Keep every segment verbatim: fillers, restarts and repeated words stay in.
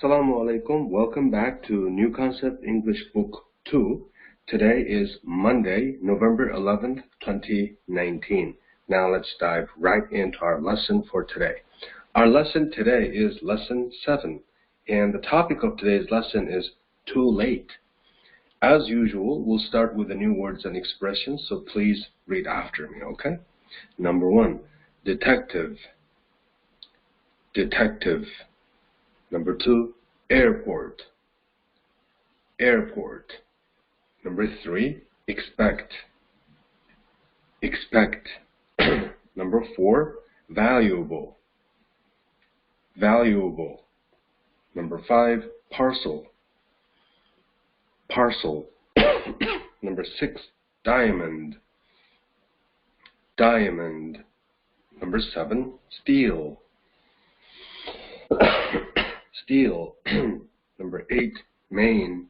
Assalamu alaikum. Welcome back to New Concept English Book two. Today is Monday, November eleventh, twenty nineteen. Now let's dive right into our lesson for today. Our lesson today is lesson seven, and the topic of today's lesson is too late. As usual, we'll start with the new words and expressions, so please read after me, okay? Number one, detective. Detective. Number two, airport. Airport. Number three, expect. Expect. Number four, valuable. Valuable. Number five, parcel. Parcel. Number six, diamond. Diamond. Number seven, steel. Steel. Number eight, main.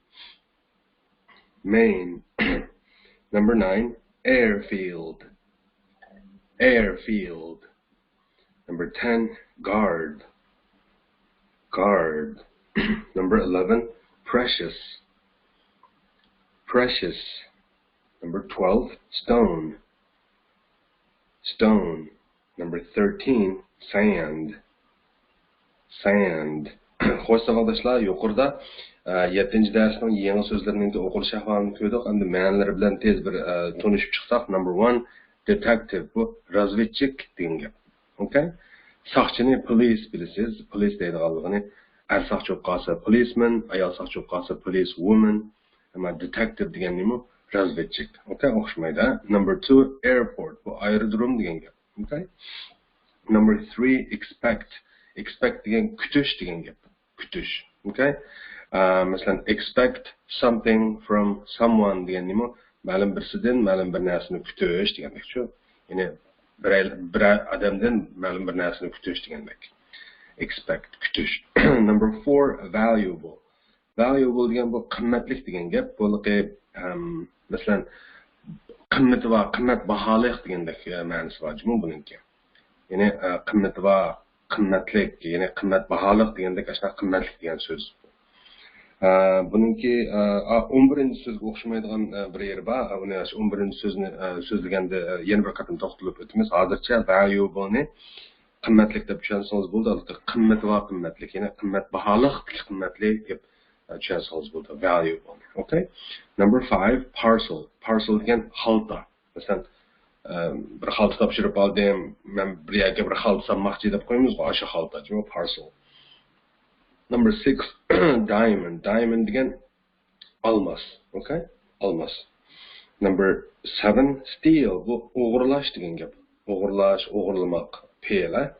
Main. Number nine, airfield. Airfield. Number ten, guard. Guard. Number eleven, precious. Precious. Number twelve, stone. Stone. Number thirteen, sand. Sand. خوش ساۋاقداشلار، يۇقىرىدا، ئە، يەتتىنچى دەرسنىڭ يېڭى سۆزلىرىنىڭ ئوقۇلۇش ئەھۋالىنى كۆردۇق. ئەمدى مەنىلىرى بىلەن تېز بىر، ئە، تونۇشۇپ چىقساق. Number one, detective. بۇ رازۋېدچىك دېگەن گەپ. ئوكەي؟ ساقچىنى police بىلىسىز. Police دەيدىغانلىقىنى، ئەر ساقچى بولۇپ قالسا policeman، ئايال ساقچى بولۇپ قالسا police woman. ئەمما detective دېگەن نېمە؟ رازۋېدچىك. ئوكەي؟ ئوخشىمايدۇ. Number two, airport. بۇ ئايرودروم دېگەن گەپ. ئوكەي؟ Number three, expect. Expect دېگەن كۈتۈش دېگەن گەپ. كۈتۈش. ئوكەي؟ ئە، مەسىلەن، expect something from someone دېگەن نېمە؟ مەلۇم بىرسىدىن مەلۇم بىر نەرسىنى كۈتۈش دېگەندەكچۇ. يەنى بىرەر، بىرەر ئادەمدىن مەلۇم بىر نەرسىنى كۈتۈش دېگەندەك. Expect، كۈتۈش. Number four, valuable. Valuable دېگەن بۇ قىممەتلىك دېگەن گەپ. بۇنىڭكى، ئەم، مەسىلەن، قىممىتى بار، قىممەت باھالىق دېگەندەك، ئە، مەنىسى بار جۇمۇ بۇنىڭكى. يەنى، ئە، قىممىتى بار، قىممەتلىك، يەنى قىممەت باھالىق دېگەندەك ئاشۇنداق قىممەتلىك دېگەن سۆز. ئە، بۇنىڭكى، ئە، ئا، ئون بىرىنچى سۆزگە ئوخشىمايدىغان، ئە، بىر يېرى بار. ئۇنى ئاشۇ ئون بىرىنچى سۆزنى، ئە، سۆزلىگەندە، ئە، يەنە بىر قېتىم توختىلىپ ئۆتىمىز. ھازىرچە valuable نى قىممەتلىك دەپ چۈشەنسىڭىز بولىدۇ. قىممىتى بار قىممەتلىك، يەنى قىممەت باھالىق قىممەتلىك دەپ، ئە، چۈشەنسىڭىز بولىدۇ. Valuable. ئوكەي. Number five, parcel. Parcel دېگەن خالتا. مەسىلەن، ئە، بىر خالتا تاپشۇرۇپ ئالدىم، مەن بىر يەرگە بىر خالتا سالماقچى دەپ قويىمىزغۇ، ئاشۇ خالتا جۇمۇ، parcel. Number six, diamond. Diamond دېگەن ئالماس. ئوكەي؟ ئالماس. Number seven, steal. بۇ ئوغرىلاش دېگەن گەپ. ئوغرىلاش، ئوغرىلىماق، پېئىل.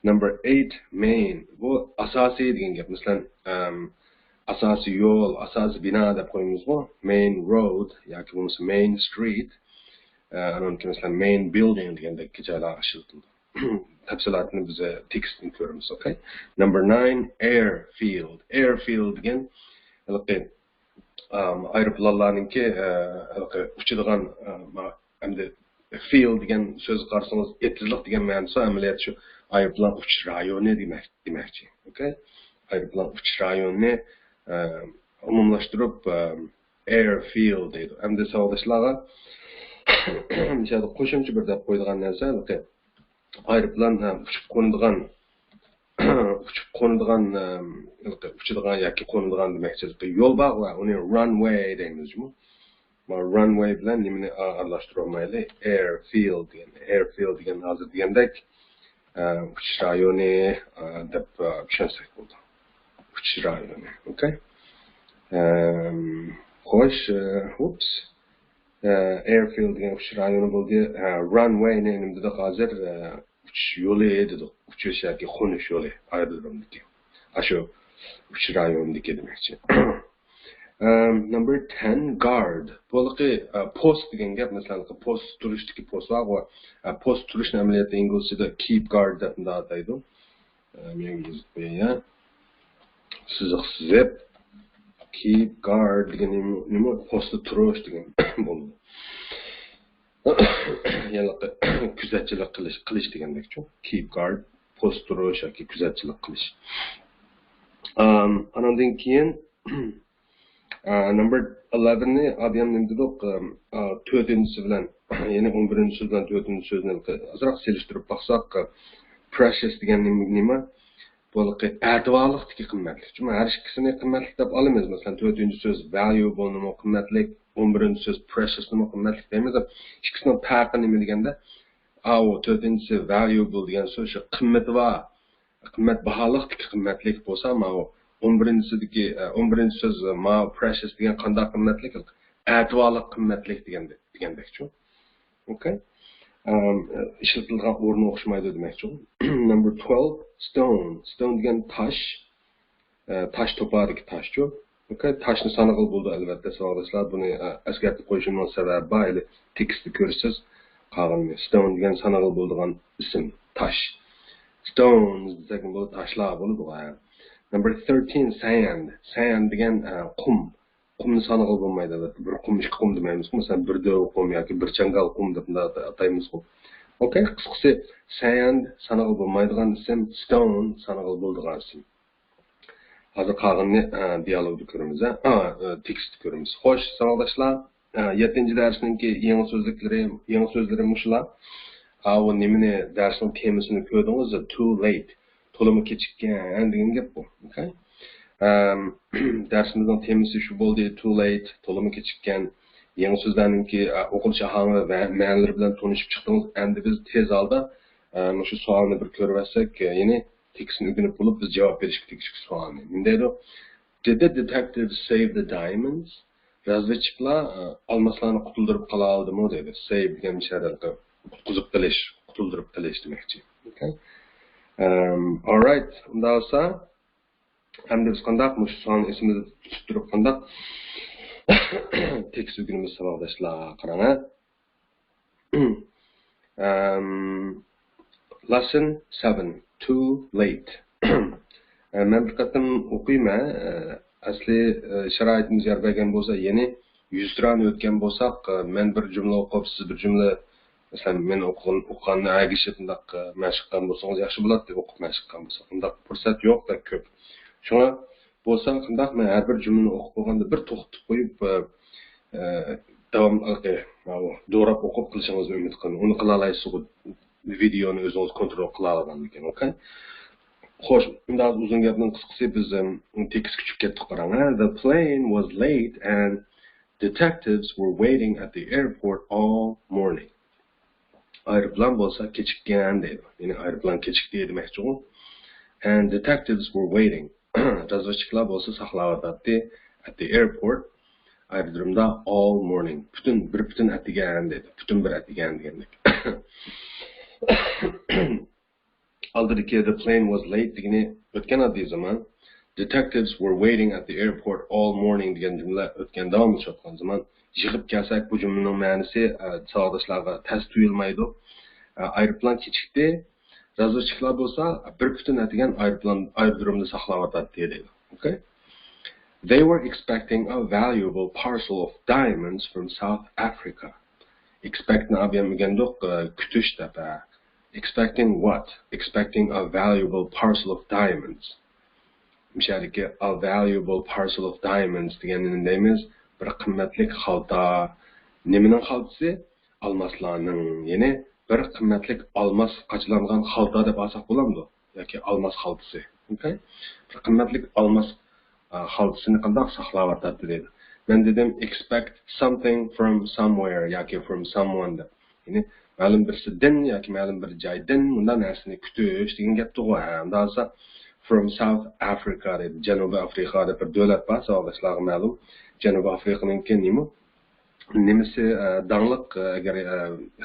Number eight, main. بۇ ئاساسىي دېگەن گەپ. مەسىلەن، ئەم، ئاساسىي يول، ئاساسىي بىنا دەپ قويىمىزغۇ. Main road ياكى بولمىسا main street. ئە، ئانىڭدىن كېيىن مەسىلەن، main building دېگەندەك جايلارغا ئىشلىتىلىدۇ. تەپسىلاتىنى بىز، ئە، تېكىستتىن كۆرىمىز، ئوكەي؟ Number nine, airfield. Airfield دېگەن ھېلىقى، ئام، ئايروپىلانلارنىڭكى، ئە، ھېلىقى ئۇچىدىغان، ئە، ما-، ئەمدى field دېگەن سۆزگە قارىسىڭىز، ئېتىزلىق دېگەن مەنىسى ئەمەلىيەتتە شۇ ئايروپىلان ئۇچۇش رايونى دېمەك، دېمەكچى. ئوكەي؟ ئايروپىلان ئۇچۇش رايونىنى، ئە، ئومۇملاشتۇرۇپ، ئە، airfield دەيدۇ. ئەمدى ساۋاقداشلارغا مۇشۇ يەردە قوشۇمچە بىر دەپ قويىدىغان نەرسە، ھېلىقى ئايروپىلان، ئە، ئۇچۇپ قونىدىغان، ئۇچۇپ قونىدىغان، ئە، ھېلىقى ئۇچىدىغان ياكى قونىدىغان دېمەكچى، ھېلىقى يول بارغۇ، ئۇنى runway دەيمىز جۇمۇ. ما runway بىلەن نېمىنى ئا-، ئارىلاشتۇرۇۋالمايلى. Airfield دېگەن، airfield دېگەن ھازىر دېگەندەك، ئە، ئۇچۇش رايونى، ئە، دەپ، ئە، چۈشەنسەك بولىدۇ. ئۇچۇش رايونى. ئوكەي. ئەم، خوش، ئە، ئۇپس. ئە، airfield دېگەن ئۇچۇش رايونى بولدى. ئە، runway نى نېمە دېدۇق ھازىر؟ ئە، ئۇچۇش يولى دېدۇق. ئۇچۇش ياكى قونۇش يولى ئايرودرومدىكى. ئاشۇ ئۇچۇش رايونىدىكى دېمەكچى. ئەم، number ten, guard. بۇلىقى، ئە، پوست دېگەن گەپ، مەسىلەن، پوست تۇرۇشتىكى پوست بارغۇ. ئە، پوست تۇرۇشنى ئەمەلىيەتتە ئىنگلىزچىدا keep guard دەپ مۇنداق ئاتايدۇ. ئە، مەن يېزىپ قوياي. سىزىق سىزىپ، keep guard دېگەن نېمە؟ نېمە؟ پوستتا تۇرۇش دېگەن بولىدۇ. يەنى كۆزەتچىلىك قىلىش، قىلىش دېگەندەكچۇ. Keep guard، پوست تۇرۇش ياكى كۆزەتچىلىك قىلىش. ئاناندىن كېيىن نمبر ئېلېۋەننى ئادەم نېمە دېدۇق؟ تۆتىنچىسى بىلەن، يەنى ئون بىرىنچى سۆز بىلەن تۆتىنچى سۆزنى ئازراق سېلىشتۇرۇپ باقساق، precious دېگەن نېمە؟ بۇلىقى ئەتىۋارلىقتىكى قىممەتلىك. چۈنكى ھەر ئىككىسىنى قىممەتلىك دەپ ئالىمىز. مەسىلەن، تۆتىنچى سۆز valuable نىمۇ قىممەتلىك، ئون بىرىنچى سۆز precious نىمۇ قىممەتلىك دەيمىز. ئىككىسىنىڭ پەرقى نېمە دېگەندە، ئاۋۇ تۆتىنچىسى valuable دېگەن سۆز شۇ قىممىتى بار، قىممەت باھالىقتىكى قىممەتلىك بولسا، ماۋۇ ئون بىرىنچىسىدىكى، ئون بىرىنچى سۆز، ماۋۇ precious دېگەن قانداق قىممەتلىك؟ ئەتىۋارلىق قىممەتلىك دېگەندەك، دېگەندەكچۇ. ئوكەي. ئىشلىتىلىدىغان ئورنى ئوخشىمايدۇ دېمەكچۇ. نمبر twelve، stone. Stone دېگەن تاش. تاش توپادىكى تاشچۇ. ئوكەي. تاشنى سانىغىلى بولىدۇ، ئەلۋەتتە، ساۋاقداشلار. بۇنى ئەسكەرتىپ قويۇشۇمنىڭ سەۋەبى بار. ھېلى تېكىستتە كۆرىسىز. قالغىنىنى. Stone دېگەن سانىغىلى بولىدىغان ئىسىم، تاش. Stones دېسەك بولىدۇ، تاشلار بولىدۇ. نمبر thirteen، sand. Sand دېگەن قۇم. قۇمنى سانىغىلى بولمايدۇ، ئەلۋەتتە. بىر قۇم، ئىككى قۇم دېمەيمىزغۇ. مەسىلەن، بىر دۆۋە قۇم ياكى بىر چاڭگال قۇم دەپ مۇنداق ئاتايمىزغۇ. ئوكەي، قىسقىسى، sand سانىغىلى بولمايدىغان ئىسىم، stone سانىغىلى بولىدىغان ئىسىم. ھازىر قالغىنىنى دىيالوگدا كۆرىمىز، ھە؟ تېكىستتە كۆرىمىز. خوش، ساۋاقداشلار، يەتتىنچى دەرسنىڭكى يېڭى سۆزلۈكلىرى، يېڭى سۆزلىرى مۇشۇلار. ئاۋۇ نېمىنى، دەرسنىڭ تېمىسىنى كۆردىڭىز، too late. تولىمۇ كېچىككەن دېگەن گەپ بۇ. ئوكەي. دەرسىمىزنىڭ تېمىسى شۇ بولدى، too late، تولىمۇ كېچىككەن. يېڭى سۆزلەرنىڭكى ئوقۇلۇش ئاھاڭى ۋە مەنىلىرى بىلەن تونۇشۇپ چىقتىڭىز. ئەمدى بىز تېز ھالدا مۇشۇ سوئالنى بىر كۆرۈۋەتسەك، يەنى تېكىستنى ئۆگىنىپ بولۇپ، بىز جاۋاب بېرىشكە تېگىشلىك سوئالنى. نېمە دەيدۇ؟ Did the detective save the diamonds? رازۋېدچىكلار ئالماسلارنى قۇتۇلدۇرۇپ قالالىدىمۇ دەيدۇ. Save دېگەن شەرەلقى قۇتقۇزۇپ قېلىش، قۇتۇلدۇرۇپ قېلىش دېمەكچى. ئوكەي. ئەم، ئالرايت، ئۇنداق بولسا ئەمدى بىز قانداق مۇشۇ سوئالنى ئېسىمىزدە تۇتۇپ تۇرۇپ قانداق تېكىست ئۆگىنىمىز ساۋاقداشلار؟ قاراڭ ھە. Lesson seven, too late. مەن بىر قېتىم ئوقۇيمەن. ئەسلى شارائىتىمىز يار بەرگەن بولسا، يەنى يۈزتۇرانە ئۆتكەن بولساق، مەن بىر جۈملە ئوقۇپ، سىز بىر جۈملە، مەسىلەن، مەن ئوقۇغان، ئوقۇغاننى ئەگىشىپ مۇنداق مەشىق قىلغان بولسىڭىز ياخشى بولاتتى، ئوقۇپ مەشىق قىلغان بولساق. ئۇنداق پۇرسەت يوق بەك كۆپ. شۇڭا بولسا قانداق، مەن ھەر بىر جۈملىنى ئوقۇپ بولغاندا بىر توختىتىپ قويۇپ، داۋاملىق دوراپ ئوقۇپ قىلىشىڭىزنى ئۈمىد قىلىمەن. ئۇنى قىلالايسىزغۇ، ۋىدېئونى ئۆزىڭىز كونترول قىلالىغاندىكىن، ئوكەي؟ خوش، ئۇنداق ئۇزۇن گەپنىڭ قىسقىسى، بىز تېكىستكە چۈشۈپ كەتتۇق، قاراڭ ھە. The plane was late and detectives were waiting at the airport all morning. ئايروپىلان بولسا كېچىككەن دەيدۇ. يەنى ئايروپىلان كېچىكتى دېمەكچىغۇ. And detectives were waiting. رازۋېدچىكلار بولسا ساقلاۋاتاتتى at the airport، ئايرودرومدا، all morning. پۈتۈن، بىر پۈتۈن ئەتىگەن دەيدۇ. پۈتۈن بىر ئەتىگەن دېگەندەك. ئالدىدىكى the plane was late دېگىنى ئۆتكەن ئاددىي زامان. Detectives were waiting at the airport all morning دېگەن جۈملە ئۆتكەن داۋاملىشىۋاتقان زامان. يىغىپ كەلسەك، بۇ جۈملىنىڭ مەنىسى ساۋاقداشلارغا تەس تۇيۇلمايدۇ. ئايروپىلان كېچىكتى. رازۋېدچىكلار بولسا بىر پۈتۈن ئەتىگەن ئايروپىلان ئايرودرومدا ساقلاۋاتاتتى دەيدۇ. ئوكەي. They were expecting a valuable parcel of diamonds from South Africa. Expect نى ئابىيام ئۆگەندۇق، كۈتۈش دەپ. Expecting what? Expecting a valuable parcel of diamonds. مۇشۇ يەردىكى a valuable parcel of diamonds دېگەننى نېمە دەيمىز؟ بىر قىممەتلىك خالتا. نېمىنىڭ خالتىسى؟ ئالماسلارنىڭ، يەنى بىر قىممەتلىك ئالماس قاچىلانغان خالتا دەپ ئالساق بولامدۇ؟ ياكى ئالماس خالتىسى. ئوكەي؟ بىر قىممەتلىك ئالماس، ئا، خالتىسىنى قانداق ساقلاۋاتاتتى دەيدۇ. مەن دېدىم، expect something from somewhere ياكى from someone دەپ. يەنى مەلۇم بىرسىدىن ياكى مەلۇم بىر جايدىن مۇنداق نەرسىنى كۈتۈش دېگەن گەپتىغۇ. ھە، ئۇنداق بولسا from South Africa دەيدۇ. جەنۇبىي ئافرىقا دەپ بىر دۆلەت بار، ساۋاقداشلارغا مەلۇم. جەنۇبىي ئافرىقىنىڭكى نېمە؟ نېمىسى، ئە، داڭلىق، ئە، ئەگەر، ئە،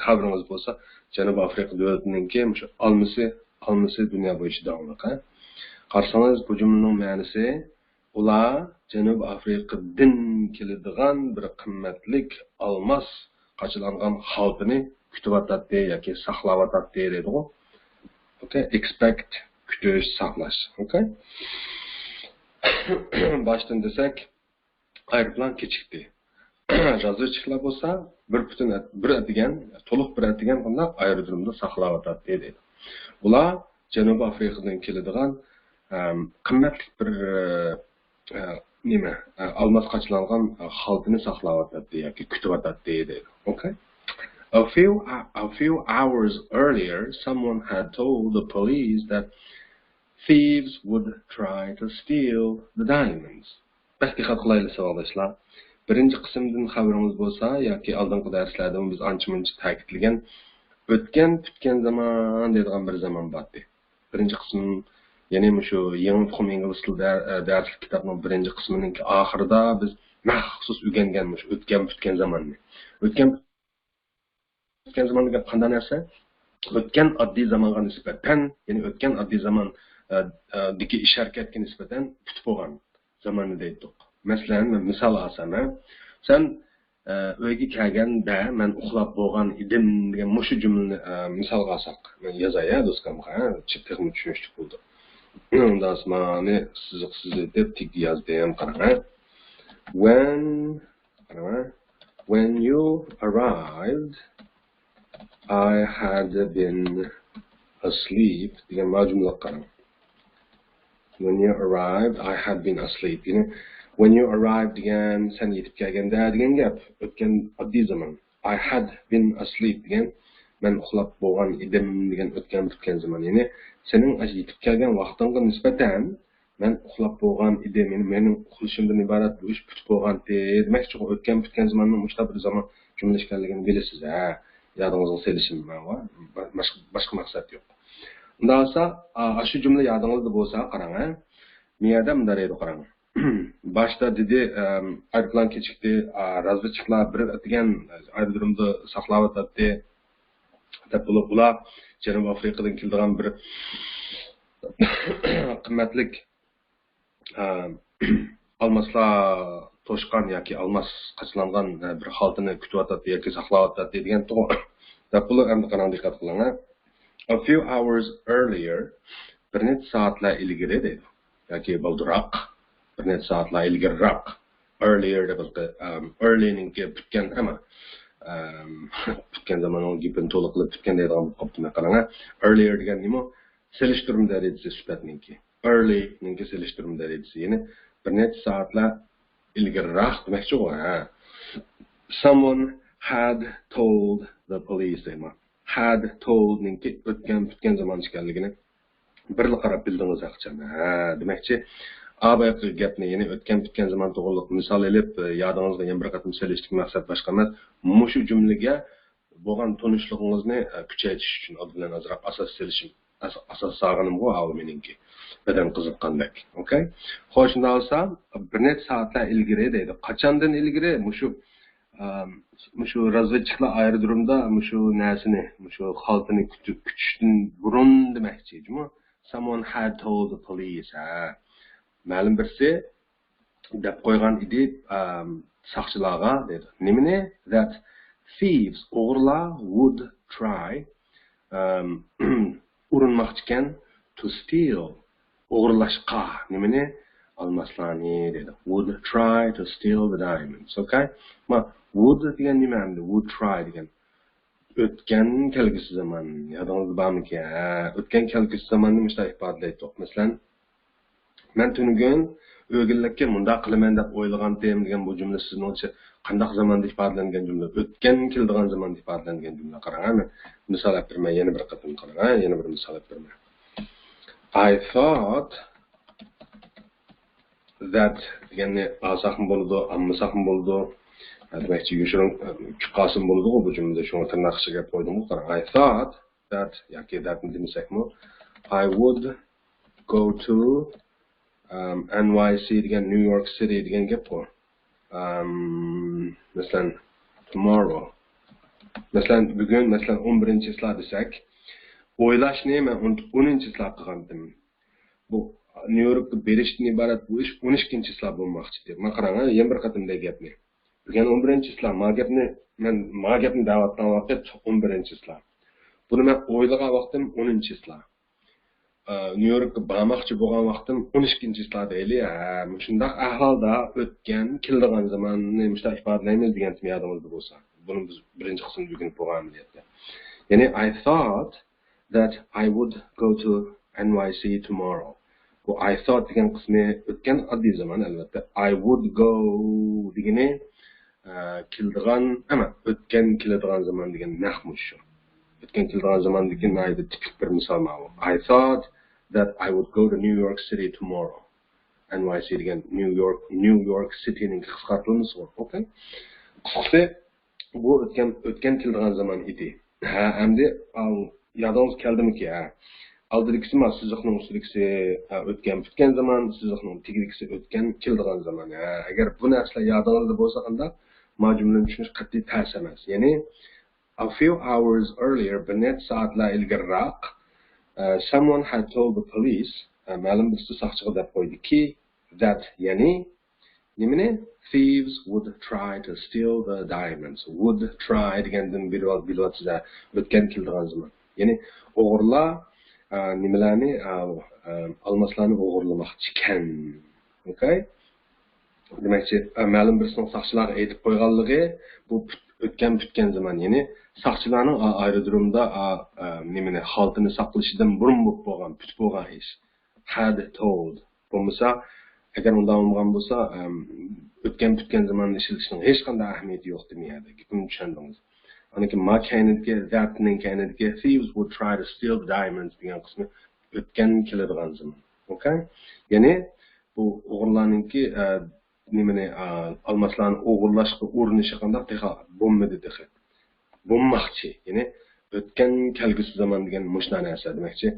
خەۋىرىڭىز بولسا، جەنۇبىي ئافرىقا دۆلىتىنىڭكى مۇشۇ ئالمىسى، ئالمىسى دۇنيا بويىچە داڭلىق، ھە. قارىسىڭىز، بۇ جۈملىنىڭ مەنىسى، ئۇلار جەنۇبىي ئافرىقىدىن كېلىدىغان بىر قىممەتلىك ئالماس قاچىلانغان خالتىنى كۈتۈۋاتاتتى ياكى ساقلاۋاتاتتى دەيدىغۇ. ئوكەي، expect، كۈتۈش، ساقلاش. ئوكەي. باشتىن دېسەك، ئايروپىلان كېچىكتى. رازۋېدچىكلار بولسا بىر پۈتۈن ئەت-، بىر ئەتىگەن، تولۇق بىر ئەتىگەن قانداق ئايرودرومدا ساقلاۋاتاتتى دەيدۇ. ئۇلار جەنۇبىي ئافرىقىدىن كېلىدىغان ئەم، قىممەتلىك بىر، ئە، ئە، نېمە، ئە، ئالماس قاچىلانغان، ئە، خالتىنى ساقلاۋاتاتتى ياكى كۈتۈۋاتاتتى دەيدۇ. Okay. A few, a few hours earlier, someone had told the police that thieves would try to steal the diamonds. بەك دىققەت قىلايلى، ساۋاقداشلار. بىرىنچى قىسىمدىن خەۋىرىڭىز بولسا ياكى ئالدىنقى دەرسلەردىمۇ بىز ئانچە-مۇنچە تەكىتلىگەن ئۆتكەن پۈتكەن زامان دەيدىغان بىر زامان بارتى. بىرىنچى قىسىم، يەنى مۇشۇ يېڭى ئۇقۇم ئىنگلىز تىلى دەر-، دەرسلىك كىتابنىڭ بىرىنچى قىسمىنىڭكى ئاخىرىدا بىز مەخسۇس ئۆگەنگەن مۇشۇ ئۆتكەن پۈتكەن زاماننى. ئۆتكەن پۈتكەن زامان دېگەن قانداق نەرسە؟ ئۆتكەن ئاددىي زامانغا نىسبەتەن، يەنى ئۆتكەن ئاددىي زامان، ئە، ئە، دىكى ئىش ھەرىكەتكە نىسبەتەن پۈتۈپ بولغان زاماننى دەيتتۇق. مەسىلەن، مەن مىسال ئالسام، ھە، سەن، ئە، ئۆيگە كەلگەندە مەن ئۇخلاپ بولغان ئىدىم دېگەن مۇشۇ جۈملىنى، ئە، مىسالغا ئالساق، مەن يازاي، ھە، دوسكامغا، ھە، چى-، تېخىمۇ چۈشىنىشلىك بولىدۇ. ئۇنداق مانا سىزىق سىزىتىپ تىك يازدىم، قاراڭ، ھە. When، قاراڭ، ھە. When you arrived, I had been asleep دېگەن مانا جۈملىگە قاراڭ. When you arrived, I had been asleep. يەنى، when you arrived دېگەن سەن يېتىپ كەلگەندە دېگەن گەپ، ئۆتكەن ئاددىي زامان. I had been asleep دېگەن مەن ئۇخلاپ بولغان ئىدىم دېگەن ئۆتكەن پۈتكەن زامان. يەنى سېنىڭ ئاشۇ يېتىپ كەلگەن ۋاقتىڭغا نىسبەتەن مەن ئۇخلاپ بولغان ئىدىم، يەنى مېنىڭ ئۇخلىشىمدىن ئىبارەت بۇ ئىش پۈتۈپ بولغانتى. دېمەكچى، ئۆتكەن پۈتكەن زاماننىڭ مۇشۇنداق بىر زامان جۈملە ئىكەنلىكىنى بىلىسىز، ھە؟ يادىڭىزغا سېلىشىم ماۋۇ، باشقا، باشقا مەقسەت يوق. ئۇنداق بولسا، ئا، ئاشۇ جۈملە يادىڭىزدا بولسا، قاراڭ، ھە؟ مۇ يەردە مۇنداق دەيدۇ، قاراڭ. باشتا دېدى، ئەم، ئايروپىلان كېچىكتى، ئا، رازۋېدچىكلار بىر ئەتىگەن ئايرودرومدا ساقلاۋاتاتتى، دەپ بولۇپ، ئۇلار جەنۇبىي ئافرىقىدىن كېلىدىغان بىر قىممەتلىك، ئە، ئالماسلار توشقان ياكى ئالماس قاچىلانغان، ئە، بىر خالتىنى كۈتۈۋاتاتتى ياكى ساقلاۋاتاتتى دېگەن توغرا. دەپ بولۇپ، ئەمدى قاراڭ، دىققەت قىلىڭ، ھە. A few hours earlier، بىر نەچچە سائەتلەر ئىلگىرى دەيدۇ. ياكى بالدۇرراق، بىر نەچچە سائەتلەر ئىلگىرىراق. Earlier دەپ، ئەم، early نىڭكى پۈتكەن، ئەمما، ئەم، پۈتكەن زاماننىڭ گېپىنى تولا قىلىپ پۈتكەن دەيدىغان بولۇپ قاپتىمەن، قاراڭ، ھە. Earlier دېگەن نېمە؟ سېلىشتۇرما دەرىجىسى سۈپەتنىڭكى. Early نىڭكى سېلىشتۇرما دەرىجىسى. يەنى بىر نەچچە سائەتلەر ئىلگىرىراق دېمەكچىغۇ، ھە. Someone had told the police دەيمەن. Had told نىڭكى ئۆتكەن پۈتكەن زامان ئىكەنلىكىنى بىرلا قاراپ بىلدىڭىز ھەقىچان. ھە، دېمەكچى، ئا باياقى گەپنى، يەنى ئۆتكەن پۈتكەن زامان توغرىلىق مىسال ئېلىپ، يادىڭىزغا يەنە بىر قېتىم سېلىشتىكى مەقسەت باشقا ئەمەس. مۇشۇ جۈملىگە بولغان تونۇشلۇقىڭىزنى، ئە، كۈچەيتىش ئۈچۈن ئالدى بىلەن ئازراق ئاساس سېلىشىم، ئاس-، ئاساس سالغىنىمغۇ ئاۋۇ مېنىڭكى بەدەن قىزىققاندەك. ئوكەي؟ خوش، شۇنداق بولسا، بىر نەچچە سائەتلەر ئىلگىرى دەيدۇ. قاچاندىن ئىلگىرى؟ مۇشۇ، ئەم، مۇشۇ رازۋېدچىكلار ئايرودرومدا مۇشۇ نەرسىنى، مۇشۇ خالتىنى كۈتۈ-، كۈتۈشتىن بۇرۇن دېمەكچى، جۇمۇ. Someone had told the police، ھە. مەلۇم بىرسى دەپ قويغان ئىدى، ئەم، ساقچىلارغا دەيدۇ. نېمىنى؟ That thieves، ئوغرىلار، would try، ئەم، ئۇرۇنماقچىكەن، to steal، ئوغرىلاشقا. نېمىنى؟ ئالماسلارنى دەيدۇ. Would try to steal the diamonds. ئوكەي؟ ما، would دېگەن نېمە ئەمدى؟ Would try دېگەن ئۆتكەن كەلگۈسى زامان. يادىڭىزدا بارمىكىن؟ ھە، ئۆتكەن كەلگۈسى زاماننى مۇشۇنداق ئىپادىلەيتتۇق. مەسىلەن، مەن تۈنۈگۈن ئۆگۈنلۈككە مۇنداق قىلىمەن دەپ ئويلىغانتىم دېگەن بۇ جۈملە سىزنىڭچە قانداق زاماندا ئىپادىلەنگەن جۈملە؟ ئۆتكەن كېلىدىغان زاماندا ئىپادىلەنگەن جۈملە. قاراڭ، ھە، مەن مىسال ئېلىپ بېرىمەن، يەنە بىر قېتىم قاراڭ، ھە، يەنە بىر مىسال ئېلىپ بېرىمەن. I thought that دېگەننى ئالساقمۇ بولىدۇ، ئالمىساقمۇ بولىدۇ. ھە، دېمەكچى، يوشۇرۇن، ئە، چۈشۈپ قالسىمۇ بولىدىغۇ بۇ جۈملىدە، شۇڭا تىرناق ئىچىگە قويدۇمغۇ. قاراڭ، I thought that ياكى that نى دېمىسەكمۇ، I would go to، ئەم، N Y C دېگەن، New York City دېگەن گەپقۇ. ئەم، مەسىلەن، tomorrow. مەسىلەن، بۈگۈن، مەسىلەن، ئون بىرىنچى چىسلا دېسەك، ئويلاشنى مەن ئون، ئونىنچى چىسلا قىلغانتىم. بۇ نيۇ يوركقا بېرىشتىن ئىبارەت بۇ ئىش ئون ئىككىنچى چىسلا بولماقچى. مانا قاراڭ، ھە، يەنە بىر قېتىم دەي گەپنى. بۈگۈن ئون بىرىنچى چىسلا، ما گەپنى، مەن ما گەپنى دەۋاتقان ۋاقىت ئون بىرىنچى چىسلا. بۇنى مەن ئويلىغان ۋاقتىم ئونىنچى چىسلا. ئە، نيۇ يوركقا بارماقچى بولغان ۋاقتىم ئون ئىككىنچى چىسلا دەيلى. ھە، مۇشۇنداق ئەھۋالدا ئۆتكەن، كېلىدىغان زاماننى مۇشۇنداق ئىپادىلەيمىز دېگەنتىم يادىڭىزدا بولسا. بۇنى بىز بىرىنچى قىسىمدا ئۆگىنىپ بولغان ئەمەلىيەتتە. يەنى، I thought that I would go to N Y C tomorrow. بۇ I thought دېگەن قىسمى ئۆتكەن ئاددىي زامان، ئەلۋەتتە. I would go دېگىنى، ئە، كېلىدىغان، ئەمە ئۆتكەن كېلىدىغان زامان دېگەن نەق مۇشۇ. ئۆتكەن كېلىدىغان زاماندىكى ناھايىتى تىپىك بىر مىسال ماۋۇ. I thought that I would go to New York City tomorrow. N Y C دېگەن نيۇ يورك، نيۇ يورك سىتىنىڭ قىسقارتىلمىسىغۇ. ئوكەي. قىسقىسى، بۇ ئۆتكەن، ئۆتكەن كېلىدىغان زامان ئىدى. ھە، ئەمدى، ئاڭ-، يادىڭىزغا كەلدىمىكى؟ ھە. ئالدىدىكىسى ما سىزىقنىڭ ئۈستىدىكىسى، ھە، ئۆتكەن پۈتكەن زامان، سىزىقنىڭ تېگىدىكىسى ئۆتكەن كېلىدىغان زامان. ھە، ئەگەر بۇ نەرسىلەر يادىڭىزدا بولسا، قانداق؟ ما جۈملىنى چۈشىنىش قەتئىي تەس ئەمەس. يەنى، A few hours earlier، بىر نەچچە سائەتلەر ئىلگىرىراق، ئە، someone had told the police، ئە، مەلۇم بىرسى ساقچىغا دەپ قويدىكى، that، يەنى نېمىنى؟ Thieves would try to steal the diamonds. Would try دېگەندىن بىلىۋال-، بىلىۋاتىسىز، ئۆتكەن كېلىدىغان زامان. يەنى ئوغرىلار، ئە، نېمىلەرنى، ئە، ئە، ئالماسلارنى ئوغرىلىماقچىكەن. ئوكەي؟ دېمەكچى، ئە، مەلۇم بىرسىنىڭ ساقچىلارغا ئېيتىپ قويغانلىقى، بۇ پۈت-، ئۆتكەن پۈتكەن زامان. يەنى ساقچىلارنىڭ ئا-، ئايرودرومدا، ئا-، ئە، نېمىنى، خالتىنى ساقلىشىدىن بۇرۇن بولۇپ بولغان، پۈتۈپ بولغان ئىش. Had told. بولمىسا، ئەگەر ئۇنداق بولمىغان بولسا، ئەم، ئۆتكەن پۈتكەن زاماننى ئىشلىتىشنىڭ ھېچقانداق ئەھمىيىتى يوق دېمە يەردە. گېپىمنى چۈشەندىڭىز. ئاندىن كېيىن ما كەينىدىكى، that نىڭ كەينىدىكى thieves would try to steal the diamonds دېگەن قىسمى ئۆتكەن كېلىدىغان زامان. ئوكەي؟ يەنى بۇ ئوغرىلارنىڭكى، ئە، نېمىنى، ئە، ئالماسلارنى ئوغرىلاشقا ئۇرۇنۇشى قانداق تېخى بولمىدى تېخى. بولماقچى. يەنى ئۆتكەن كەلگۈسى زامان دېگەن مۇشۇنداق نەرسە دېمەكچى.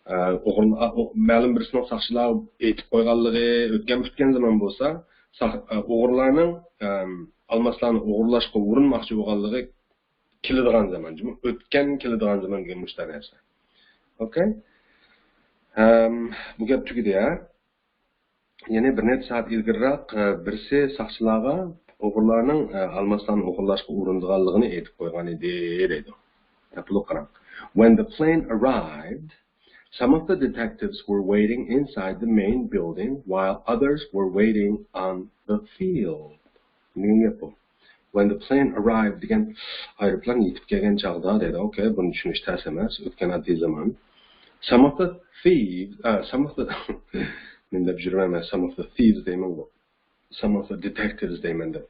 ئە، ئوغرىلا-، ئا، ئو-، مەلۇم بىرسىنىڭ ساقچىلار ئېيتىپ قويغانلىقى ئۆتكەن پۈتكەن زامان بولسا، ساق-، ئە، ئوغرىلارنىڭ، ئەم، ئالماسلارنى ئوغرىلاشقا ئۇرۇنماقچى بولغانلىقى كېلىدىغان زامان. جۇمۇ ئۆتكەن كېلىدىغان زامان دېگەن مۇشۇنداق نەرسە. ئوكەي؟ ئەم، بۇ گەپ تۈگىدى، ھە؟ يەنى بىر نەچچە سائەت ئىلگىرىراق، ئە، بىرسى ساقچىلارغا ئوغرىلارنىڭ، ئە، ئالماسلارنى ئوغرىلاشقا ئۇرۇنىدىغانلىقىنى ئېيتىپ قويغان ئىدى، دەيدۇ. دەپ بولۇپ قاراڭ. When the plane arrived, some of the detectives were waiting inside the main building while others were waiting on the field. نېمە گەپ بۇ؟ When the plane arrived دېگەن ئايروپىلان يېتىپ كەلگەن چاغدا دەيدۇ. ئوكەي، بۇنى چۈشىنىش تەس ئەمەس. ئۆتكەن ئاددىي زامان. Some of the thieves، ئە، some of the، مەن دەپ يۈرمەيمەن، some of the thieves دەيمەن بۇ. Some of the detectives دەيمەن دەپ.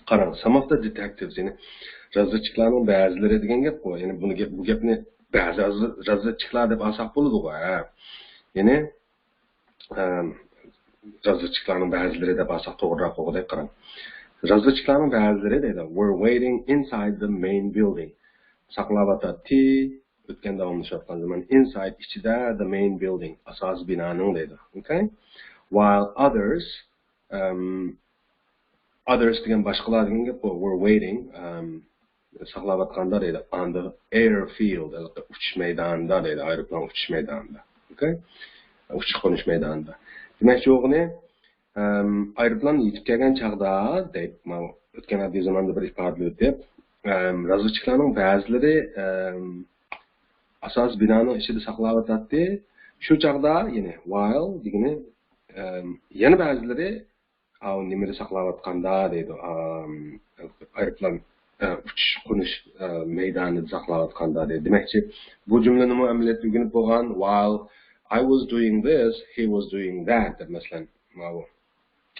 قاراڭ، some of the detectives، يەنى رازۋېدچىكلارنىڭ بەزىلىرى دېگەن گەپقۇ. يەنى بۇنى گەپ-، بۇ گەپنى بەزى رازۋېدچىكلار دەپ ئالساق بولىدىغۇ، ھە. يەنى، ئەم، رازۋېدچىكلارنىڭ بەزىلىرى دەپ ئالساق توغرىراق بولغۇدەك. قاراڭ. رازۋېدچىكلارنىڭ بەزىلىرى دەيدۇ. Were waiting inside the main building. ساقلاۋاتاتتى، ئۆتكەن داۋاملىشىۋاتقان زامان. Inside، ئىچىدە، the main building، ئاساسىي بىنانىڭ دەيدۇ. ئوكەي؟ While others، ئەم، others دېگەن باشقىلار دېگەن گەپ، were waiting، ئەم، ساقلاۋاتقاندا دەيدۇ. On the airfield، ھېلىقى ئۇچۇش مەيدانىدا دەيدۇ، ئايروپىلان ئۇچۇش مەيدانىدا. ئوكەي؟ ئۇچۇش قونۇش مەيدانىدا. دېمەكچى بولغىنى، ئەم، ئايروپىلان يېتىپ كەلگەن چاغدا، دەيدۇ، ماۋۇ ئۆتكەن ئاددىي زاماندا بىر ئىپادىلىۋېتىپ، ئەم، رازۋېدچىكلارنىڭ بەزىلىرى، ئەم، ئاساسىي بىنانىڭ ئىچىدە ساقلاۋاتاتتى. شۇ چاغدا، يەنى while دېگىنى، ئەم، يەنە بەزىلىرى ئاۋۇ نېمىدە ساقلاۋاتقاندا دەيدۇ، ئام، ئايروپىلان، ئە، ئۇچۇش قونۇش، ئە، مەيدانىدا ساقلاۋاتقاندا دەيدۇ. دېمەكچى، بۇ جۈملىنىمۇ ئەمەلىيەتتە ئۆگىنىپ بولغان، while I was doing this, he was doing that دەپ، مەسىلەن، ماۋۇ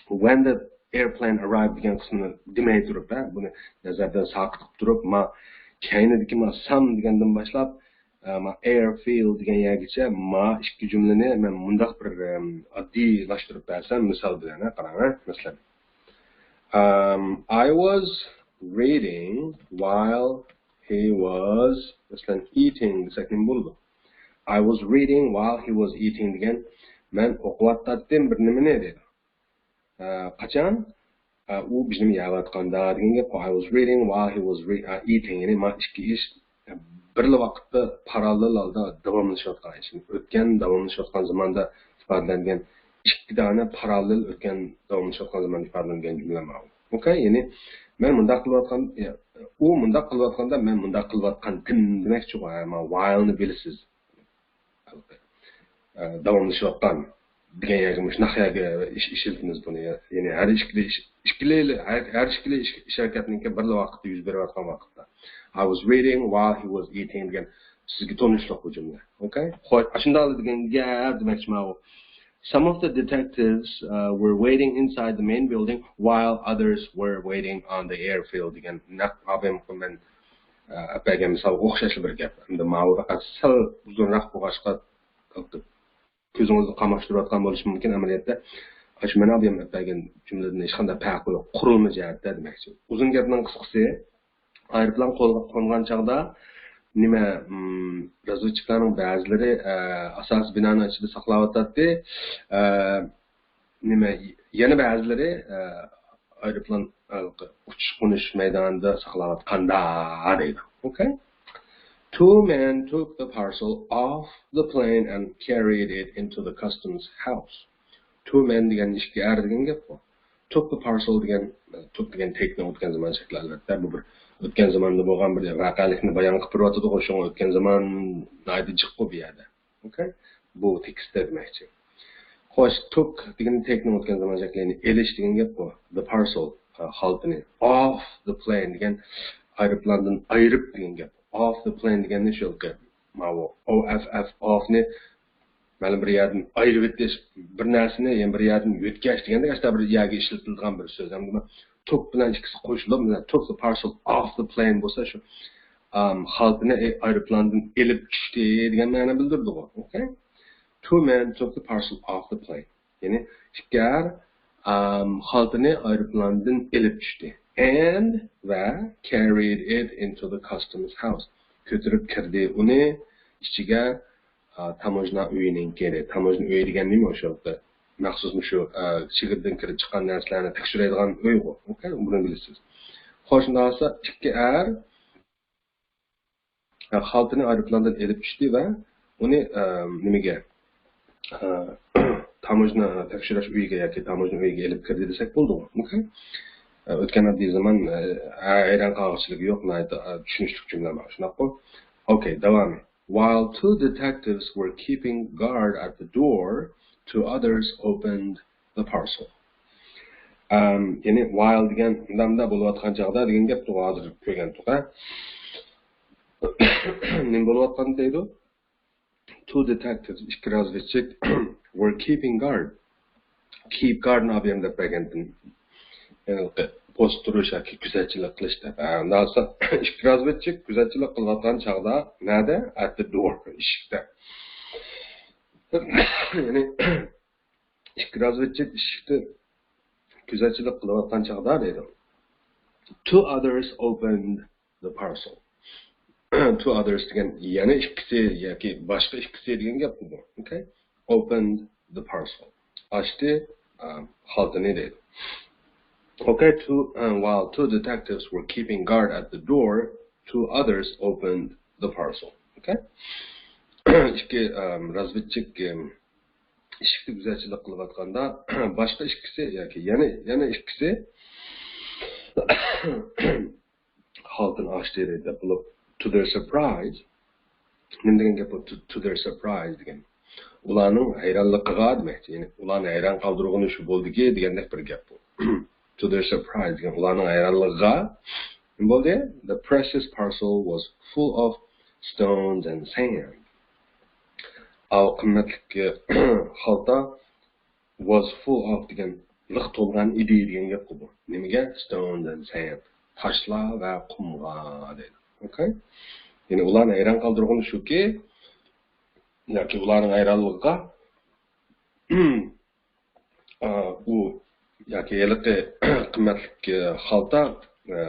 when the airplane arrived دېگەن قىسمىنى دېمەي تۇرۇپ، ھە، بۇنى نەزەردىن ساقىت قىلىپ تۇرۇپ، ما كەينىدىكى ما some دېگەندىن باشلاپ، ئە، ما airfield دېگەن يەرگىچە ما ئىككى جۈملىنى مەن مۇنداق بىر، ئەم، ئاددىيلاشتۇرۇپ بەرسەم، مىسال بىلەن، ھە، قاراڭ، ھە، مەسىلەن. Um, I was reading while he was، مەسىلەن، eating دېسەك نېمە بولىدۇ؟ I was reading while he was eating دېگەن، مەن ئوقۇۋاتاتتىم بىر نېمىنى دەيدۇ. ئە، قاچان؟ ئە، ئۇ بىر نېمە يەۋاتقاندا دېگەن گەپ. I was reading while he was re-، ئە، eating، يەنى ما ئىككى ئىش، ئە، بىرلا ۋاقىتتا پاراللېل ھالدا داۋاملىشىۋاتقان ئىش. ئۆتكەن داۋاملىشىۋاتقان زاماندا ئىپادىلەنگەن ئىككى دانە پاراللېل ئۆتكەن داۋاملىشىۋاتقان زاماندا ئىپادىلەنگەن جۈملە ماۋۇ. ئوكەي، يەنى مەن مۇنداق قىلىۋاتقان، ئۇ مۇنداق قىلىۋاتقاندا مەن مۇنداق قىلىۋاتقانتىم دېمەكچىغۇ، ھە، ما while نى بىلىسىز. ئە، داۋاملىشىۋاتقان دېگەن يەرگە، مۇشۇنداق يەرگە ئىش-، ئىشلىتىمىز بۇنى. يەنى ھەر ئىككىلى ئىش-، ئىككىلى، ھەر، ھەر ئىككىلى ئىش، ئىش ھەرىكەتنىڭكى بىرلا ۋاقىتتا يۈز بېرىۋاتقان ۋاقىتتا. I was reading while he was eating دېگەن سىزگە تونۇشلۇق بۇ جۈملە. ئوكەي؟ خوش، ئاشۇنداقلا دېگەن گەپ دېمەكچى ماۋۇ. Some of the detectives uh, were waiting inside the main building while others were waiting on the airfield دېگەن نەق ئابەمقۇ مەن ئەپەرگەن مىسالغا ئوخشاشلا بىر گەپ. ئەمدى ماۋۇ پەقەت سەل ئۇزۇنراق بولغاچقا كۆزىڭىزنى قاماشتۇرۇۋاتقان بولۇشى مۇمكىن ئەمەلىيەتتە. ئاشۇ مەن ئابەم ئەپەرگەن جۈملىدىن ھېچقانداق پەرقى يوق، قۇرۇلما جەھەتتە دېمەكچى. ئۇزۇن گەپنىڭ قىسقىسى، ئايروپىلان قولغا قونغان چاغدا نېمە، رازۋېدچىكلارنىڭ بەزىلىرى ئاساسىي بىنانىڭ ئىچىدە ساقلاۋاتاتتى. نېمە، يەنە بەزىلىرى ئايروپىلان ئۇچۇش قونۇش مەيدانىدا ساقلاۋاتقاندا دەيدۇ. Okay. Two men took the parcel off the plane and carried it into the customs house. Two men دېگەن ئىككى ئەر دېگەن گەپقۇ. Took the parcel دېگەن، took دېگەن تېكىستنى ئۆتكەن زامان شەكلى ئەلۋەتتە. بۇ بىر ئۆتكەن زاماندا بولغان بىر ۋەقەلىكنى بايان قىلىپ بېرىۋاتىدۇغۇ، شۇڭا ئۆتكەن زامان ناھايىتى جىققۇ بۇ يەردە. Okay. بۇ تېكىستتە دېمەكچى. خوش، took دېگەن تېكىستنى ئۆتكەن زامان شەكلىنى ئېلىش دېگەن گەپقۇ. The parcel، خالتىنى. Off the plane دېگەن ئايروپىلاندىن ئايرىپ دېگەن گەپ. Off the plane دېگەننى شۇ ماۋۇ O F F، off نى مەلۇم بىر يەردىن ئايرىۋېتىش، بىر نەرسىنى يەنە بىر يەردىن يۆتكەش دېگەندەك، ئەسلىدە بىر يەرگە ئىشلىتىلىدىغان بىر سۆز. ئەمدى took بىلەن ئىككىسى قوشۇلۇپ، مەسىلەن، took the parcel off the plane بولسا، شۇ، ئام، خالتىنى ئايروپىلاندىن ئېلىپ چۈشتى دېگەن مەنە بىلدۈرىدىغۇ. Okay. Two men took the parcel off the plane. يەنى ئىككى ئەر، ئام، خالتىنى ئايروپىلاندىن ئېلىپ چۈشتى. And ۋە carried it into the customs house. كۆتۈرۈپ كىردى ئۇنى ئىچىگە، ئا، تاموژنا ئۆيىنىڭكى، تاموژنا ئۆيى دېگەن نېمە؟ ئوشۇ مەخسۇس مۇشۇ، ئا، چېگرىدىن كىرىپ چىققان نەرسىلەرنى تەكشۈرەيدىغان ئۆيغۇ. Okay، بۇنى بىلىسىز. خوش، شۇنداق بولسا ئىككى ئەر، ئا، خالتىنى ئايروپىلاندىن ئېلىپ چۈشتى ۋە ئۇنى، ئا، نېمىگە، ئا، تاموژنا تەكشۈرۈش ئۆيىگە ياكى تاموژنا ئۆيىگە ئېلىپ كىردى دېسەك بولىدىغۇ. Okay. ئا، ئۆتكەن ئاددىي زامان، ئا، ھەيران قالغۇچىلىكى يوق، ناھايىتى، ئا، چۈشىنىشلىك جۈملە بار، شۇنداققۇ؟ Okay، داۋامى. While two detectives were keeping guard at the door, two others opened the parcel. ئەم، يەنى while دېگەن مۇنداق بولۇۋاتقان چاغدا دېگەن گەپتۇ، ھازىر كۆرگەنتۇق، ھە؟ نېمە بولۇۋاتقان دەيدۇ؟ Two detectives، ئىككى رازۋېدچىك، were keeping guard. Keep guard نى ئابىيەم دەپ بەرگەنتىم. يەنى پوست تۇرۇش ياكى كۆزەتچىلىك قىلىش دەپ. ھە، ئۇنداق بولسا ئىككى رازۋېدچىك كۆزەتچىلىك قىلىۋاتقان چاغدا نەدە؟ At the door، ئىشىكتە. يەنى ئىككى رازۋېدچىك ئىشىكتە كۆزەتچىلىك قىلىۋاتقان چاغدا دەيدۇ. Two others opened the parcel. Two others دېگەن يەنە ئىككىسى ياكى باشقا ئىككىسى دېگەن گەپ بۇ. Okay. Opened the parcel. ئاچتى، ئا، خالتىنى دەيدۇ. Okay, two, uh, while two detectives were keeping guard at the door, two others opened the parcel. Okay. ئىككى، ئەم، رازۋېدچىك، ئەم، ئىشىكتە كۆزەتچىلىك قىلىۋاتقاندا، باشقا ئىككىسى ياكى يەنە، يەنە ئىككىسى خالتىنى ئاچتى دەپ بولۇپ، to their surprise. نېمە دېگەن گەپ بۇ؟ To, to their surprise دېگەن. ئۇلارنىڭ ھەيرانلىقىغا دېمەكچى. يەنى ئۇلارنى ھەيران قالدۇرغىنى شۇ بولدىكى دېگەندەك بىر گەپ بۇ. To their surprise دېگەن ئۇلارنىڭ ھەيرانلىقىغا نېمە بولدى؟ The precious parcel was full of stones and sand. ئاۋۇ قىممەتلىك خالتا was full of دېگەن لىق تولغان ئىدى دېگەن گەپقۇ بۇ. نېمىگە؟ Stones and sand. تاشلار ۋە قۇمغا دەيدۇ. Okay. يەنى ئۇلارنى ھەيران قالدۇرغىنى شۇكى، ياكى ئۇلارنىڭ ھەيرانلىقىغا، ئا، ئۇ ياكى ھېلىقى قىممەتلىك، ئە، خالتا، ئە،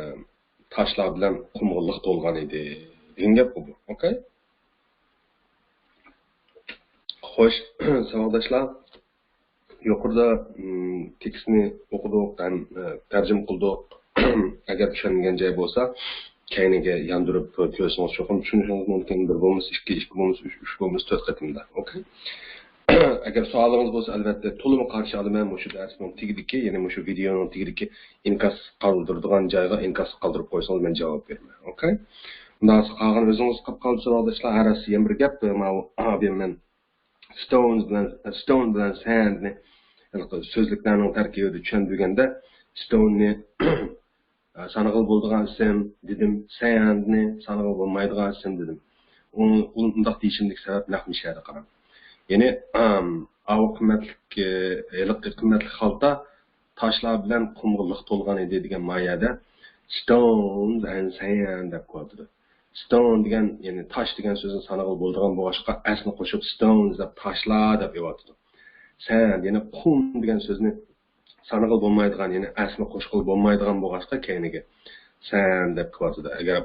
تاشلار بىلەن قۇمغا لىق تولغان ئىدى دېگەن گەپقۇ بۇ. Okay. خوش، ساۋاقداشلار. يۇقىرىدا، ئىم، تېكىستنى ئوقۇدۇق ھەم، ئە، تەرجىمە قىلدۇق. ئەگەر چۈشەنمىگەن جاي بولسا، كەينىگە ياندۇرۇپ كۆرسىڭىز چوقۇم چۈشىنىشىڭىز مۇمكىن. بىر بولمىسا ئىككى، ئىككى بولمىسا ئۈچ، ئۈچ بولمىسا تۆت قېتىمدا. Okay. ئەگەر سوئالىڭىز بولسا، ئەلۋەتتە، تولىمۇ قارشى ئالىمەن. مۇشۇ دەرسنىڭ تېگىدىكى، يەنى مۇشۇ ۋىدېئونىڭ تېگىدىكى ئىنكاس قالدۇرىدىغان جايغا ئىنكاس قالدۇرۇپ قويسىڭىز، مەن جاۋاب بېرىمەن. Okay. ئۇنداق بولسا قالغان ئۆزىڭىز قاپ قالدى، ساۋاقداشلار. ھەر ھەسسە يەنە بىر گەپ، ماۋۇ ئابىم مەن stones بىلەن، stone بىلەن sand نى، ھېلىقى سۆزلۈكلەرنىڭ تەركىبىدە چۈشەندۈرگەندە، stone نى، ئە، سانىغىلى بولىدىغان ئىسىم دېدىم، sand نى سانىغىلى بولمايدىغان ئىسىم دېدىم. ئۇ، ئۇنداق دېيىشىمدىكى سەۋەب نەق مۇشۇ يەردە قاراڭ. يەنى، ئام، ئاۋۇ قىممەتلىك، ئە، ھېلىقى قىممەتلىك خالتا تاشلار بىلەن قۇمغا لىق تولغان ئىدى دېگەن مايەدە stones and sand دەپ قويۇۋاتىدۇ. Stone دېگەن، يەنى تاش دېگەن سۆزنى سانىغىلى بولىدىغان بولغاچقا، s نى قوشۇپ stones دەپ، تاشلار دەپ ئېلىۋاتىدۇ. Sand، يەنى قۇم دېگەن سۆزنى سانىغىلى بولمايدىغان، يەنى s نى قوشقىلى بولمايدىغان بولغاچقا كەينىگە sand دەپ كېلىۋاتىدۇ. ئەگەر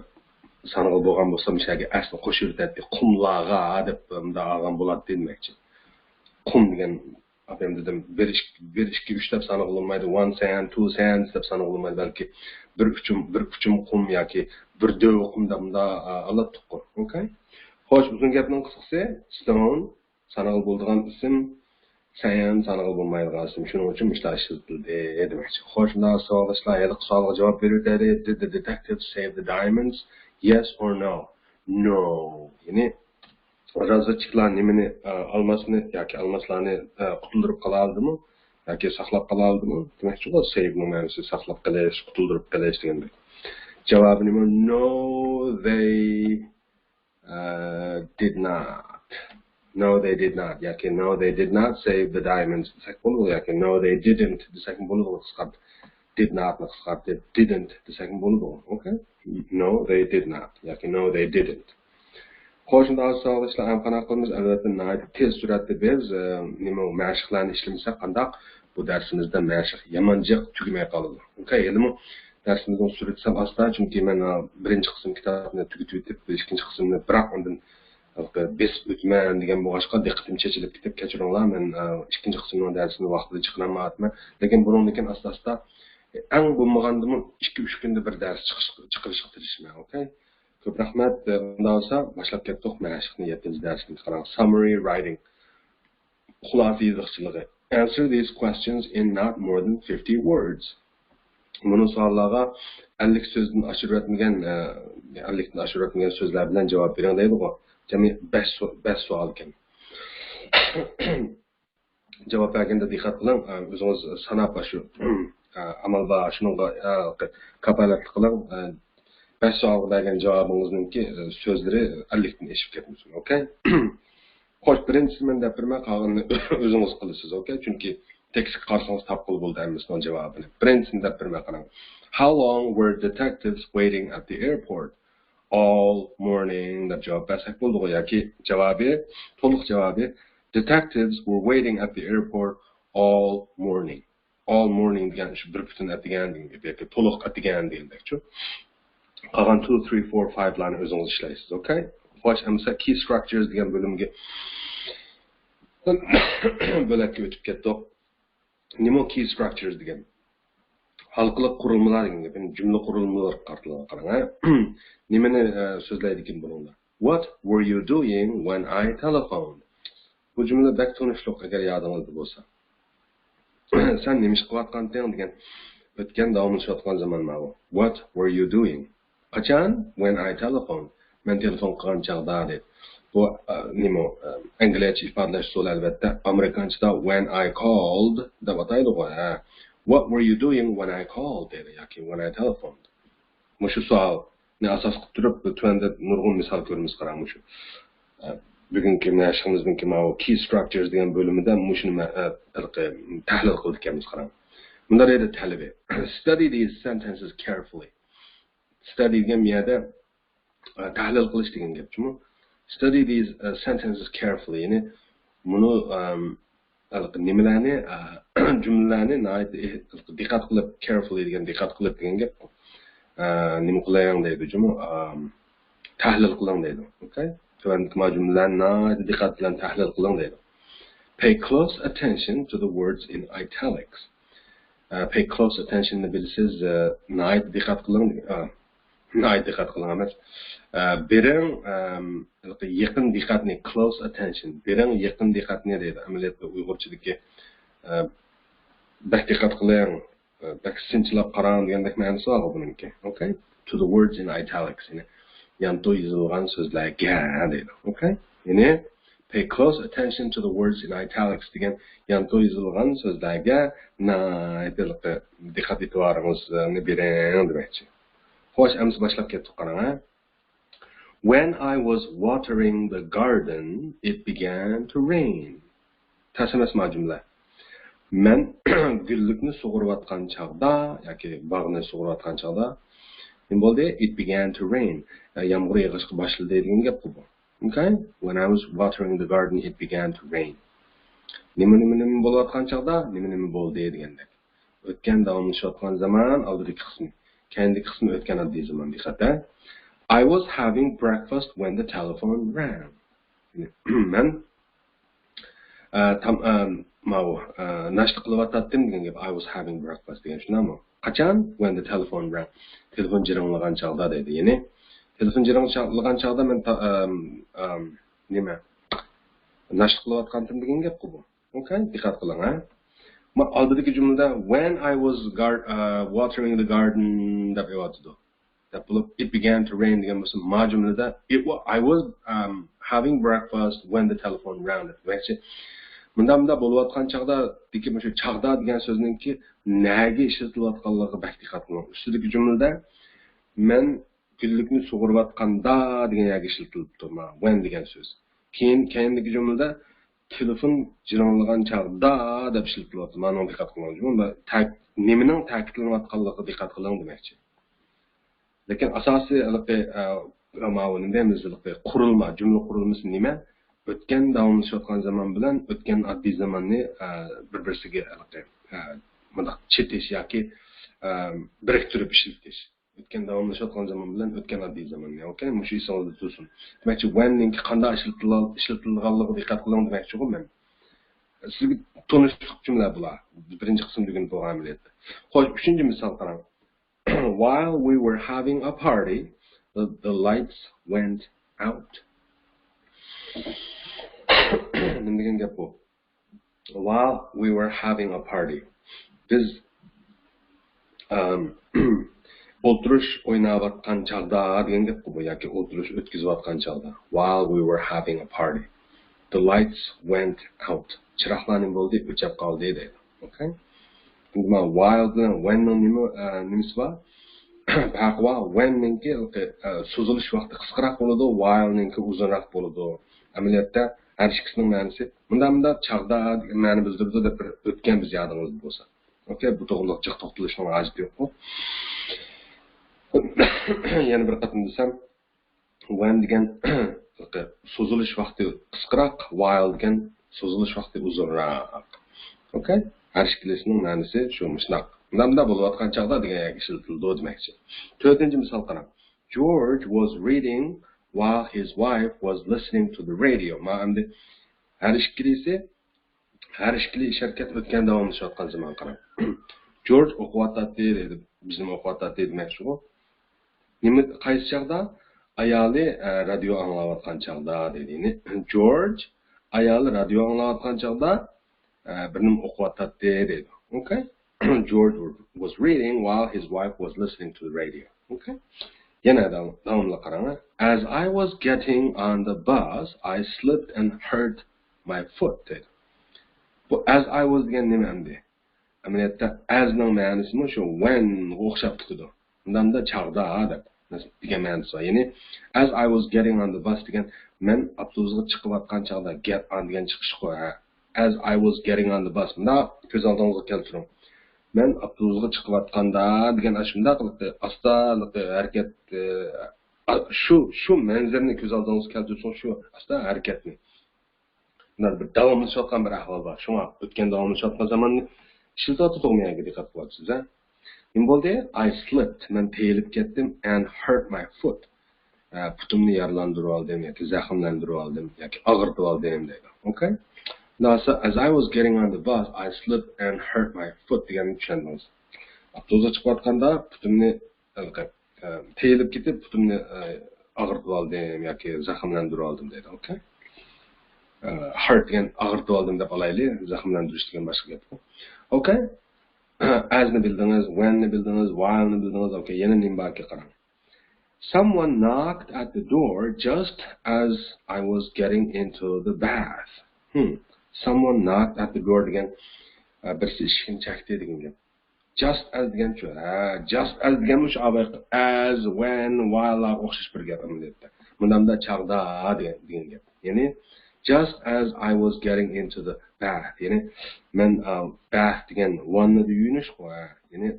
سانىغىلى بولغان بولسا، مۇشۇ يەرگە s نى قوشۇۋېتەتتى، قۇملارغا دەپ مۇنداق ئالغان بولاتتى دېمەكچى. قۇم دېگەن، ئاپام دېدىم، بىر، ئىككى، بىر، ئىككى، ئۈچ دەپ سانىغىلى بولمايدۇ، one sand، two sands دەپ سانىغىلى بولمايدۇ، بەلكى بىر ئۇچۇم، بىر ئۇچۇم قۇم ياكى بىر دۆۋە قۇم دەپ مۇنداق، ئا، ئالاتتۇققۇ. ئوكەي؟ خوش، ئۇزۇن گەپنىڭ قىسقىسى، stone سانىغىلى بولىدىغان ئىسىم، sand سانىغىلى بولمايدىغان ئىسىم. شۇنىڭ ئۈچۈن مۇشۇنداق ئىشلىتىلدى دېمەكچى. خوش، مۇنداق سوئاللاشلار، ھېلىقى سوئالغا جاۋاب بېرىۋېتەيلى. Did the detective save the diamonds? Yes or no? No. يەنى رازۋېدچىكلار نېمىنى، ئە، ئالماسنى ياكى ئالماسلارنى، ئە، قۇتۇلدۇرۇپ قالالىدىمۇ ياكى ساقلاپ قالالىدىمۇ؟ دېمەكچىغۇ، سېيۋنىڭ مەنىسى ساقلاپ قېلىش، قۇتۇلدۇرۇپ قېلىش دېگەندەك. جاۋابى نېمە؟ No, they ئە، did not. No, they did not. ياكى no, they did not save the diamonds دېسەك بولىدۇ. ياكى no, they didn't دېسەكمۇ بولىدۇ. قىسقارت-، did not نى قىسقارتىپ didn't دېسەكمۇ بولىدۇ. ئوكەي؟ No, they did not. ياكى no, they didn't. خوش، شۇنداق سوئاللاشلار ھەم قانداق قىلىمىز؟ ئەلۋەتتە، ناھايىتى تېز سۈرئەتتە بىز، ئە، نېمە، مەشىقلەرنى ئىشلىمىسەك قانداق؟ بۇ دەرسىمىزدە مەشىق يامان جىق تۈگىمەي قالىدۇ. ئوكەي، ھېلىمۇ دەرسىمىزنىڭ سۈرئىتى سەل ئاستا، چۈنكى مەن، ئە، بىرىنچى قىسىم كىتابنى تۈگىتىۋېتىپ، ئىككىنچى قىسىمنى بىراق ئاندىن ھېلىقى بېسىپ ئۆتىمەن دېگەن بولغاچقا، دىققىتىم چېچىلىپ كېتىپ، كەچۈرۈڭلار، مەن، ئە، ئىككىنچى قىسىمنىڭ دەرسىنى ۋاقتىدا چىقىرالمايۋاتىمەن. لېكىن بۇنىڭدىن كېيىن ئاستا-ئاستا، ئەڭ بولمىغاندىمۇ ئىككى، ئۈچ كۈندە بىر دەرس چىقىش-، چىقىرىشقا تىرىشىمەن. ئوكەي؟ كۆپ رەھمەت. ئۇنداق بولسا، باشلاپ كەتتۇق. مەشىقنى يەتتىنچى دەرسنى قاراڭ. Summary writing. خۇلاسە يېزىقچىلىقى. Answer these questions in not more than fifty words. بۇنى سوئاللارغا ئەللىك سۆزدىن ئاشۇرۇۋەتمىگەن، ئە، ئەللىكتىن ئاشۇرۇۋەتمىگەن سۆزلەر بىلەن جاۋاب بېرىڭ دەيدىغۇ. جەمئىي بەش سو-، بەش سوئالكەن. جاۋاب بەرگەندە دىققەت قىلىڭ، ئە، ئۆزىڭىز ساناپ ئاشۇ، ئە، ئامال بار، شۇنىڭغا، ئە، كاپالەتلىك قىلىڭ. ئە، بەش سوئالغا بەرگەن جاۋابىڭىزنىڭكى، ئە، سۆزلىرى ئەللىكتىن ئېشىپ كەتمىسۇن. ئوكەي؟ خوش، بىرىنچىسىنى مەن دەپ بېرىمەن، قالغىنىنى ئۆزىڭىز قىلىسىز. ئوكەي؟ چۈنكى تېكىستكە قارىسىڭىز تاپقىلى بولىدۇ ھەممىسىنىڭ جاۋابىنى. بىرىنچىسىنى دەپ بېرىمەن، قاراڭ. How long were detectives waiting at the airport? All morning دەپ جاۋاب بەرسەك بولىدىغۇ. ياكى جاۋابى، تولۇق جاۋابى، Detectives were waiting at the airport all morning. All morning دېگەن شۇ بىر پۈتۈن ئەتىگەن دېگەن گەپ ياكى تولۇق ئەتىگەن دېگەندەكچۇ. قالغان two، three، four، five لارنى ئۆزىڭىز ئىشلەيسىز. ئوكەي؟ خوش، ئەمسە key structures دېگەن بۆلۈمگە بۆلەككە ئۆتۈپ كەتتۇق. نېمە key structures دېگەن؟ ھالقىلىق قۇرۇلمىلار دېگەن گەپ. يەنى جۈملە قۇرۇلمىلىرىغا قارىتىلغان، قاراڭ، ھە؟ نېمىنى، ئە، سۆزلەيدىكىن بۇنىڭدا؟ What were you doing when I telephoned? بۇ جۈملە بەك تونۇشلۇق، ئەگەر يادىڭىزدا بولسا. سەن نېمە ئىش قىلىۋاتقانتىڭ دېگەن ئۆتكەن داۋاملىشىۋاتقان زامان ماۋۇ. What were you doing? قاچان؟ When I telephoned. مەن تېلېفون قىلغان چاغدا دەيدۇ. بۇ، ئە، نېمە، ئە، ئەنگلىيەچە ئىپادىلەش ئۇسۇلى، ئەلۋەتتە. ئامېرىكانچىدا when I called دەپ ئاتايدىغۇ، ھە. What were you doing when I called دەيدۇ ياكى when I telephoned. مۇشۇ سوئالنى ئاساس قىلىپ تۇرۇپ، تۆۋەندە نۇرغۇن مىسال كۆرىمىز، قاراڭ، مۇشۇ. ئە، بۈگۈنكى مەشىقىمىزنىڭكى ماۋۇ key structures دېگەن بۆلۈمىدە مۇشۇنى مە-، ئە، ھېلىقى تەھلىل قىلىدىكەنمىز، قاراڭ. مۇنداق دەيدۇ تەلىپى. Study these sentences carefully. Study دېگەن بۇ يەردە، ئە، تەھلىل قىلىش دېگەن گەپ جۇمۇ. Study these, ئە، sentences carefully. يەنى مۇنۇ، ئەم، ھېلىقى نېمىلەرنى، ئە، جۈملىلەرنى ناھايىتى ئېھ-، دىققەت قىلىپ، carefully دېگەن دىققەت قىلىپ دېگەن گەپ. ئە، نېمە قىلىڭ دەيدۇ جۇمۇ. ئەم، تەھلىل قىلىڭ دەيدۇ. ئوكەي؟ تۆۋەندىكى مانا جۈملىلەرنى ناھايىتى دىققەت بىلەن تەھلىل قىلىڭ دەيدۇ. Pay close attention to the words in italics. ئە، pay close attention نى بىلىسىز، ئە، ناھايىتى دىققەت قىلىڭ، ئە، ناھايىتى دىققەت قىلىڭ ئەمەس. ئە، بېرىڭ، ئەم، يېقىن دىققەتنى، close attention. بېرىڭ يېقىن دىققەتنى دەيدۇ. ئەمەلىيەتتە ئۇيغۇرچىدىكى، ئە، بەك دىققەت قىلىڭ، ئە، بەك سىنچىلاپ قاراڭ دېگەندەك مەنىسى بارغۇ بۇنىڭكى. ئوكەي؟ To the words in italics. يەنى يانتۇ يېزىلغان سۆزلەرگە دەيدۇ. ئوكەي؟ يەنى pay close attention to the words in italics دېگەن يانتۇ يېزىلغان سۆزلەرگە ناھايىتى دىققەت ئېتىبارىڭىزنى بېرىڭ دېمەكچى. خوش، ئەمسە باشلاپ كەتتۇق، قاراڭ، ھە. When I was watering the garden, it began to rain. تەس ئەمەس ما جۈملە. مەن گۈللۈكنى سۇغۇرۇۋاتقان چاغدا ياكى باغنى سۇغۇرۇۋاتقان چاغدا نېمە بولدى؟ It began to rain. يامغۇر يېغىشقا باشلىدى دېگەن گەپقۇ بۇ. Okay? When I was watering the garden, it began to rain. نېمە، نېمە، نېمە بولۇۋاتقان چاغدا نېمە، نېمە بولدى دېگەندەك. ئۆتكەن داۋاملىشىۋاتقان زامان ئالدىدىكى قىسمى. كەينىدىكى قىسمى ئۆتكەن ئاددىي زامان، دىققەت ھە. I was having breakfast when the telephone rang. مەن ئە، تام-، ئە، ماۋۇ، ئە، ناشتا قىلىۋاتاتتىم دېگەن گەپ. I was having breakfast دېگەن شۇنداقمۇ؟ قاچان؟ When the telephone rang. تېلېفون جىرىڭلىغان چاغدا دەيدۇ. يەنى تېلېفون جىرىڭلىغان چاغدا مەن تا-، ئەم، ئەم، نېمە؟ ناشتا قىلىۋاتقانتىم دېگەن گەپقۇ بۇ. Okay، دىققەت قىلىڭ ھە. ما ئالدىدىكى جۈملىدە when I was gar-، ئە، watering the garden دەپ ئېۋاتىدۇ. دەپ بولۇپ، it began to rain دېگەن بولسا، ما جۈملىدە it wa-، I was, um, having breakfast when the telephone rang دەپ دېمەكچى. مۇنداق، مۇنداق بولۇۋاتقان چاغدا دېگەن، مۇشۇ چاغدا دېگەن سۆزنىڭكى نەگە ئىشلىتىلىۋاتقانلىقىغا بەك دىققەت قىلىڭ. ئۈستىدىكى جۈملىدە مەن گۈللۈكنى سۇغۇرۇۋاتقاندا دېگەن يەرگە ئىشلىتىلىپتۇ، ما when دېگەن سۆز. كېيىن، كەينىدىكى جۈملىدە تېلېفون جىرىڭلىغان چاغدا دەپ ئىشلىتىلىۋاتىدۇ. مانا تەك-، نېمىنىڭ تەكىتلىنىۋاتقانلىقىغا دىققەت قىلىڭ دېمەكچى. لېكىن ئاساسىي ھېلىقى، ئە، ماۋۇ نېمە دەيمىز، ھېلىقى قۇرۇلما، جۈملە قۇرۇلمىسى نېمە؟ ئۆتكەن داۋاملىشىۋاتقان زامان بىلەن ئۆتكەن ئاددىي زاماننى، ئە، بىر-بىرسىگە ھېلىقى، ئە، مۇنداق چېتىش ياكى، ئە، بىرىكتۈرۈپ ئىشلىتىش. ئۆتكەن داۋاملىشىۋاتقان زامان بىلەن ئۆتكەن ئاددىي زاماننى، ئوكەي؟ مۇشۇ ئېسىڭىزدە تۇرسۇن. دېمەكچى، when نىڭكى قانداق ئىشلىتىلغان-، ئىشلىتىلىدىغانلىقىغا دىققەت قىلىڭ دېمەكچىغۇ مەن. سىزگە تونۇشلۇق جۈملە بۇلار. بىرىنچى قىسىمدا ئۆگىنىپ بولغان ئەمەلىيەتتە. خوش، ئۈچىنچى مىسال قاراڭ. While we were having a party, the, the lights went out. نېمە دېگەن گەپ بۇ؟ While we were having a party. بىز، ئەم، ئولتۇرۇش ئويناۋاتقان چاغدا دېگەن گەپقۇ بۇ، ياكى ئولتۇرۇش ئۆتكۈزۈۋاتقان چاغدا. While we were having a party, the lights went out. چىراغلار نېمە بولدى؟ ئۆچۈپ قالدى دەيدۇ. ئوكەي؟ ئەمدى مانا while بىلەن when نىڭ نېمە، ئە، نېمىسى بار؟ پەرقى بار. When نىڭكى، ئە، سوزۇلۇش ۋاقتى قىسقىراق بولىدۇ، while نىڭكى ئۇزۇنراق بولىدۇ. ئەمەلىيەتتە ھەر ئىككىسىنىڭ مەنىسى مۇنداق، مۇنداق چاغدا دېگەن مەنە بىلدۈرىدۇ دەپ بىر ئۆتكەن بىز يادىڭىزدا بولسا. ئوكەي، بۇ توغرىلىق جىق توختىلىشنىڭ ھاجىتى يوققۇ. يەنە بىر قېتىم دېسەم، when دېگەن سوزۇلۇش ۋاقتى قىسقىراق، while دېگەن سوزۇلۇش ۋاقتى ئۇزۇنراق. ئوكەي؟ ھەر ئىككىلىسىنىڭ مەنىسى شۇ مۇشۇنداق. مۇنداق، مۇنداق بولۇۋاتقان چاغدا دېگەن يەرگە ئىشلىتىلىدۇ دېمەكچى. تۆتىنچى مىسال قاراڭ. George was reading while his wife was listening to the radio. ما ئەمدى ھەر ئىككىلىسى ھەر ئىككىلى ئىش ھەرىكەت ئۆتكەن داۋاملىشىۋاتقان زامان قاراڭ. جورج ئوقۇۋاتاتتى دەيدۇ. بىزمۇ ئوقۇۋاتاتتى دېمەكچىغۇ. نېمە، قايسى چاغدا؟ ئايالى، ئە، رادىيو ئاڭلاۋاتقان چاغدا دەيدۇ. يەنى جورج ئايالى رادىيو ئاڭلاۋاتقان چاغدا، ئە، بىر نېمە ئوقۇۋاتاتتى دەيدۇ. ئوكەي؟ George was reading while his wife was listening to the radio. ئوكەي؟ يەنە داۋام-، داۋاملىق قاراڭ. As I was getting on the bus, I slipped and hurt my foot دەيدۇ. بۇ as I was دېگەن نېمە ئەمدى؟ ئەمەلىيەتتە as نىڭ مەنىسىمۇ شۇ when غا ئوخشاپ كېتىدۇ. مۇنداقتا چاغدا دەپ دېگەن مەنىسى بار. يەنى as I was getting on the bus دېگەن مەن ئاپتوبۇسقا چىقىۋاتقان چاغدا، get on دېگەن چىقىشقۇ، ھە. As I was getting on the bus. مۇنداق كۆز ئالدىڭىزغا كەلتۈرۈڭ. مەن ئاپتوبۇسقا چىقىۋاتقاندا دېگەن ئاشۇنداق ئاستا ھەرىكەت، ئە، شۇ، شۇ مەنزىرىنى كۆز ئالدىڭىزغا كەلتۈرسىڭىز، شۇ ئاستا ھەرىكەتنى. مۇنداق بىر داۋاملىشىۋاتقان بىر ئەھۋال بار. شۇڭا ئۆتكەن داۋاملىشىۋاتقان زاماننى ئىشلىتىۋاتىدۇ، مەيەگە دىققەت قىلىۋاتىسىز، ھە؟ نېمە بولدى؟ I slipped، مەن تېيىلىپ كەتتىم، and hurt my foot. ئە، پۇتۇمنى يارىلاندۇرۇۋالدىم ياكى زەخىملەندۈرۈۋالدىم ياكى ئاغرىتىۋالدىم دەيدۇ. ئوكەي؟ Now, so as I was getting on the bus, I slipped and hurt my foot دېگەننى چۈشەندىڭىز. ئاپتوبۇسقا چىقىۋاتقاندا پۇتۇمنى ھېلىقى، ئە، تېيىلىپ كېتىپ، پۇتۇمنى، ئە، ئاغرىتىۋالدىم ياكى زەخىملەندۈرۈۋالدىم دەيدۇ. ئوكەي؟ ئە، hurt دېگەن ئاغرىتىۋالدىم دەپ ئالايلى، زەخىملەندۈرۈش دېگەن باشقا گەپكۇ. ئوكەي؟ As نى بىلدىڭىز، when نى بىلدىڭىز، while نى بىلدىڭىز. ئوكەي، يەنە نېمە باركى قاراڭ. Someone knocked at the door just as I was getting into the bath. Hmm. Someone knocked at the door دېگەن، ئە، بىرسى ئىشىكنى چەكتى دېگەن گەپ. Just as دېگەنچۇ؟ ھە، just as دېگەن مۇشۇ ئاۋاققى as، when، while لارغا ئوخشاش بىر گەپ ئەمەلىيەتتە. مۇنداقتا چاغدا دېگەن، دېگەن گەپ. يەنى Just as I was getting into the bath. يەنى مەن، ئا، bath دېگەن ۋاننىدا يۇيۇنۇشقۇ، ھە. يەنى،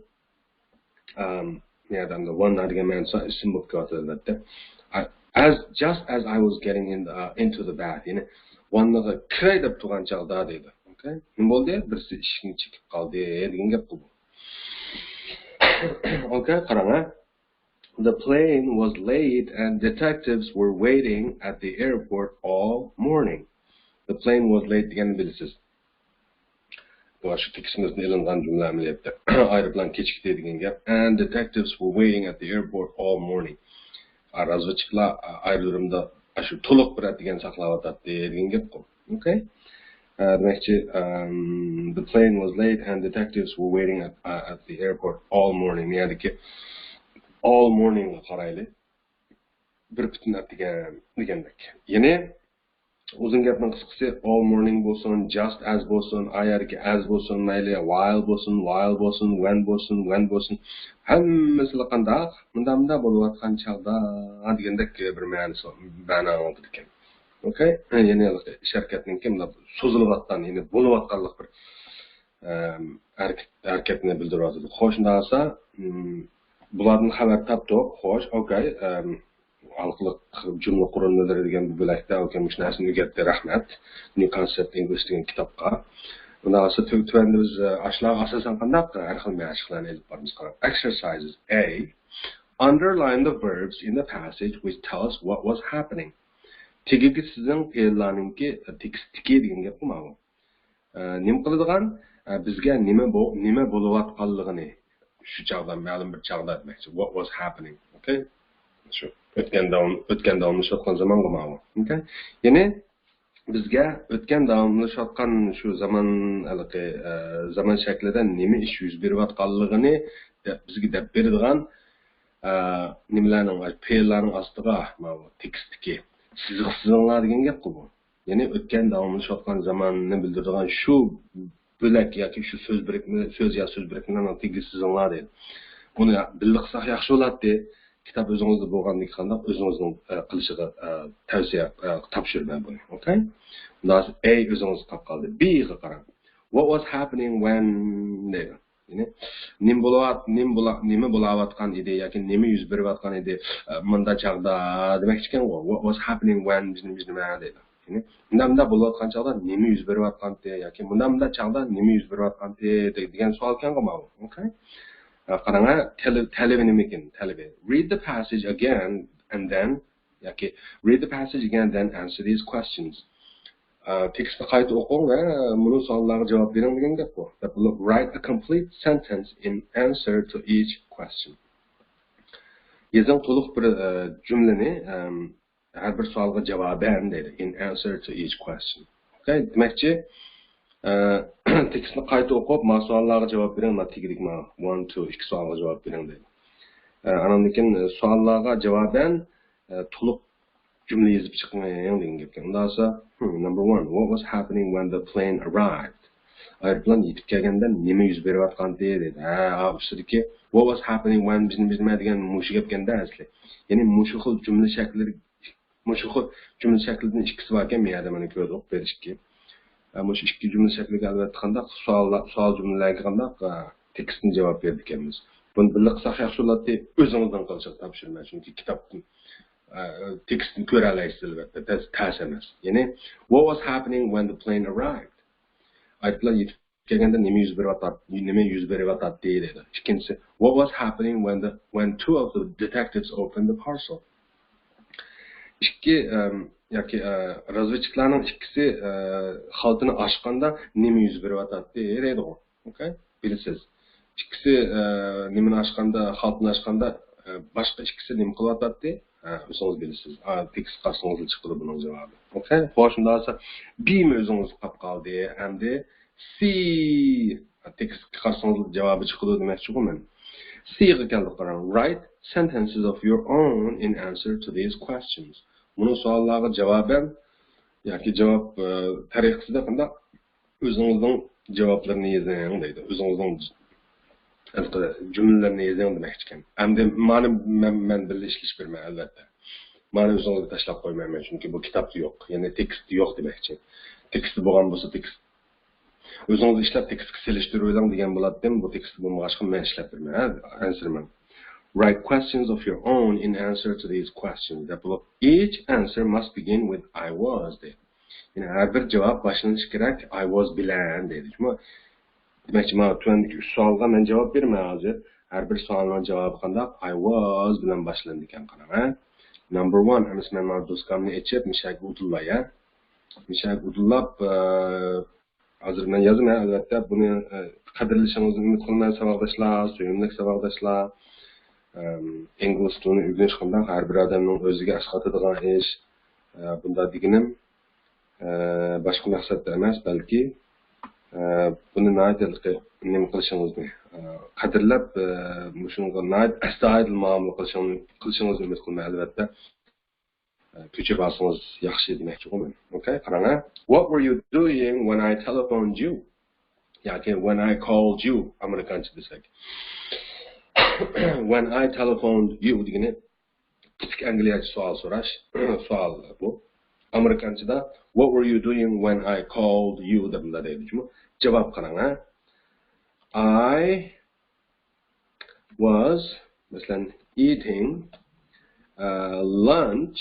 ئام، يەنى ئەمدى ۋاننا دېگەن مەنىسى ئىسىم بولۇپ كېلىۋاتىدۇ، ئەلۋەتتە. I, as, just as I was getting in, uh, into the bath. يەنى ۋاننىغا كىرەي دەپ تۇرغان چاغدا دەيدۇ. ئوكەي؟ نېمە بولدى؟ بىرسى ئىشىكنى چېكىپ قالدى دېگەن گەپقۇ بۇ. ئوكەي، قاراڭ، ھە. The plane was late and detectives were waiting at the airport all morning. The plane was late دېگەننى بىلىسىز. بۇ شۇ تېكىستىمىزدىن ئېلىنغان جۈملە ئەمەلىيەتتە. ئايروپىلان كېچىكتى دېگەن گەپ. And detectives were waiting at the airport all morning. ئا، رازۋېدچىكلار، ئا، ئايرودرومدا شۇ تولۇق بىر ئەتىگەن ساقلاۋاتاتتى دېگەن گەپقۇ. ئوكەي. ئە، دېمەكچى، ئەم، the plane was late and detectives were waiting at, uh, at the airport all morning. بۇ يەردىكى all morning غا قارايلى. بىر پۈتۈن ئەتىگەن دېگەندەك. يەنى ئۇزۇن گەپنىڭ قىسقىسى، all morning بولسۇن، just as بولسۇن، ئا يەردىكى as بولسۇن، مەيلى while بولسۇن، while بولسۇن، when بولسۇن، when بولسۇن، ھەممىسىلا قانداق؟ مۇنداق، مۇنداق بولۇۋاتقان چاغدا دېگەندەك بىر مەنىسى، مەنە ئاڭلىتىدىكەن. ئوكەي؟ يەنى ھېلىقى ئىش ھەرىكەتنىڭكى مۇنداق سوزۇلۇۋاتقان، يەنى بولۇۋاتقانلىق بىر، ئەم، ھەرىكەت، ھەرىكەتنى بىلدۈرۈۋاتىدۇ. خوش، شۇنداق بولسا، ئىم، بۇلاردىن خەۋەر تاپتۇق. خوش، ئوكەي. ئەم، ھالقىلىق جۈملە قۇرۇلمىلىرى دېگەن بۆلەكتە، ئوكەي، مۇشۇ نەرسىنى ئۆگەتتى، رەھمەت. New Concept English دېگەن كىتابقا. ئۇنداق بولسا تۆ-، تۆۋەندە بىز، ئە، ئاشۇلارغا ئاساسەن قانداق ھەر خىل مەشىقلەرنى ئېلىپ بارىمىز؟ قاراڭ. Exercises A. Underline the verbs in the passage which tell us what was happening. تېگىگە سىزىڭ پېئىللارنىڭكى، ئە، تېكىستتىكى دېگەن گەپقۇ ماۋۇ. ئە، نېمە قىلىدىغان؟ ئە، بىزگە نېمە بو-، نېمە بولۇۋاتقانلىقىنى، شۇ چاغدا، مەلۇم بىر چاغدا دېمەكچى. What was happening. ئوكەي؟ شۇ ئۆتكەن داۋام، ئۆتكەن داۋاملىشىۋاتقان زامانغۇ ماۋۇ. ئوكەي؟ يەنى بىزگە ئۆتكەن داۋاملىشىۋاتقان شۇ زامان، ھېلىقى، ئە، زامان شەكلىدە نېمە ئىش يۈز بېرىۋاتقانلىقىنى دەپ، بىزگە دەپ بېرىدىغان، ئە، نېمىلەرنىڭ، پېئىللارنىڭ ئاستىغا ماۋۇ تېكىستتىكى سىزىق سىزىڭلار دېگەن گەپقۇ بۇ. يەنى ئۆتكەن داۋاملىشىۋاتقان زاماننى بىلدۈرىدىغان شۇ بۆلەك ياكى شۇ سۆز بىرىكمە، سۆز يا سۆز بىرىكمىلىرىنىڭ تېگىگە سىزىڭلار دەيدۇ. بۇنى بىللە قىلساق ياخشى بولاتتى. كىتاب ئۆزىڭىزدە بولغاندىكى قانداق ئۆزىڭىزنىڭ، ئە، قىلىشىغا، ئە، تەۋسىيە، ئە، تاپشۇرىمەن بۇنى. ئوكەي؟ مۇنداق، ئەي، ئۆزىڭىز قاپ قالدى. بىغا قاراڭ. What was happening when دەيدۇ. يەنى نېمە بولۇۋات-، نېمە بولا-، نېمە بولاۋاتقان ئىدى ياكى نېمە يۈز بېرىۋاتقان ئىدى، ئە، مۇندا چاغدا دېمەكچىكەنغۇ. What was happening when بىز نېمە، بىز نېمە دەيدۇ. يەنى مۇنداق، مۇنداق بولۇۋاتقان چاغدا نېمە يۈز بېرىۋاتقانتى ياكى مۇنداق، مۇنداق چاغدا نېمە يۈز بېرىۋاتقانتى دېگەن سوئالكەنغۇ ماۋۇ. ئوكەي؟ ئە، قاراڭ، تەلە-، تەلىپى نېمىكىن؟ تەلىپى. Read the passage again and then ياكى read the passage again, then answer these questions. ئە، تېكىستنى قايتا ئوقۇڭ ۋە مۇنۇ سوئاللارغا جاۋاب بېرىڭ دېگەن گەپ بۇ. Write a complete sentence in answer to each question. يېزىڭ تولۇق بىر، ئە، جۈملىنى، ئەم، ھەر بىر سوئالغا جاۋابەن دەيدۇ. In answer to each question. ئوكەي، دېمەكچى، ئە، تېكىستنى قايتا ئوقۇپ، مانا سوئاللارغا جاۋاب بېرىڭ، مانا تېگىدىكى مانا one، two، ئىككى سوئالغا جاۋاب بېرىڭ دەيدۇ. ئە، ئاندىن كېيىن، ئە، سوئاللارغا جاۋابەن، ئە، تولۇق جۈملە يېزىپ چىقىڭ دېگەن گەپكەن. ئۇنداق بولسا، hmm, number one, what was happening when the plane arrived? ئايروپىلان يېتىپ كەلگەندە نېمە يۈز بېرىۋاتقانتى دەيدۇ. ھە، ئا، ئۈستىدىكى what was happening when بىز نېمە، بىز نېمە دېگەن مۇشۇ گەپكەندە ئەسلى. يەنى مۇشۇ خىل جۈملە شەكلى، مۇشۇ خىل جۈملە شەكلىدىن ئىككىسى باركەن، بۇ يەردە مانا كۆردۇق، بىر، ئىككى. ئە، مۇشۇ ئىككى جۈملە شەكلىگە ئەلۋەتتە قانداق سوئاللار، سوئال جۈملىلەرگە قانداق، ئە، تېكىستتىن جاۋاب بېرىدىكەنمىز. بۇنى بىللە قىلساق ياخشى بولاتتى، ئۆزىڭىزنىڭ قىلىشىغا تاپشۇرىمەن، چۈنكى كىتابتىن، ئە، تېكىستنى كۆرەلەيسىز ئەلۋەتتە، تەس-، تەس ئەمەس. يەنى what was happening when the plane arrived? ئايروپىلان يېتىپ كەلگەندە نېمە يۈز بېرىۋاتاتتى، نېمە يۈز بېرىۋاتاتتى دەيدۇ. ئىككىنچىسى، what was happening when the, when two of the detectives opened the parcel? ئىككى، ئەم، ياكى، ئە، رازۋېدچىكلارنىڭ ئىككىسى، ئە، خالتىنى ئاچقاندا نېمە يۈز بېرىۋاتاتتى دەيدىغۇ. ئوكەي؟ بىلىسىز. ئىككىسى، ئە، نېمىنى ئاچقاندا، خالتىنى ئاچقاندا، ئە، باشقا ئىككىسى نېمە قىلىۋاتاتتى؟ ھە، ئۆزىڭىز بىلىسىز. ئا، تېكىست قارىسىڭىزلا چىقىدۇ بۇنىڭ جاۋابى. ئوكەي؟ خوش، ئۇنداق بولسا بىمۇ ئۆزىڭىز قاپ قالدى. ئەمدى سى، تېكىستكە قارىسىڭىز جاۋابى چىقىدۇ دېمەكچىغۇ مەن. سىغا كەلدۇق، قاراڭ. Write sentences of your own in answer to these questions. مۇنۇ سوئاللارغا جاۋابەن ياكى جاۋاب، ئە، تەرىقىسىدە قانداق ئۆزىڭىزنىڭ جاۋابلىرىنى يېزىڭ دەيدۇ. ئۆزىڭىزنىڭ ج-، جۈملىلىرىنى يېزىڭ دېمەكچىكەن. ئەمدى مانا مەن، مەن بىللە ئىشلىشىپ بېرىمەن، ئەلۋەتتە. مانا ئۆزىڭىزگە تاشلاپ قويمايمەن، چۈنكى بۇ كىتابتا يوق، يەنى تېكىستتا يوق دېمەكچى. تېكىستتا بولغان بولسا تېكىست، ئۆزىڭىز ئىشلەپ تېكىستكە سېلىشتۇرۇۋېلىڭ دېگەن بولاتتىم، بۇ تېكىستتا بولمىغاچقا مەن ئىشلەپ بېرىمەن، ھە، answer مەن. Write questions of your own in answer to these questions دەپ بولۇپ، each answer must begin with I was دەيدۇ. يەنى ھەر بىر جاۋاب باشلىنىشى كېرەك I was بىلەن دەيدۇ. شۇمۇ دېمەكچى، مانا تۆۋەندىكى ئۈچ سوئالغا مەن جاۋاب بېرىمەن ھازىر. ھەر بىر سوئالنىڭ جاۋابى قانداق؟ I was بىلەن باشلىنىدىكەن، قاراڭ، ھە. Number one، ئەمىسە مەن مانا دوسكامنى ئېچىپ، مىشەگە ئۇدۇللاي، ھە. مىشەگە ئۇدۇللاپ، ئە، ھازىر مەن يازىمەن، ئەلۋەتتە، بۇنى، ئە، قەدىرلىشىڭىزنى ئۈمىد قىلىمەن، ساۋاقداشلار، سۆيۈملۈك ساۋاقداشلار. ئەم، ئىنگلىز تىلىنى ئۆگىنىش قانداق؟ ھەر بىر ئادەمنىڭ ئۆزىگە ئەسقاتىدىغان ئىش. ئە، بۇنداق دېگىنىم، ئە، باشقا مەقسەتتە ئەمەس، بەلكى، ئە، بۇنى ناھايىتى ھېلىقى نېمە قىلىشىڭىزنى، ئە، قەدىرلەپ، ئە، مۇشۇنىڭغا ناھايىتى ئەستايىدىل مۇئامىلە قىلىشىڭ-، قىلىشىڭىزنى ئۈمىد قىلىمەن، ئەلۋەتتە. ئە، كۆچۈرۈپ ئالسىڭىز ياخشى دېمەكچىغۇ مەن. ئوكەي، قاراڭ، ھە. What were you doing when I telephoned you? ياكى when I called you، ئامېرىكانچە دېسەك. When I telephoned you دېگىنى تىپىك ئەنگلىيەچە سوئال سوراش، سوئال بۇ. ئامېرىكانچىدا، What were you doing when I called you دەپ مۇنداق دەيدۇ. جۇمۇ جاۋاب قاراڭ، ھە. I was، مەسىلەن، eating، ئە، lunch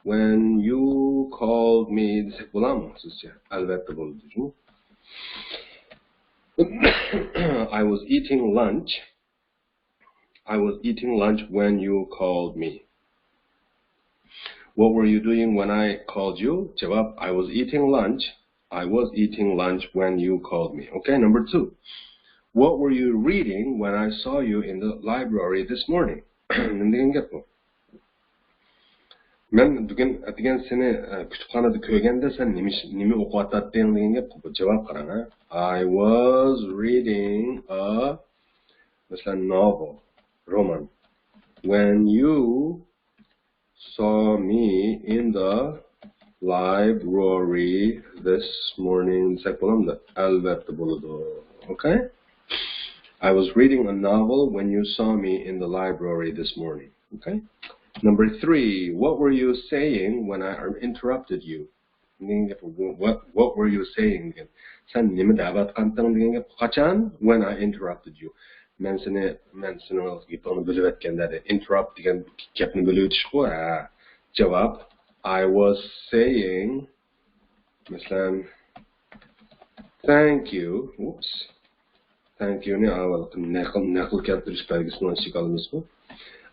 when you called me دېسەك بولامۇ سىزچە؟ ئەلۋەتتە بولىدۇ، جۇمۇ. I was eating lunch. I was eating lunch when you called me. What were you doing when I called you? جاۋاب، I was eating lunch. I was eating lunch when you called me. Okay, number two. What were you reading when I saw you in the library this morning? نېمە دېگەن گەپ بۇ؟ مەن بۈگۈن ئەتىگەن سېنى، ئە، كۇتۇپخانىدا كۆرگەندە سەن نېمە ئىش-، نېمە ئوقۇۋاتاتتىڭ دېگەن گەپ بۇ. جاۋاب قاراڭ، ھە. I was reading a، مەسىلەن، novel، رومان. When you saw me in the library this morning دېسەك بولامدۇ؟ ئەلۋەتتە بولىدۇ. Okay? I was reading a novel when you saw me in the library this morning. Okay? Number three, what were you saying when I interrupted you? دېگەن گەپ، what, what were you saying دېگەن. سەن نېمە دەۋاتقانتىڭ دېگەن گەپ. قاچان؟ When I interrupted you. مەن سېنى، مەن سېنىڭ گېپىڭنى بۆلۈۋەتكەندە، دە، interrupt دېگەن گەپنى بۆلۈۋېتىشقۇ، ھە. جاۋاب، I was saying، مەسىلەن، thank you. Oops. Thank you نى ئاۋۋال نەقىل، نەقىل كەلتۈرۈش بەلگىسىنىڭ ئىچىگە ئالىمىزغۇ.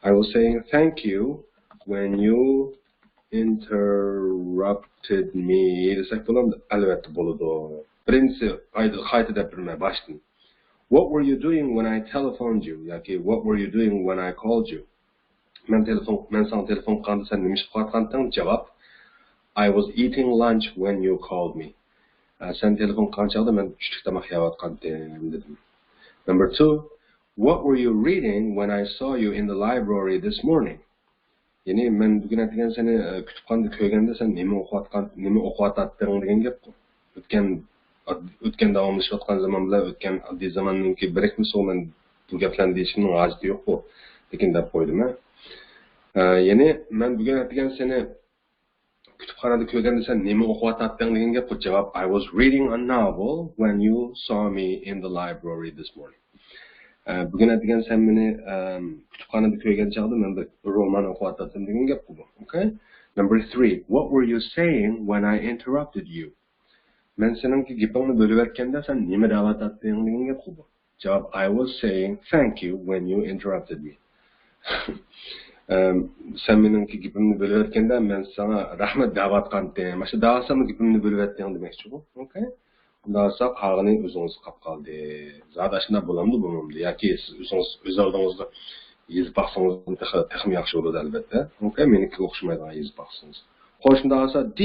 I was saying thank you when you interrupted me دېسەك بولامدۇ؟ ئەلۋەتتە بولىدۇ. بىرىنچىسى، قايتا، قايتا دەپ بېرىمەن باشتىن. What were you doing when I telephoned you? ياكى what were you doing when I called you? مەن تېلېفون، مەن ساڭا تېلېفون قىلغاندا سەن نېمە ئىش قىلىۋاتقانتىڭ؟ جاۋاب، I was eating lunch when you called me. ئە، سەن تېلېفون قىلغان چاغدا مەن چۈشلۈك تاماق يەۋاتقانتىم، دېدىم. Number two, what were you reading when I saw you in the library this morning? يەنى مەن بۈگۈن ئەتىگەن سېنى، ئە، كۇتۇپخانىدا كۆرگەندە سەن نېمە ئوقۇۋاتقان، نېمە ئوقۇۋاتاتتىڭ دېگەن گەپقۇ. ئۆتكەن، ئۆتكەن داۋاملىشىۋاتقان زامان بىلەن ئۆتكەن ئاددىي زاماننىڭكى بىرىكمىسىغۇ مەن بۇ گەپلەرنى دېيىشىمنىڭ ھاجىتى يوققۇ. لېكىن دەپ قويدۇم، ھە. ئە، يەنى مەن بۈگۈن ئەتىگەن سېنى كۇتۇپخانىدا كۆرگەندە سەن نېمە ئوقۇۋاتاتتىڭ دېگەن گەپقۇ. جاۋاب، I was reading a novel when you saw me in the library this morning. ئە، بۈگۈن ئەتىگەن سەن مېنى، ئەم، كۇتۇپخانىدا كۆرگەن چاغدا مەن بىر رومان ئوقۇۋاتاتتىم دېگەن گەپقۇ بۇ. Okay? Number three, what were you saying when I interrupted you? مەن سېنىڭكى گېپىڭنى بۆلۈۋەتكەندە سەن نېمە دەۋاتاتتىڭ دېگەن گەپقۇ بۇ. جاۋاب، I was saying thank you when you interrupted me. ئەم، سەن مېنىڭكى گېپىمنى بۆلۈۋەتكەندە مەن ساڭا رەھمەت دەۋاتقانتىم. ماشۇ دەۋاتساممۇ گېپىمنى بۆلۈۋەتتىڭ دېمەكچىغۇ. Okay? ئۇنداق بولسا قالغىنى ئۆزىڭىزگە قاپ قالدى. زادى ئاشۇنداق بولامدۇ، بولمامدۇ؟ ياكى سىز ئۆزىڭىز ئۆز ئالدىڭىزغا يېزىپ باقسىڭىز تېخى، تېخىمۇ ياخشى بولىدۇ ئەلۋەتتە. Okay، مېنىڭكىگە ئوخشىمايدىغان يېزىپ باقسىڭىز. خوش، شۇنداق بولسا، D,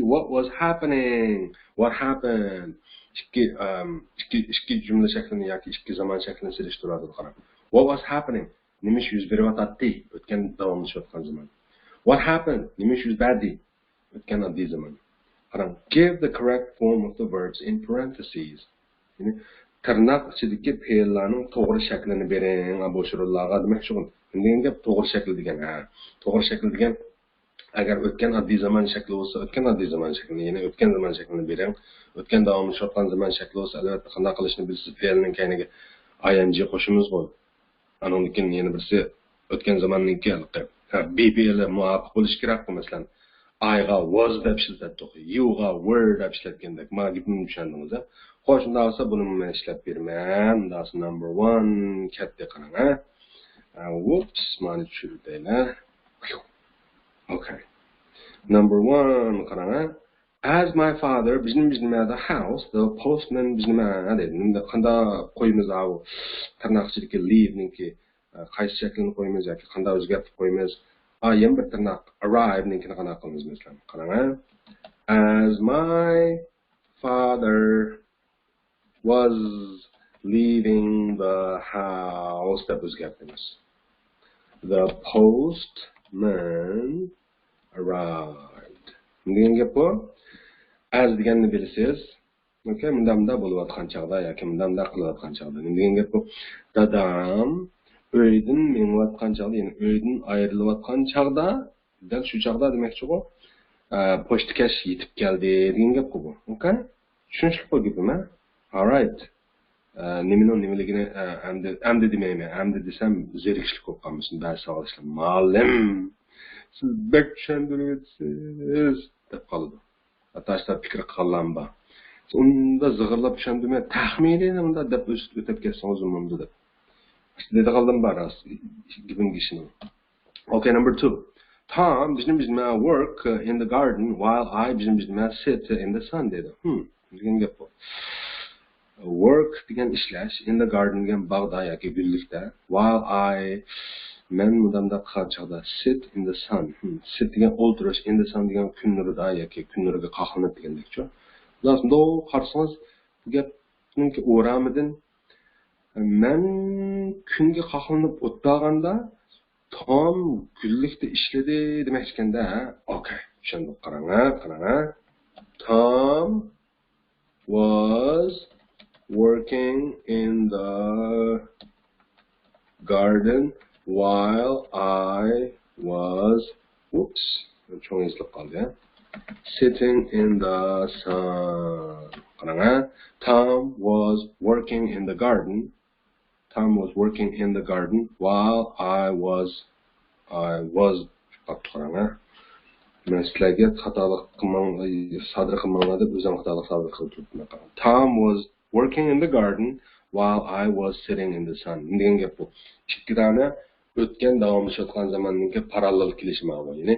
what was happening? What happened? ئىككى، ئەم، ئىككى، ئىككى جۈملە شەكلىنى ياكى ئىككى زامان شەكلىنى سېلىشتۇرۇۋاتىدۇ، قاراڭ. What was happening? نېمە ئىش يۈز بېرىۋاتاتتى؟ ئۆتكەن داۋاملىشىۋاتقان زامان. What happened? نېمە ئىش يۈز بەردى؟ ئۆتكەن ئاددىي زامان. قاراڭ، give the correct form of the verbs in parentheses. يەنى تىرناق ئىچىدىكى پېئىللارنىڭ توغرا شەكلىنى بېرىڭ، بوش ئورۇنلارغا دېمەكچىغۇ. نېمە دېگەن گەپ؟ توغرا شەكىل دېگەن، ھە. توغرا شەكىل دېگەن ئەگەر ئۆتكەن ئاددىي زامان شەكلى بولسا، ئۆتكەن ئاددىي زامان شەكلىنى، يەنى ئۆتكەن زامان شەكلىنى بېرىڭ. ئۆتكەن داۋاملىشىۋاتقان زامان شەكلى بولسا، ئەلۋەتتە، قانداق قىلىشنى بىلىسىز، فېئىلنىڭ كەينىگە ئاي ئېن جى قوشىمىزغۇ. ئانىڭدىن كېيىن يەنە بىرسى ئۆتكەن زاماننىڭكى ھېلىقى، ھە، بى پى ئېل مۇۋاپىق بولۇشى كېرەكقۇ. مەسىلەن، ئايغا ۋاز دەپ ئىشلىتەتتۇق، يۇغا ۋېر دەپ ئىشلەتكەندەك. ما گېپىمنى چۈشەندىڭىز، ھە؟ خوش، ئۇنداق بولسا بۇنىمۇ مەن ئىشلەپ بېرىمەن. ئۇنداق بولسا نمبر ۋان كەتتى، قاراڭ، ھە؟ ھە، ۋۇپس، مانى چۈشۈرۈۋېتەيلى. ئوكەي. نمبر ۋان، قاراڭ، ھە؟ As my father، بىزنىڭ، بىزنىڭ نېمە، the house، the postman، بىزنىڭ نېمە دەيدۇ. ئەمدى قانداق قويىمىز ئاۋۇ تىرناق ئىچىدىكى لىۋنىڭكى، ئە، قايسى شەكلىنى قويىمىز ياكى قانداق ئۆزگەرتىپ قويىمىز؟ ئا، يەنە بىر تىرناق ئەرايۋنىڭكىنى قانداق قىلىمىز، مەسىلەن؟ قاراڭ، ھە؟ As my father was leaving the house دەپ ئۆزگەرتىمىز. The postman arrived. نېمە دېگەن گەپ بۇ؟ As دېگەننى بىلىسىز. ئوكەي، مۇنداق، مۇنداق بولۇۋاتقان چاغدا ياكى مۇنداق، مۇنداق قىلىۋاتقان چاغدا. نېمە دېگەن گەپ بۇ؟ دادام ئۆيدىن مېڭىۋاتقان چاغدا، يەنى ئۆيدىن ئايرىلىۋاتقان چاغدا، دەل شۇ چاغدا دېمەكچىغۇ، ئە، پوچتىكەش يېتىپ كەلدى دېگەن گەپقۇ بۇ. ئوكەي؟ چۈشىنىشلىك بۇ گېپىم، ھە؟ Alright. ئە، نېمىنىڭ نېمىلىكىنى، ئە، ئەمدى، ئەمدى دېمەيمەن. ئەمدى دېسەم زېرىكىشلىك بولۇپ قالمىسۇن بەزى ساۋاقداشلار. مۇئەللىم، سىز بەك چۈشەندۈرۈۋېتىسىز دەپ قالىدۇ. ھەتتا شۇنداق پىكىر قىلغانلارمۇ بار. ئۇنداق زىغىرلاپ چۈشەندۈرمەي، تەخمىنىي مۇنداق دەپ ئۆتۈپ كەتسىڭىز بولىدۇ دەپ. دەيدىغانلىرىم بار راست، گېپىڭ ئىشىنىڭ. Okay, number two. Tom، بىزنىڭ، بىزنىڭ، work in the garden while I، بىزنىڭ، بىزنىڭ، sit in the sun دەيدۇ. Hmm، دېگەن گەپ بۇ. Work دېگەن ئىشلەش، in the garden دېگەن باغدا ياكى گۈللۈكتە. While I، مەن مۇنداق قىلغان چاغدا، sit in the sun. Hmm، sit دېگەن ئولتۇرۇش، in the sun دېگەن كۈن نۇرىدا ياكى كۈن نۇرىغا قاقلىنىپ دېگەندەكچۇ. مۇنداق قارىسىڭىز، بۇ گەپنىڭكى ئورامىدىن مەن كۈنگە قاقلىنىپ ئولتۇرغاندا، تام گۈللۈكتە ئىشلىدى دېمەكچىكەندە، ھە؟ Okay، چۈشەندۇق. قاراڭ، ھە؟ قاراڭ، ھە؟ Tom was working in the garden while I was، whoops، چوڭ يېزىلىپ قالدى، ھە؟ Sitting in the sun. قاراڭ، ھە؟ Tom was working in the garden. Tom was working in the garden while I was، I was، قاپتۇ، قاراڭ، ھە؟ مەن سىلەرگە خاتالىق قىلماڭ، سادىر قىلماڭلار دەپ ئۆزۈم خاتالىق سادىر قىلىپ تۇرۇپتىمەن. Tom was working in the garden while I was sitting in the sun. نېمە دېگەن گەپ بۇ؟ ئىككى دانە ئۆتكەن، داۋاملىشىۋاتقان زاماننىڭكى پاراللېل كېلىشى ماۋۇ. يەنى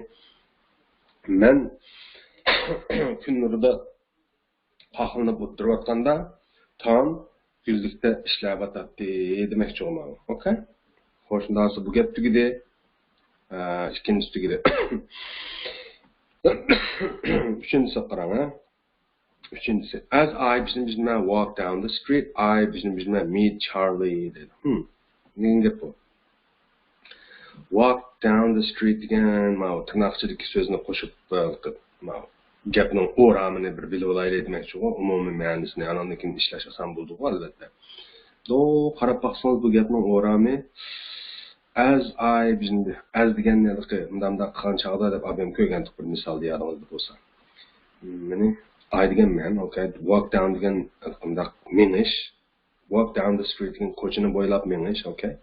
مەن كۈن نۇرىدا قاقلىنىپ ئولتۇرۇۋاتقاندا، تام گۈللۈكتە ئىشلەۋاتاتتى دېمەكچىغۇ ماۋۇ. Okay؟ خوش، شۇنداق بولسا بۇ گەپ تۈگىدى. ئە، ئىككىنچىسى تۈگىدى. ئۈچىنچىسىگە قاراڭ، ھە. ئۈچىنچىسى. As I، بىزنىڭ، بىزنىڭ، walk down the street، I، بىزنىڭ، بىزنىڭ، meet Charlie دەيدۇ. Hmm. نېمە گەپ بۇ؟ Walk down the street دېگەن ماۋۇ تىرناق ئىچىدىكى سۆزنى قوشۇپ، ماۋۇ گەپنىڭ ئورامىنى بىر بىلىۋالايلى دېمەكچىغۇ، ئومۇمىي مەنىسىنى، ئانىڭدىن كېيىن ئىشلەش ئاسان بولىدىغۇ، ئەلۋەتتە. دو قاراپ باقسىڭىز، بۇ گەپنىڭ ئورامى، as I، بىزنىڭ، as دېگەننى ھېلىقى مۇنداق، مۇنداق قىلغان چاغدا دەپ ئابىم كۆرگەنتۇق بىر مىسال دېيەلىڭىز بولسا. مېنى، I دېگەن مەن، okay، walk down دېگەن مۇنداق مېڭىش، walk down the street دېگەن كوچىنى بويلاپ مېڭىش، okay.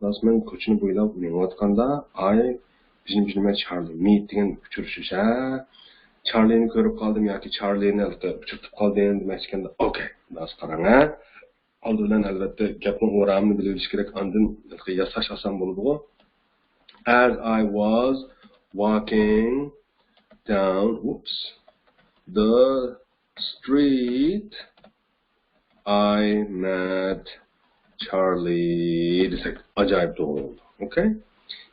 راست، مەن كوچىنى بويلاپ مېڭىۋاتقاندا، I، بىزنىڭ، بىزنىڭ، مەن چارلى، meet دېگەن ئۇچرىشىش، ھە. چارلىنى كۆرۈپ قالدىم ياكى چارلىنى ئۇچرىتىپ قالدىم دېمەكچىكەندە، okay. راست، قاراڭ، ھە. ئالدى بىلەن، ئەلۋەتتە، گەپنىڭ ئورامىنى بىلىۋېلىش كېرەك، ئاندىن ياساش ئاسان بولىدىغۇ. As I was walking down، whoops, the street، I met Charlie دېسەك، ئاجايىپ توغرا بولىدۇ. Okay؟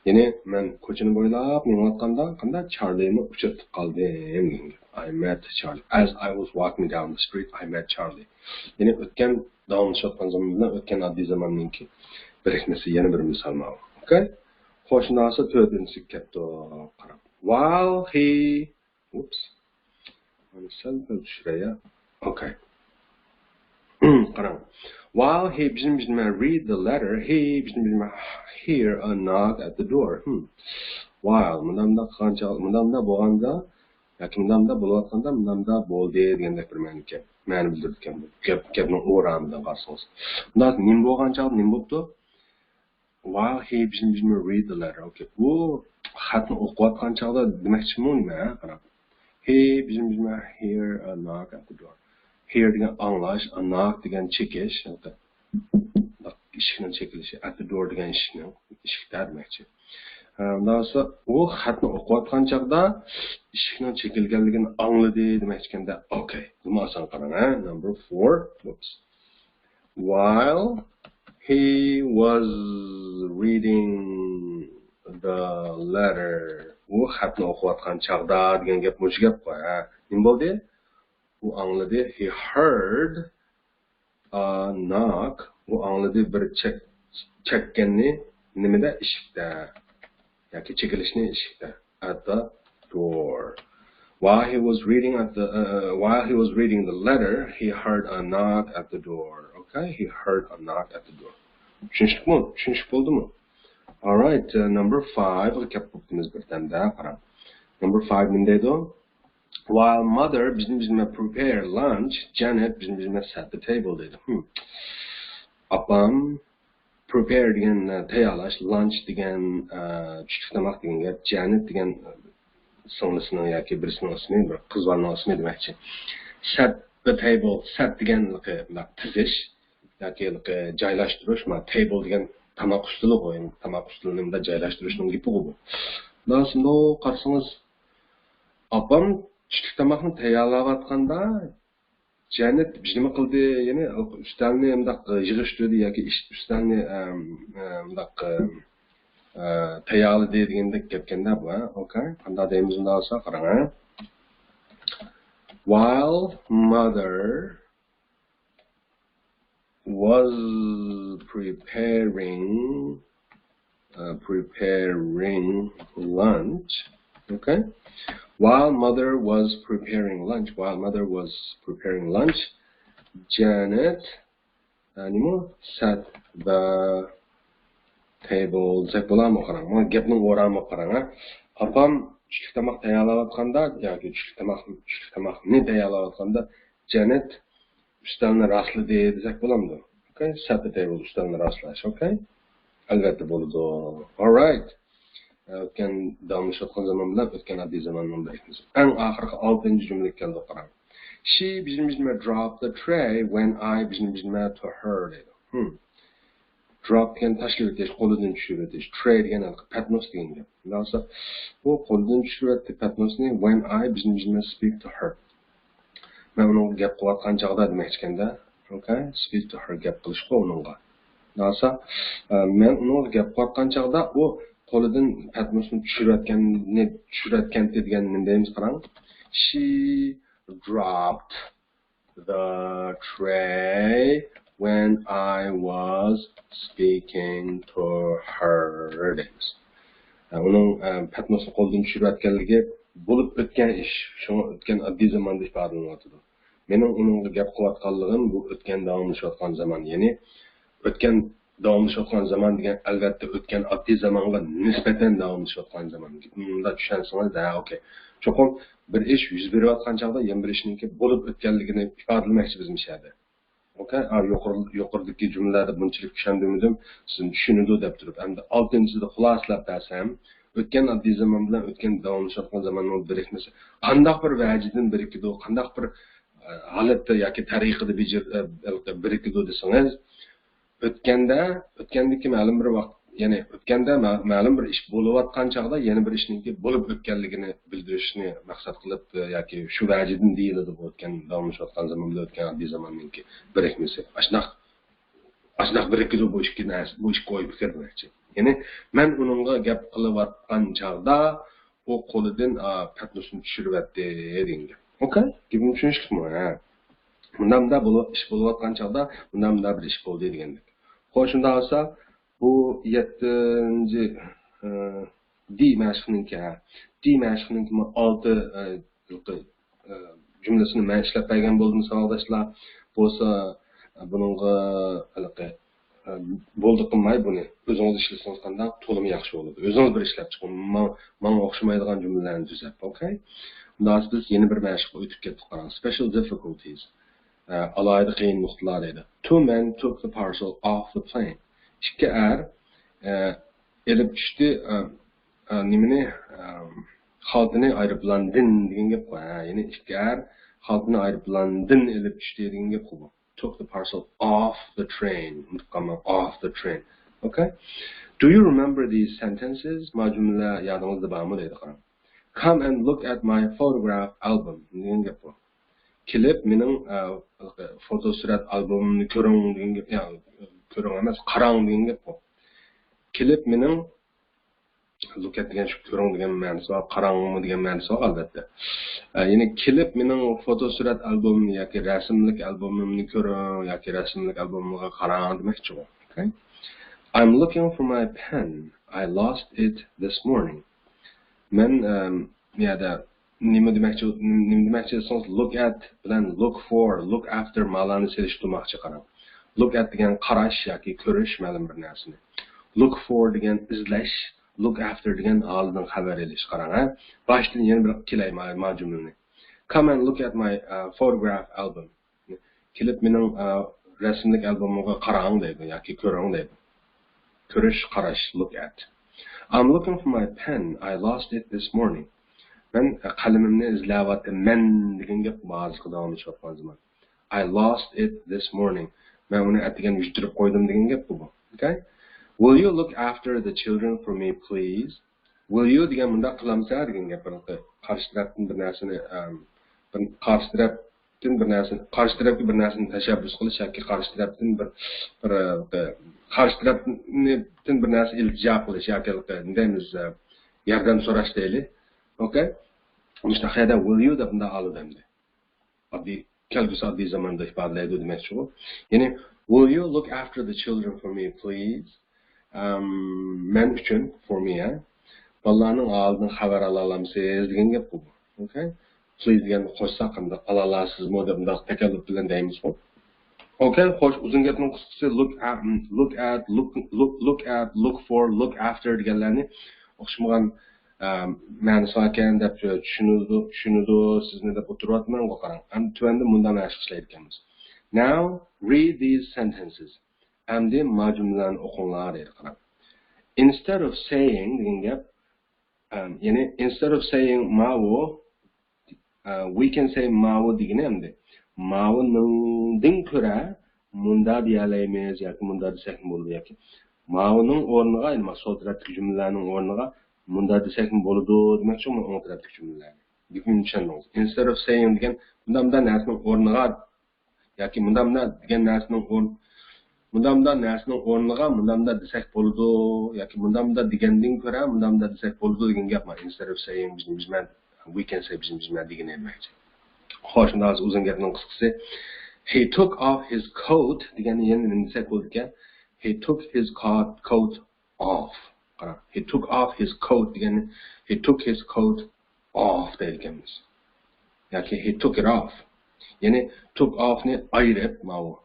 يەنى مەن كوچىنى بويلاپ مېڭىۋاتقاندا، قانداق، چارلىنى ئۇچرىتىپ قالدىم. I met Charlie. As I was walking down the street, I met Charlie. يەنى ئۆتكەن، داۋاملىشىۋاتقان زامان بىلەن ئۆتكەن ئاددىي زاماننىڭكى بىرىكمىسى يەنە بىر مىسال ماۋۇ. Okay؟ خوش، شۇنداق بولسا تۆتىنچىسىگە كەپتۇ. قاراڭ. While he، whoops. مانا سەل پەل چۈشۈرەي، يا. Okay. قاراڭ. While he، بىزنىڭ، بىزنىڭ، read the letter، he، بىزنىڭ، بىزنىڭ، hear a knock at the door. Hmm. While مۇنداق مۇنداق قىلغان چاغ، مۇنداق مۇنداق بولغاندا ياكى مۇنداق مۇنداق بولۇۋاتقاندا مۇنداق مۇنداق بولدى دېگەندەك بىر مەنىكەن. مەنە بىلدۈرىدىكەن بۇ. گەپ، گەپنىڭ ئورامىدىن قارىسىڭىز. مۇنداق نېمە بولغان چاغدا نېمە بوپتۇ؟ While he بىزنى بىزنى read the letter. Okay. بۇ خەتنى ئوقۇۋاتقان چاغدا دېمەكچىمۇ نېمە؟ ھە، قاراڭ. He بىزنى بىزنى hear a knock at the door. Hear دېگەن ئاڭلاش، a knock دېگەن چېكىش. ئىشىكنىڭ چېكىلىشى، at the door دېگەن ئىشىكنىڭ، ئىشىكتە دېمەكچى. ھە، ئۇنداق بولسا ئۇ خەتنى ئوقۇۋاتقان چاغدا ئىشىكنىڭ چېكىلگەنلىكىنى ئاڭلىدى دېمەكچىكەندە. Okay. بۇمۇ ئاسان قاراڭ، ھە. Number four. Whoops. While he was reading the letter. ئۇ خەتنى ئوقۇۋاتقان چاغدا دېگەن گەپ مۇشۇ گەپ قوي، ھە. نېمە بولدى؟ ئۇ ئاڭلىدى. He heard a knock. ئۇ ئاڭلىدى بىر چەك، چەككەننى نېمىدە؟ ئىشىكتە. ياكى چېكىلىشنى ئىشىكتە. At the door. While he was reading at the, uh, while he was reading the letter, he heard a knock at the door. Okay, he heard a knock at the door. چۈشىنىشلىكمۇ؟ چۈشىنىشلىك بولدىمۇ؟ Alright, uh, number five غا كەپ بوپتىمىز بىردەمدە. قاراڭ. Number five نېمە دەيدۇ؟ While mother بىزنى بىزنى prepare lunch, Janet بىزنى بىزنى set the table دەيدۇ. Hmm. ئاپام prepare دېگەن، ئە، تەييارلاش، lunch دېگەن، ئە، چۈشلۈك تاماق دېگەن گەپ، Janet دېگەن، ئە، سىڭلىسىنىڭ ياكى بىرسىنىڭ ئىسمى، بىر قىز بالىنىڭ ئىسمى دېمەكچى. Set the table، set دېگەن تىزىش ياكى جايلاشتۇرۇش، ما table دېگەن تاماق ئۈستىلىغۇ، تاماق ئۈستىلىنى جايلاشتۇرۇشنىڭ گېپىغۇ بۇ. مۇنداق قارىسىڭىز، ئاپام چۈشلۈك تاماقنى تەييارلاۋاتقاندا، جەننەت نېمە قىلدى؟ يەنى ئۈستەلنى مۇنداق يىغىشتۇردى ياكى ئۈستەلنى، ئەم، ئەم، مۇنداق، ئەم، ئە، تەييارلىدى دېگەندەك گەپكەندە بۇ، ھە؟ Okay. قانداق دەيمىز ئۇنداق بولسا؟ قاراڭ، ھە؟ While mother was preparing, uh, preparing lunch. Okay. While mother was preparing lunch, while mother was preparing lunch, Janet, ئە، نېمە؟ Set the table دېسەك بولامۇ؟ قاراڭ. مانا گەپنىڭ ئورامىغا قاراڭ، ھە. ئاپام چۈشلۈك تاماق تەييارلاۋاتقاندا ياكى چۈشلۈك تاماق، چۈشلۈك تاماقنى تەييارلاۋاتقاندا جەننەت ئۈستەلنى راسلىدى دېسەك بولامدۇ؟ Okay, set the table، ئۈستەلنى راسلاش. Okay. ئەلۋەتتە بولىدۇ. Alright. ئۆتكەن داۋاملىشىۋاتقان زامان بىلەن ئۆتكەن ئاددىي زاماننىڭ بىرىكمىسى. ئەڭ ئاخىرقى ئالتىنچى جۈملىگە كەلدۇق، قاراڭ. She بىزنى بىزنى drop the tray when I بىزنى بىزنى to her دەيدۇ. Hmm. Drop دېگەن تاشلىۋېتىش، قولىدىن چۈشۈرۈۋېتىش. Tray دېگەن ھېلىقى پەتنۇس دېگەن گەپ. ئۇنداق بولسا، ئۇ قولىدىن چۈشۈرۈۋەتتى پەتنۇسنى، when I بىزنى بىزنى speak to her. مەن ئۇنىڭغا گەپ قىلىۋاتقان چاغدا دېمەكچىكەندە. Okay, speak to her، گەپ قىلىشقا ئۇنىڭغا. ئۇنداق بولسا، ئە، مەن ئۇنىڭغا گەپ قىلىۋاتقان چاغدا ئۇ قولىدىن پەتنۇسنى چۈشۈرۈۋەتكەننى، چۈشۈرۈۋەتكەنتى دېگەن نېمە دەيمىز، قاراڭ. She dropped the tray when I was speaking to her دەيمىز. ئۇنىڭ، ئە، پەتنۇسنى قولىدىن چۈشۈرۈۋەتكەنلىكى بولۇپ ئۆتكەن ئىش، شۇڭا ئۆتكەن ئاددىي زاماندا ئىپادىلىنىۋاتىدۇ. مېنىڭ ئۇنىڭغا گەپ قىلىۋاتقانلىقىم بۇ ئۆتكەن داۋاملىشىۋاتقان زامان، يەنى ئۆتكەن داۋاملىشىۋاتقان زامان دېگەن ئەلۋەتتە ئۆتكەن ئاددىي زامانغا نىسبەتەن داۋاملىشىۋاتقان زامان. مۇنداق چۈشەنسىڭىز، ھە، okay. چوقۇم بىر ئىش يۈز بېرىۋاتقان چاغدا يەنە بىر ئىشنىڭكى بولۇپ ئۆتكەنلىكىنى ئىپادىلىمەكچى بىز مۇشۇ يەردە. Okay، ئا، يۇقىرى-، يۇقىرىدىكى جۈملىلەردە بۇنچىلىك چۈشەندۈرمىدىم، سىزنى چۈشىنىدۇ دەپ تۇرۇپ. ئەمدى ئالتىنچىسىدا خۇلاسىلەپ بەرسەم، ئۆتكەن ئاددىي زامان بىلەن ئۆتكەن داۋاملىشىۋاتقان زاماننىڭ بىرىكمىسى قانداق بىر ۋەجىدىن بىرىكىدۇ، قانداق بىر، ئە، ھالەتتە ياكى تەرىقىدە بىجىر-، ئە، بىرىكىدۇ دېسىڭىز، ئۆتكەندە، ئۆتكەندىكى مەلۇم بىر ۋاقىت، يەنى ئۆتكەندە مە-، مەلۇم بىر ئىش بولۇۋاتقان چاغدا يەنە بىر ئىشنىڭكى بولۇپ ئۆتكەنلىكىنى بىلدۈرۈشنى مەقسەت قىلىپ، ئە، ياكى شۇ ۋەجىدىن دېيىلىدۇ بۇ ئۆتكەن، داۋاملىشىۋاتقان زامان بىلەن ئۆتكەن ئاددىي زاماننىڭكى بىرىكمىسى. ئاشۇنداق، ئاشۇنداق بىرىكىدۇ بۇ ئىككى نەرسە، بۇ ئىككى ئوي پىكىر دېمەكچى. يەنى مەن ئۇنىڭغا گەپ قىلىۋاتقان چاغدا ئۇ قولىدىن، ئا، پەتنۇسنى چۈشۈرۈۋەتتى دېگەن گەپ. Okay، گېپىم چۈشىنىشلىكمۇ؟ ھە. مۇنداق مۇنداق بولۇپ، ئىش بولۇۋاتقان چاغدا مۇنداق مۇنداق بىر ئىش بولدى دېگەندەك. خوش، شۇنداق بولسا، بۇ يەتتىنچى، ئە، دى مەشىقنىڭكى، ھە. دى مەشىقنىڭكى مۇ-، ئالتە، ئە، ھېلىقى، ئە، جۈملىسىنى مەن ئىشلەپ بەرگەن بولدۇم، ساۋاقداشلار. بولسا، ئە، بۇنىڭغا ھېلىقى بولدى، قىلماي بۇنى ئۆزىڭىز ئىشلىسىڭىز قانداق تولىمۇ ياخشى بولىدۇ. ئۆزىڭىز بىر ئىشلەپ چىقىڭ. ماڭا، ماڭا ئوخشىمايدىغان جۈملىلەرنى تۈزەپ، ئوكەي؟ ئۇنداق بىز يەنە بىر مەشىققە ئۆتۈپ كەتتۇق. قاراڭ، special difficulties. ئالاھىدە قىيىن نۇقتىلار دەيدۇ. Two men took the parcel off the plane. ئىككى ئەر ئېلىپ چۈشتى. نېمىنى؟ خالتىنى ئايروپىلاندىن دېگەن گەپقۇ. يەنى ئىككى ئەر خالتىنى ئايروپىلاندىن ئېلىپ چۈشتى دېگەن گەپقۇ بۇ. Took the parcel off the train. ئۇنتۇپ قالماڭ، off the train. Okay? Do you remember these sentences? ما جۈملىلەر يادىڭىزدا بارمۇ دەيدۇ، قاراڭ. Come and look at my photograph album دېگەن گەپ بۇ. كېلىپ مېنىڭ فوتو سۈرەت ئالبومۇمنى كۆرۈڭ دېگەن گەپ. يا، كۆرۈڭ ئەمەس، قاراڭ دېگەن گەپ بۇ. كېلىپ مېنىڭ، look at دېگەن شۇ كۆرۈڭ دېگەن مەنىسى بار، قاراڭمۇ دېگەن مەنىسى بار ئەلۋەتتە. يەنى كېلىپ مېنىڭ فوتو سۈرەت ئالبومۇم ياكى رەسىملىك ئالبومۇمنى كۆرۈڭ ياكى رەسىملىك ئالبومۇمغا قاراڭ دېمەكچىغۇ. Okay? I'm looking for my pen. I lost it this morning. مەن، ئەم، يەدە نېمە دېمەكچى، نېمە دېمەكچى دېسىڭىز، look at بىلەن look for، look after مالارنى سېلىشتۇرماقچى، قاراڭ. Look at دېگەن قاراش ياكى كۆرۈش مەلۇم بىر نەرسىنى. Look for دېگەن ئىزدەش، look after دېگەن ھالىدىن خەۋەر ئېلىش، قاراڭ، ھە. باشتىن يەنە بىر كېلەي ما، ما جۈملىنى. Come and look at my photograph album. كېلىپ مېنىڭ رەسىملىك ئالبومۇمغا قاراڭ دەيدۇ ياكى كۆرۈڭ دەيدۇ. كۆرۈش، قاراش، look at. I'm looking for my pen. I lost it this morning. مەن قەلىمىمنى ئىزدەۋاتىمەن دېگەن گەپ ھازىرقى داۋاملىشىۋاتقان زامان. I lost it this morning. مەن ئۇنى ئەتىگەن يىتتۈرۈپ قويدۇم دېگەن گەپ بۇ. Okay? Will you look after the children for me, please? Will you دېگەن مۇنداق قىلامسەن دېگەن گەپ. بىر قارشى تەرەپتىن بىر نەرسىنى، ئەم، بىر قارشى تەرەپتىن بىر نەرسىنى، قارشى تەرەپكە بىر نەرسىنى تەشەببۇس قىلىش ياكى قارشى تەرەپتىن بىر، بىر، ئە، قارشى تەرەپتىن بىر نەرسە ئىلتىجا قىلىش ياكى، ئە، نېمە دەيمىز، ئە، ياردەم سوراش دەيلى. Okay؟ مۇشۇنداق يەردە will you دەپ مۇنداق ئالىدۇ ئەمدى. ئاددىي، كەلگۈسى ئاددىي زاماندا ئىپادىلەيدۇ دېمەكچىغۇ. يەنى، will you look after the children for me, please? ئەم، مەن ئۈچۈن، for me، ھە؟ بالىلارنىڭ ھالىدىن خەۋەر ئالالامسىز دېگەن گەپ بۇ. Okay؟ Please دېگەننى قوشساق، ئەمدى ئالالامسىزمۇ دەپ مۇنداق تەكەللۇپ بىلەن دەيمىزغۇ. Okay، خوش، ئۇزۇن گەپنىڭ قىسقىسى، look at، look at، look، look، look at، look for، look after دېگەنلەرنى ئوخشىمىغان ئە، مەنىسى باركەن دەپ چۈشىنىدۇ، چۈشىنىدۇ سىزنى دەپ ئولتۇرۇۋاتىمەنغۇ، قاراڭ. ئەمدى تۆۋەندە مۇنداق مەشىق ئىشلەيدىكەنمىز. Now read these sentences. ئەمدى ما جۈملىلەرنى ئوقۇڭلار دەيدۇ، قاراڭ. Instead of saying دېگەن گەپ، ئەم، يەنى instead of saying ماۋۇ، ئە، we can say ماۋۇ دېگىنى ئەمدى. ماۋۇنىڭدىن كۆرە مۇندا دېيەلەيمىز ياكى مۇندا دېسەكمۇ بولىدۇ ياكى ماۋۇنىڭ ئورنىغا، يەنى ما سول تەرەپتىكى جۈملىلەرنىڭ ئورنىغا مۇندا دېسەكمۇ بولىدۇ دېمەكچى، ئوڭ تەرەپتىكى جۈملىلەرنى. گېپىمنى چۈشەندىڭىز. Instead of saying دېگەن مۇنداق مۇنداق نەرسىنىڭ ئورنىغا ياكى مۇنداق مۇنداق دېگەن نەرسىنىڭ ئورن-، مۇنداق مۇنداق نەرسىنىڭ ئورنىغا مۇنداق مۇنداق دېسەك بولىدۇ ياكى مۇنداق مۇنداق دېگەندىن كۆرە مۇنداق مۇنداق دېسەك بولىدۇ دېگەن گەپ ما. Instead of saying بىزنى بىزمەن، we can say بىزنى بىزمەن دېگىنى دېمەكچى. خوش، ئۇنداق ئۇزۇن گەپنىڭ قىسقىسى، he took off his coat دېگەندە يەنە نېمە دېسەك بولىدىكەن؟ He took his co-، coat off. قاراڭ، he took off his coat دېگەننى he took his coat off دەيدىكەنمىز. ياكى he took it off. يەنى took off نى ئايرىپ، ماۋۇ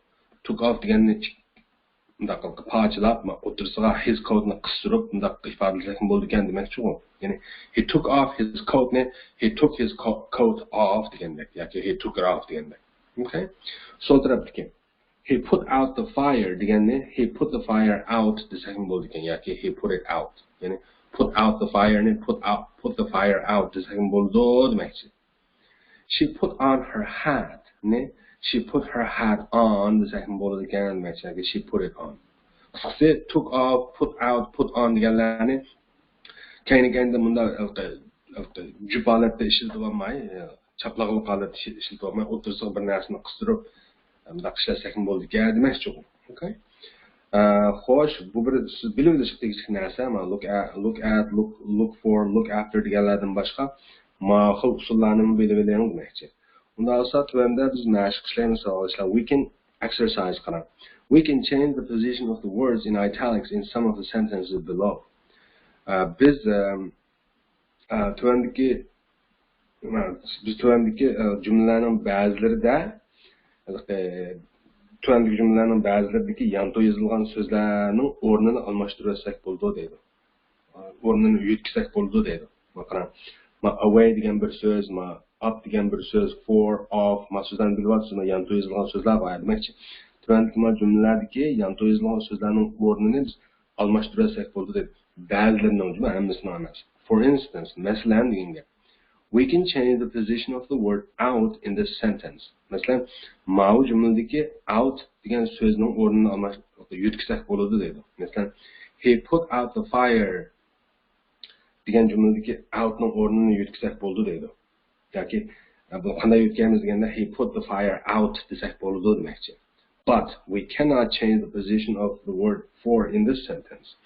took off دېگەننى ئىك-، مۇنداق قىلىپ پارچىلاپ، ما-، ئوتتۇرىسىغا his coat نى قىستۇرۇپ، مۇنداق ئىپادىلىسەكمۇ بولىدىكەن دېمەكچىغۇ. يەنى he took off his coat نى he took his co-، coat off دېگەندەك ياكى he took it off دېگەندەك. Okay؟ سول تەرەپتىكى he put out the fire دېگەننى he put the fire out دېسەكمۇ بولىدىكەن ياكى he put it out. يەنى put out the fire نى put out، put the fire out دېسەكمۇ بولىدۇ دېمەكچى. She put on her hat نى she put her hat on دېسەكمۇ بولىدىكەن دېمەكچى ياكى she put it on. قىسقىسى، took off، put out، put on دېگەنلەرنى كەينى-كەينىدىن مۇنداق ھېلىقى، ھېلىقى جۈپ ھالەتتە ئىشلىتىۋالماي، چاپلىقلىق ھالەتتە ئىش-، ئىشلىتىۋالماي، ئوتتۇرىسىغا بىر نەرسىنى قىستۇرۇپ، مۇنداق ئىشلەتسەكمۇ بولىدىكەن دېمەكچىغۇ. Okay؟ ئە، خوش، بۇ بىر سىز بىلىۋېلىشقا تېگىشلىك نەرسە. مانا look at، look at، look، look for، look after دېگەنلەردىن باشقا ما خىل ئۇسۇللارنىمۇ بىلىۋېلىڭ دېمەكچى. ئۇنداق بولسا، تۆۋەندە بىز مەشىق ئىشلەيمىز، ساۋاقداشلار. We can exercise قاراڭ. We can change the position of the words in italics in some of the sentences below. ئە، بىز، ئەم، ئە، تۆۋەندىكى، ئە، بىز تۆۋەندىكى، ئە، جۈملىلەرنىڭ بەزىلىرىدە، ھېلىقى، تۆۋەندىكى جۈملىلەرنىڭ بەزىلىرىدىكى يانتۇ يېزىلغان سۆزلەرنىڭ ئورنىنى ئالماشتۇرۇۋەتسەك بولىدۇ دەيدۇ. ئورنىنى يۆتكىسەك بولىدۇ دەيدۇ. مانا قاراڭ. ما away دېگەن بىر سۆز، ما up دېگەن بىر سۆز، for، of، ما سۆزلەرنى بىلىۋاتىسىز، ما يانتۇ يېزىلغان سۆزلەر بار دېمەكچى. تۆۋەندىكى ما جۈملىلەردىكى يانتۇ يېزىلغان سۆزلەرنىڭ ئورنىنى بىز ئالماشتۇرۇۋەتسەك بولىدۇ دەيدۇ. بەزىلىرىنىڭ جۈملە، ھەممىسىنىڭ ئەمەس. For instance، مەسىلەن دېگەن گەپ. We can change the position of the word out in this sentence. مەسىلەن، ماۋۇ جۈملىدىكى out دېگەن سۆزنىڭ ئورنىنى ئالماش-، يۆتكىسەك بولىدۇ دەيدۇ. مەسىلەن، he put out the fire دېگەن جۈملىدىكى out نىڭ ئورنىنى يۆتكىسەك بولىدۇ دەيدۇ. ياكى، ئە، بۇنى قانداق يۆتكەيمىز دېگەندە، he put the fire out دېسەك بولىدۇ دېمەكچى. But we cannot change the position of the word for in this sentence.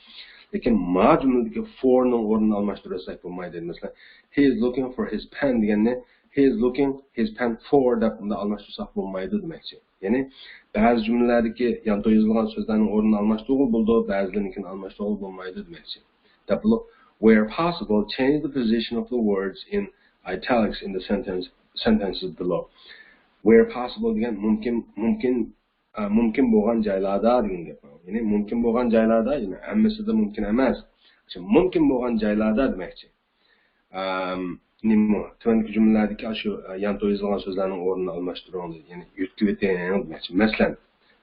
لېكىن ما جۈملىدىكى for نىڭ ئورنىنى ئالماشتۇرۇۋەتسەك بولمايدۇ. مەسىلەن، he is looking for his pen دېگەننى he is looking his pen for دەپ بۇنداق ئالماشتۇرساق بولمايدۇ دېمەكچى. يەنى بەزى جۈملىلەردىكى يانتۇ يېزىلغان سۆزلەرنىڭ ئورنىنى ئالماشتۇرغىلى بولىدۇ، بەزىلىرىنىڭكىنى ئالماشتۇرغىلى بولمايدۇ دېمەكچى. دەپ بولۇپ، where possible, change the position of the words in italics in the sentence, sentences below. Where possible دېگەن مۇمكىن، مۇمكىن، ئە، مۇمكىن بولغان جايلاردا دېگەن گەپ. يەنى مۇمكىن بولغان جايلاردا، يەنى ھەممىسىدە مۇمكىن ئەمەس. مۇمكىن بولغان جايلاردا دېمەكچى. ئەم، نېمە؟ تۆۋەندىكى جۈملىلەردىكى ئاشۇ، ئە، يانتۇ يېزىلغان سۆزلەرنىڭ ئورنىنى ئالماشتۇرۇڭ دېدى. يەنى يۆتكىۋېتىڭ دېمەكچى. مەسىلەن،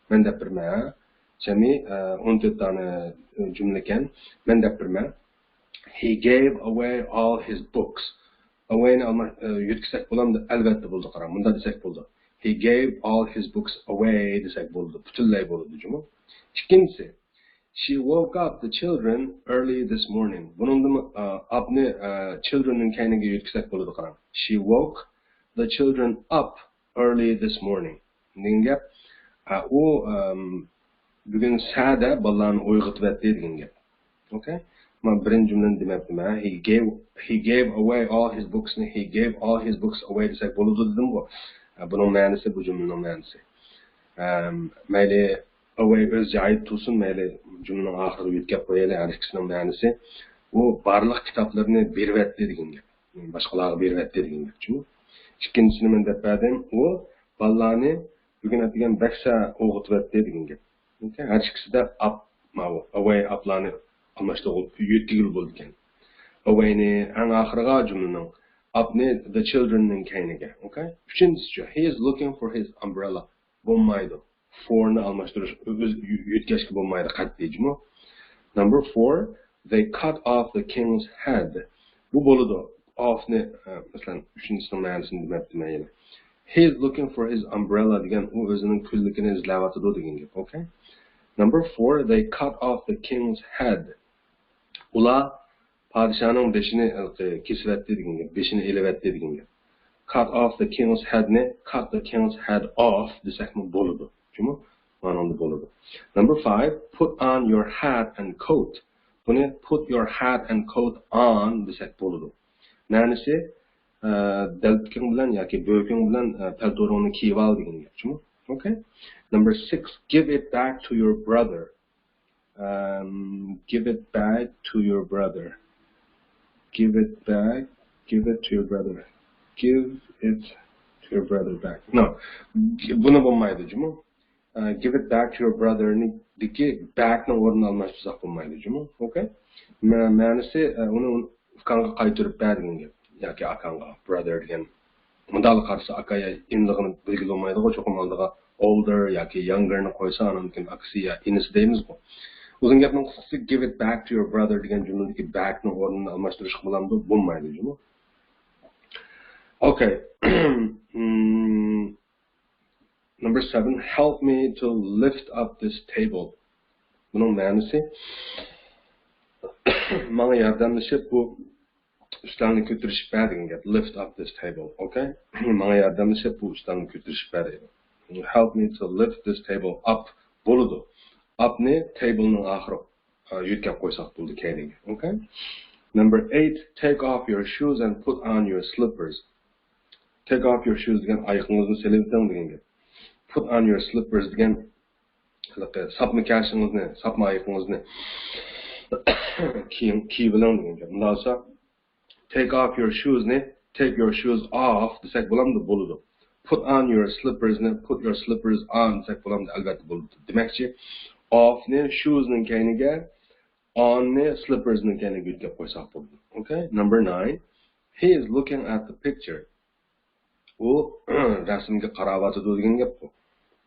مەن دەپ بېرىمەن، ھە؟ جەمئىي، ئە، ئون تۆت دانە، ئە، جۈملە ئىكەن. مەن دەپ بېرىمەن. He gave away all his books. Away نى ئالما-، ئە، يۆتكىسەك بولامدۇ؟ ئەلۋەتتە بولىدۇ، قاراڭ. مۇنداق دېسەك بولىدۇ. He gave all his books away دېسەك بولىدۇ. پۈتۈنلەي بولىدۇ جۇمۇ. ئىككىنچىسى، She woke up the children early this morning. بۇنىڭدىمۇ، ئە، up نى، ئە، children نىڭ كەينىگە يۆتكىسەك بولىدۇ، قاراڭ. She woke the children up early this morning. دېگەن گەپ، ئە، ئۇ، ئەم، بۈگۈن سەھەردە بالىلارنى ئويغىتىۋەتتى دېگەن گەپ. ئوكەي؟ مانا بىرىنچى جۈملىنى دېمەپتىمەن. He gave, he gave away all his books نى he gave all his books away دېسەك بولىدۇ دېدىمغۇ. ئە، بۇنىڭ مەنىسى، بۇ جۈملىنىڭ مەنىسى. ئەم، مەيلى away ئۆز جايىدا تۇرسۇن، مەيلى جۈملىنىڭ ئاخىرىغا يۆتكەپ قويايلى، ھەر ئىككىسىنىڭ مەنىسى ئۇ بارلىق كىتابلىرىنى بېرىۋەتتى دېگەن گەپ. باشقىلارغا بېرىۋەتتى دېگەن گەپ جۇمۇ. ئىككىنچىسىنى مەن دەپ بەردىم. ئۇ بالىلارنى بۈگۈن ئەتىگەن بەك سەھەر ئويغىتىۋەتتى دېگەن گەپ. ئوكەي؟ ھەر ئىككىسىدە up، ماۋۇ away up لارنى ئالماشتۇرغىلى، يۆتكىگىلى بولىدىكەن. Away نى ئەڭ ئاخىرىغا جۈملىنىڭ، up نى the children نىڭ كەينىگە. ئوكەي؟ ئۈچىنچىسىچۇ؟ He is looking for his umbrella. بولمايدۇ. For نى ئالماشتۇرۇش، ئۆز يۆتكەشكە بولمايدۇ قەتئىي جۇمۇ. Number four, they cut off the king's head. بۇ بولىدۇ. Off نى، ئە، مەسىلەن، ئۈچىنچىسىنىڭ مەنىسىنى دېمەپتىمەن يەنە. He is looking for his umbrella دېگەن ئۇ ئۆزىنىڭ كۈنلۈكىنى ئىزدەۋاتىدۇ دېگەن گەپ. ئوكەي؟ Number four, they cut off the king's head. ئۇلار پادىشاھنىڭ بېشىنى، ھېلىقى، كېسىۋەتتى دېگەن گەپ، بېشىنى ئېلىۋەتتى دېگەن گەپ. Cut off the king's head نى cut the king's head off دېسەكمۇ بولىدۇ. جۇمۇ؟ مانىڭدا بولىدۇ. Number five, put on your hat and coat. بۇنى put your hat and coat on دېسەك بولىدۇ. مەنىسى، ئە، دەلپىكىڭ بىلەن ياكى بۆكۈڭ بىلەن، ئە، پەلتورۇڭنى كىيىۋال دېگەن گەپ جۇمۇ. ئوكەي؟ Number six, give it back to your brother. Um, give it back to your brother. Give it back, give it to your brother. Give it to your brother back. No, بۇنى بولمايدۇ جۇمۇ. ئە، give it back to your brother نى دىكى back نىڭ ئورنىنى ئالماشتۇرساق بولمايدۇ جۇمۇ. ئوكەي؟ مە-، مەنىسى، ئە، ئۇنى ئۇكاڭغا قايتۇرۇپ بەر دېگەن گەپ. ياكى ئاكاڭغا، brother دېگەن. مۇنداقلا قارىسا ئاكا يا ئىنىلىقىنى بىلگىلى بولمايدىغۇ، چوقۇم ئالدىغا older ياكى younger نى قويسا، ئاندىن كېيىن ئاكىسى يا ئىنىسى دەيمىزغۇ. ئۇزۇن گەپنىڭ قىسقىسى، give it back to your brother دېگەن جۈملىدىكى back نىڭ ئورنىنى ئالماشتۇرۇشقا بولامدۇ؟ بولمايدۇ جۇمۇ. ئوكەي. Hmm. Number seven, help me to lift up this table. بۇنىڭ مەنىسى، ماڭا ياردەملىشىپ بۇ ئۈستەلنى كۆتۈرۈشۈپ بەر دېگەن گەپ. Lift up this table. ئوكەي؟ ماڭا ياردەملىشىپ بۇ ئۈستەلنى كۆتۈرۈشۈپ بەر دەيدۇ. Help me to lift this table up. بولىدۇ. Up نى table نىڭ ئاخىرى، ئە، يۆتكەپ قويساق بولىدۇ كەينىگە. ئوكەي؟ Number eight, take off your shoes and put on your slippers. Take off your shoes دېگەن ئايىقىڭىزنى سېلىۋېتىڭ دېگەن گەپ. Put on your slippers دېگەن ھېلىقى ساپما كەشىڭىزنى، ساپما ئايىقىڭىزنى كىيىڭ، كىيىۋېلىڭ دېگەن گەپ. مۇنداق بولسا، take off your shoes نى take your shoes off دېسەك بولامدۇ؟ بولىدۇ. put on your slippers نى put your slippers on دېسەك بولامدۇ؟ ئەلۋەتتە بولىدۇ. دېمەكچى، of نى shoes نىڭ كەينىگە، on نى slippers نىڭ كەينىگە يۆتكەپ قويساق بولىدۇ. Okay, number nine. He is looking at the picture. ئۇ رەسىمگە قاراۋاتىدۇ دېگەن گەپ بۇ.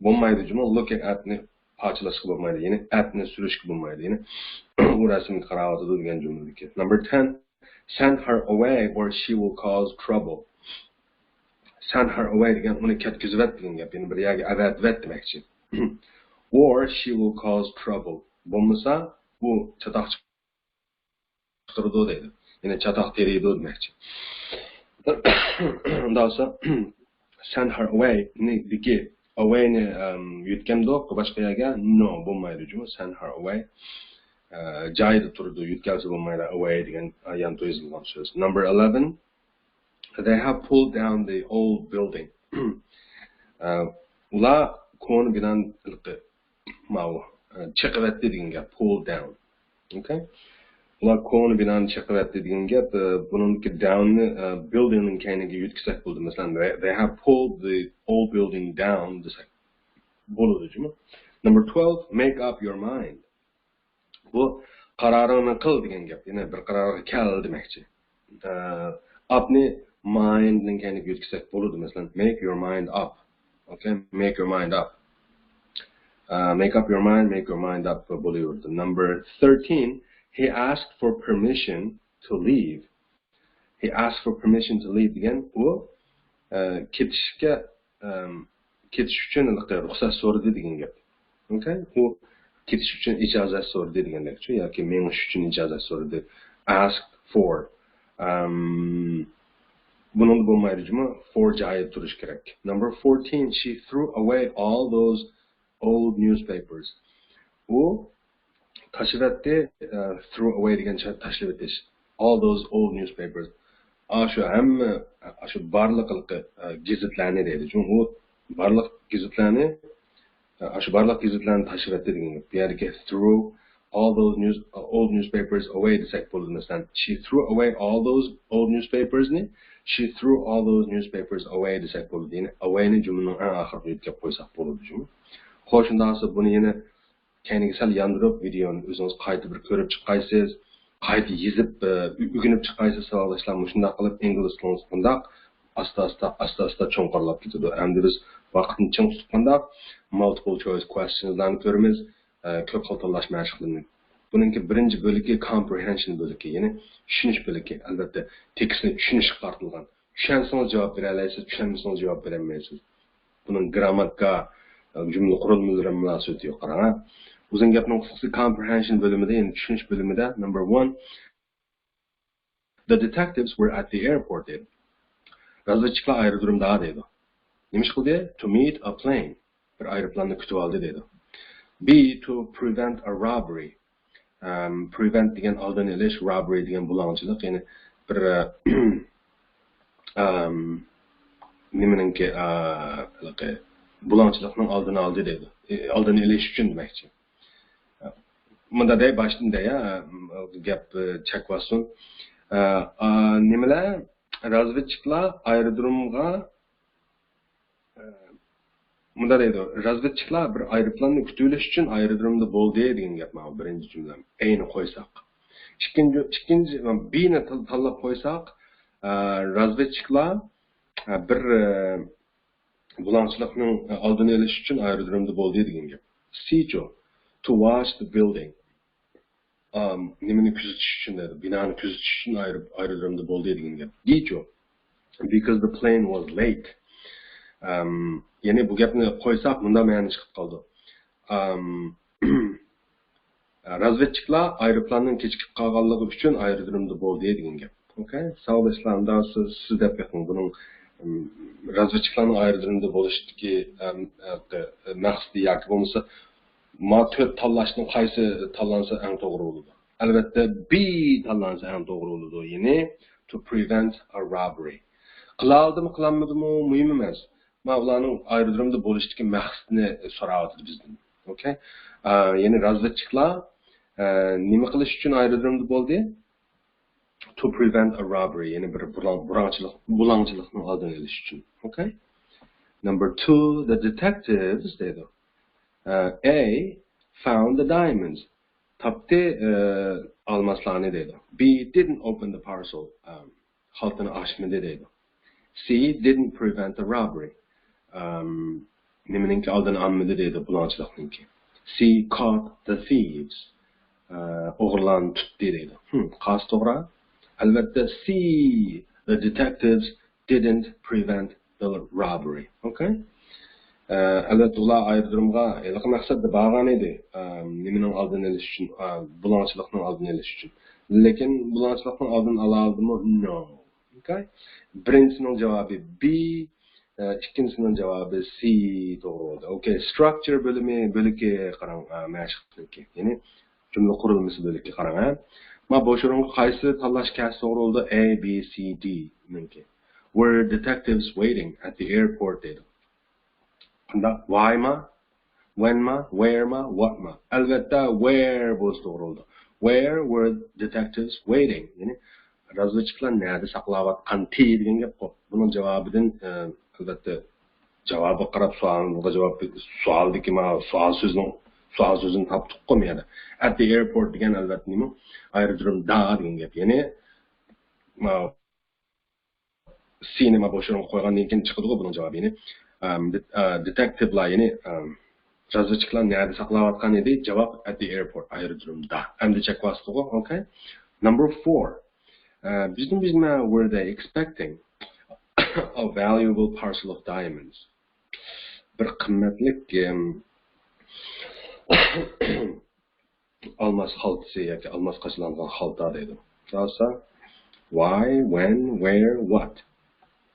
بولمايدۇ جۇمۇ، looking at نى پارچىلاشقا بولمايدۇ. يەنى at نى سۈرۈشكە بولمايدۇ. يەنى ئۇ رەسىمگە قاراۋاتىدۇ دېگەن جۈملىدىكى. Number ten. Send her away or she will cause trouble. Send her away دېگەن ئۇنى كەتكۈزۈۋەت دېگەن گەپ. يەنى بىر يەرگە ئەۋەتىۋەت دېمەكچى. Or she will cause trouble. بولمىسا ئۇ چاتاق چىقىرىدۇ دەيدۇ. يەنى چاتاق تېرىيدۇ دېمەكچى. ئۇنداق بولسا، send her away نىدىكى away نى ئەم، يۆتكەمدۇق باشقا يەرگە؟ No، بولمايدۇ جۇمۇ. Send her away. ئە، جايىدا تۇرىدۇ، يۆتكەلسە بولمايدۇ. Away دېگەن ئە، يانتۇ يېزىلغان سۆز. Number eleven. They have pulled down the old building. ئە، ئۇلار كونا بىنانى ماۋۇ، ئە، چېقىۋەتتى دېگەن گەپ. Pull down. Okay. ئۇلار كونا بىنانى چېقىۋەتتى دېگەن گەپ. ئە، بۇنىڭدىكى down نى، ئە، building نىڭ كەينىگە يۆتكىسەك بولىدۇ. مەسىلەن، they, they have pulled the old building down دېسەك بولىدۇ جۇمۇ. Number twelve. Make up your mind. بۇ قارارىڭنى قىل دېگەن گەپ. يەنى بىر قارارغا كەل دېمەكچى. ئە، up نى mind نىڭ كەينىگە يۆتكىسەك بولىدۇ. مەسىلەن، make your mind up. Okay, make your mind up. ئە، make up your mind, make your mind up بولۇۋېرىدۇ. Number thirteen. He asked for permission to leave. He asked for permission to leave دېگەن ئۇ، ئە، كېتىشكە، ئەم، كېتىش ئۈچۈن ھېلىقى رۇخسەت سورىدى دېگەن گەپ. Okay؟ ئۇ كېتىش ئۈچۈن ئىجازەت سورىدى دېگەندەكچۇ، ياكى مېڭىش ئۈچۈن ئىجازەت سورىدى. Asked for. ئەم، بۇنىڭدا بولمايدۇ جۇمۇ، for جايىدا تۇرۇش كېرەك. Number fourteen. She threw away all those old newspapers. ئۇ تاشلىۋەتتى، ئە، threw away دېگەن چا-، تاشلىۋېتىش. All those old newspapers. ئاشۇ ھەممە، ئاشۇ بارلىق ھېلىقى، ئە، گېزىتلەرنى دەيدۇ. چۈنكى ئۇ بارلىق گېزىتلەرنى، ئە، ئاشۇ بارلىق گېزىتلەرنى تاشلىۋەتتى دېگەن گەپ. بۇ يەردىكى threw all those news, old newspapers away دېسەك بولىدۇ. مەسىلەن، she threw away all those old newspapers نى she threw all those newspapers away دېسەك بولىدۇ. يەنى away نى جۈملىنىڭ ئەڭ ئاخىرىغا يۆتكەپ قويساق بولىدۇ جۇمۇ. خوش، شۇنداق بولسا بۇنى يەنە كەينىگە سەل ياندۇرۇپ، ۋىدېئونى ئۆزىڭىز قايتا بىر كۆرۈپ چىققايسىز، قايتا يېزىپ، ئە، ئۆگىنىپ چىققايسىز، ساۋاقداشلار. مۇشۇنداق قىلىپ ئىنگلىز تىلىڭىز قانداق ئاستا-ئاستا، ئاستا-ئاستا چوڭقۇرلاپ كېتىدۇ. ئەمدى بىز ۋاقىتنى چىڭ تۇتۇپ قانداق multiple choice questions لارنى كۆرىمىز، ئە، كۆپ خىل تاللاش مەشىقلىرىنى. بۇنىڭكى بىرىنچى بۆلىكى comprehension بۆلىكى، يەنى چۈشىنىش بۆلىكى. ئەلۋەتتە، تېكىستنى چۈشىنىشكە قارىتىلغان. چۈشەنسىڭىز جاۋاب بېرەلەيسىز، چۈشەنمىسىڭىز جاۋاب بېرەلمەيسىز. بۇنىڭ گرامماتىكا، جۈملە قۇرۇلمىلىرى مۇناسىۋىتى يوق، قاراڭ. ئۇزۇن گەپنىڭ قىسقىسى، comprehension بۆلۈمىدە، يەنى چۈشىنىش بۆلۈمىدە، number one، the detectives were at the airport دەيدۇ. رازۋېدچىكلار ئايرودرومدا دەيدۇ. نېمە ئىش قىلدى؟ To meet a plane. بىر ئايروپىلاننى كۈتۈۋالدى دەيدۇ. B، to prevent a robbery. ئەم، prevent دېگەن ئالدىنى ئېلىش، robbery دېگەن بۇلاڭچىلىق، يەنى بىر، ئەم، نېمىنىڭكى، ئە، ھېلىقى بۇلاڭچىلىقنىڭ ئالدىنى ئالدى دەيدۇ. ئالدىنى ئېلىش ئۈچۈن دېمەكچى. مۇندا دەي باشتىن دەي، ئە، گەپ، ئە، چەكۋاتسۇن. ئە، ئا، نېمىلەر؟ رازۋېدچىكلار ئايرودرومغا، ئە، مۇندا دەيدۇ، رازۋېدچىكلار بىر ئايروپىلاننى كۈتۈۋېلىش ئۈچۈن ئايرودرومدا بولدى دېگەن گەپ ماۋۇ بىرىنچى جۈملەم. A نى قويساق. ئىككىنچى، ئىككىنچى، B نى تال-، تاللاپ قويساق، ئە، رازۋېدچىكلار، ئە، بىر، ئە، بۇلاڭچىلىقنىڭ ئالدىنى ئېلىش ئۈچۈن ئايرودرومدا بولدى دېگەن گەپ. C چۇ، to watch the building. ئام، نېمىنى كۆزىتىش ئۈچۈن دەيدۇ، بىنانى كۆزىتىش ئۈچۈن ئايرو-، ئايرودرومدا بولدى دېگەن گەپ. D چۇ، because the plane was late. ئام، يەنى بۇ گەپنى قويساق مۇنداق مەنە چىقىپ قالىدۇ. ئام، رازۋېدچىكلار ئايروپىلاننىڭ كېچىكىپ قالغانلىقى ئۈچۈن ئايرودرومدا بولدى دېگەن گەپ. ئوكەي، ساۋاقداشلار، ئۇندا سىز، سىز دەپ بېقىڭ، بۇنىڭ، ئىم، رازۋېدچىكلارنىڭ ئايرودرومدا بولۇشتىكى، ئەم، ئە، مەقسىتى ياكى بولمىسا ما تۆت تاللاشنىڭ قايسى تاللانسا ئەڭ توغرا بولىدۇ؟ ئەلۋەتتە، B تاللانسا ئەڭ توغرا بولىدۇ. يەنى، to prevent a robbery. قىلالدىمۇ، قىلالمىدىمۇ مۇھىم ئەمەس. ما ئۇلارنىڭ ئايرودرومدا بولۇشتىكى مەقسىتىنى سوراۋاتىدۇ بىزدىن. ئوكەي؟ ئا، يەنى رازۋېدچىكلار، ئە، نېمە قىلىش ئۈچۈن ئايرودرومدا بولدى؟ To prevent a robbery، يەنى بىر بۇلاڭ-، بۇراڭچىلىق، بۇلاڭچىلىقنىڭ ئالدىنى ئېلىش ئۈچۈن. ئوكەي؟ Number two, the detectives دەيدۇ. Uh, A found the diamonds. تاپتى ئالماسلارنى دەيدۇ. B didn't open the parcel. Um, خالتىنى ئاچمىدى دەيدۇ. C didn't prevent the robbery. Um, نېمىنىڭكى ئالدىنى ئالمىدى دەيدۇ، بۇلاڭچىلىقنىڭكى. C caught the thieves. Uh, ئوغرىلارنى تۇتتى دەيدۇ. Hmm, قايسى توغرا؟ ئەلۋەتتە C, the detectives didn't prevent the robbery. Okay? ئەلۋەتتە ئۇلار ئايرودرومغا ھېلىقى مەقسەتتە بارغان ئىدى. ئە، نېمىنىڭ ئالدىنى ئېلىش ئۈچۈن، ئە، بۇلاڭچىلىقنىڭ ئالدىنى ئېلىش ئۈچۈن. لېكىن بۇلاڭچىلىقنىڭ ئالدىنى ئالالدىمۇ؟ No. Okay? بىرىنچىسىنىڭ جاۋابى B، ئە، ئىككىنچىسىنىڭ جاۋابى C توغرا بولدى. Okay, structure بۆلۈمى، بۆلىكى قاراڭ، ئە، مەشىقنىڭكى. يەنى جۈملە قۇرۇلمىسى بۆلىكى قاراڭ، ھە. ما بوش ئورۇنغا قايسى تاللاش كەلسە توغرا بولىدۇ؟ A, B, C, D نىڭكى. Were detectives waiting at the airport دەيدۇ. قانداق؟ Why ما؟ When ما؟ Where ما؟ What ما؟ ئەلۋەتتە where بولسا توغرا بولىدۇ. Where were detectives waiting؟ يەنى رازۋېدچىكلار نەدە ساقلاۋاتقانتى دېگەن گەپقۇ. بۇنىڭ جاۋابىدىن، ئە، ئەلۋەتتە جاۋابىغا قاراپ سوئالىمىزغا جاۋاب، سوئالدىكى ما سوئال سۆزنىڭ، سوئال سۆزىنى تاپتۇققۇ ما يەردە. At the airport دېگەن ئەلۋەتتە نېمە؟ ئايرودرومدا دېگەن گەپ. يەنى ما سىنى ما بوش ئورۇنغا قويغاندىن كېيىن چىقىدىغۇ بۇنىڭ جاۋابى. يەنى ئەم، دېت-، ئە، دېتەكتىپلار، يەنى ئەم، رازۋېدچىكلار نەدە ساقلاۋاتقان ئىدى؟ جاۋاب at the airport، ئايرودرومدا. ئەمدى چەك ۋاسىتىغۇ، okay. Number four. ئە، بىزنى بىزمە were they expecting a valuable parcel of diamonds. بىر قىممەتلىك، ئەم، ئالماس خالتىسى ياكى ئالماس قاچىلانغان خالتا دەيدۇ. شۇنداق بولسا، why, when, where, what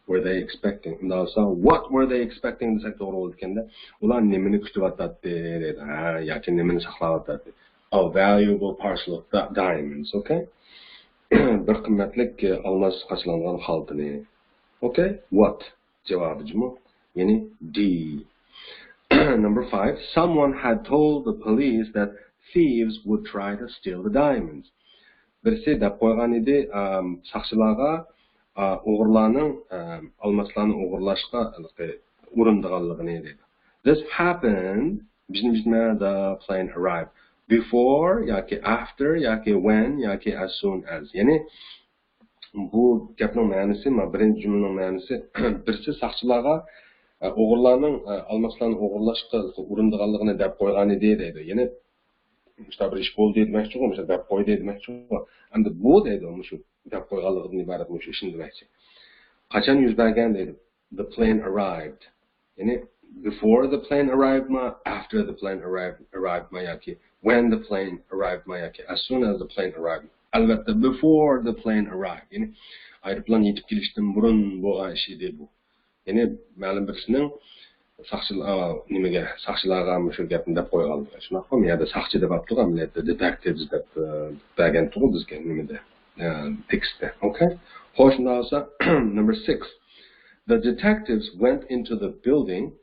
were they expecting؟ شۇنداق بولسا، what were they expecting دېسەك توغرا بولىدىكەندە، ئۇلار نېمىنى كۈتۈۋاتاتتى دەيدۇ. ھە، ياكى نېمىنى ساقلاۋاتاتتى. A valuable parcel of di-، diamonds, okay؟ بىر قىممەتلىك، ئە، ئالماس قاچىلانغان خالتىنى. Okay? What؟ جاۋابى جۇمۇ. يەنى D. Number five. Someone had told the police that thieves would try to steal the diamonds. بىرسى دەپ قويغان ئىدى، ئەم، ساقچىلارغا، ئە، ئوغرىلارنىڭ، ئەم، ئالماسلارنى ئوغرىلاشقا ھېلىقى ئۇرۇنىدىغانلىقىنى دەيدۇ. This happened، بىزنى بىزمە the plane arrived. Before ياكى after ياكى when ياكى as soon as. يەنى بۇ گەپنىڭ مەنىسى، ما، بىرىنچى جۈملىنىڭ مەنىسى، بىرسى ساقچىلارغا، ئە، ئوغرىلارنىڭ، ئە، ئالماسلارنى ئوغرىلاشقا ئۇرۇنىدىغانلىقىنى دەپ قويغان ئىدى دەيدۇ. يەنى مۇشۇنداق بىر ئىش بولدى دېمەكچىغۇ، مۇشۇنداق دەپ قويدى دېمەكچىغۇ. ئەمدى بۇ دەيدۇ، مۇشۇ دەپ قويغانلىقىدىن ئىبارەت مۇشۇ ئىشنى دېمەكچى. قاچان يۈز بەرگەن دەيدۇ. The plane arrived. يەنى before the plane arrived ما، after the plane arrived، arrived ما ياكى when the plane arrived ما ياكى as soon as the plane arrived. ئەلۋەتتە before the plane arrived. يەنى ئايروپىلان يېتىپ كېلىشتىن بۇرۇن بولغان ئىش ئىدى بۇ. يەنى مەلۇم بىرسىنىڭ ساقچىلار، نېمىگە، ساقچىلارغا مۇشۇ گەپنى دەپ قويغانلىقى. شۇنداققۇ؟ بۇ يەردە ساقچى دەپ ئاپتۇغۇ ئەمەلىيەتتە، detectives دەپ، ئە، بەرگەنتىغۇ بىزگە نېمىدە، ئە، تېكىستتە. Okay. خوش، شۇنداق بولسا، number six. The detectives went into the building.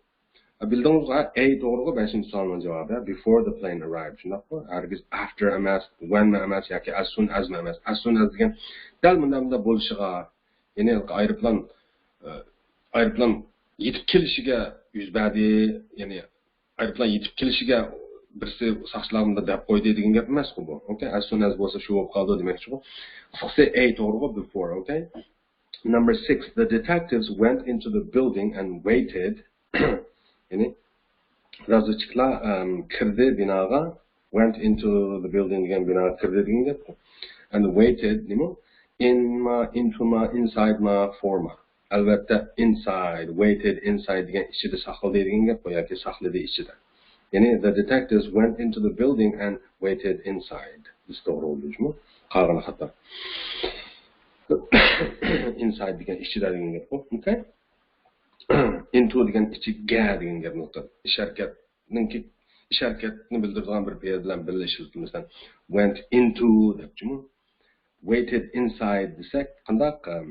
بىلدىڭىزغۇ، A توغرىغۇ، بەشىنچى سوئالنىڭ جاۋابى. Before the plane arrived. شۇنداققۇ؟ ھەرگىز after ئەمەس، when مۇ ئەمەس ياكى as soon as مۇ ئەمەس. As soon as دېگەن دەل مۇنداق، مۇنداق بولۇشىغا، يەنى ئايروپىلان، ئە، ئايروپىلان يېتىپ كېلىشىگە يۈز بەردى، يەنى ئايروپىلان يېتىپ كېلىشىگە بىرسى ساقچىلار مۇنداق دەپ قويدى دېگەن گەپ ئەمەسقۇ بۇ. Okay، as soon as بولسا شۇ بولۇپ قالىدۇ دېمەكچىغۇ. قىسقىسى A توغرىغۇ، before. Okay. Number six, the detectives went into the building and waited. يەنى رازۋېدچىكلار، ئەم، كىردى بىناغا، went into the building دېگەن بىناغا كىردى دېگەن گەپ. And waited نېمە؟ In ما، into ما، inside ما، for ما؟ ئەلۋەتتە inside، waited inside دېگەن ئىچىدە ساقلىدى دېگەن گەپ بۇ، ياكى ساقلىدى ئىچىدە. يەنى the detectives went into the building and waited inside. بىز توغرا بولدۇقمۇ؟ قالغىنى خاتا. Inside دېگەن ئىچىدە دېگەن گەپ بۇ. Okay. Into دېگەن ئىچىگە دېگەن گەپنى ئىش ھەرىكەتنىڭكى، ئىش ھەرىكەتنى بىلدۈرىدىغان بىر پېئىل بىلەن بىللە ئىشلىتىمىز. Went into دەپچىمۇ. Waited inside دېسەك قانداق؟ ئەم،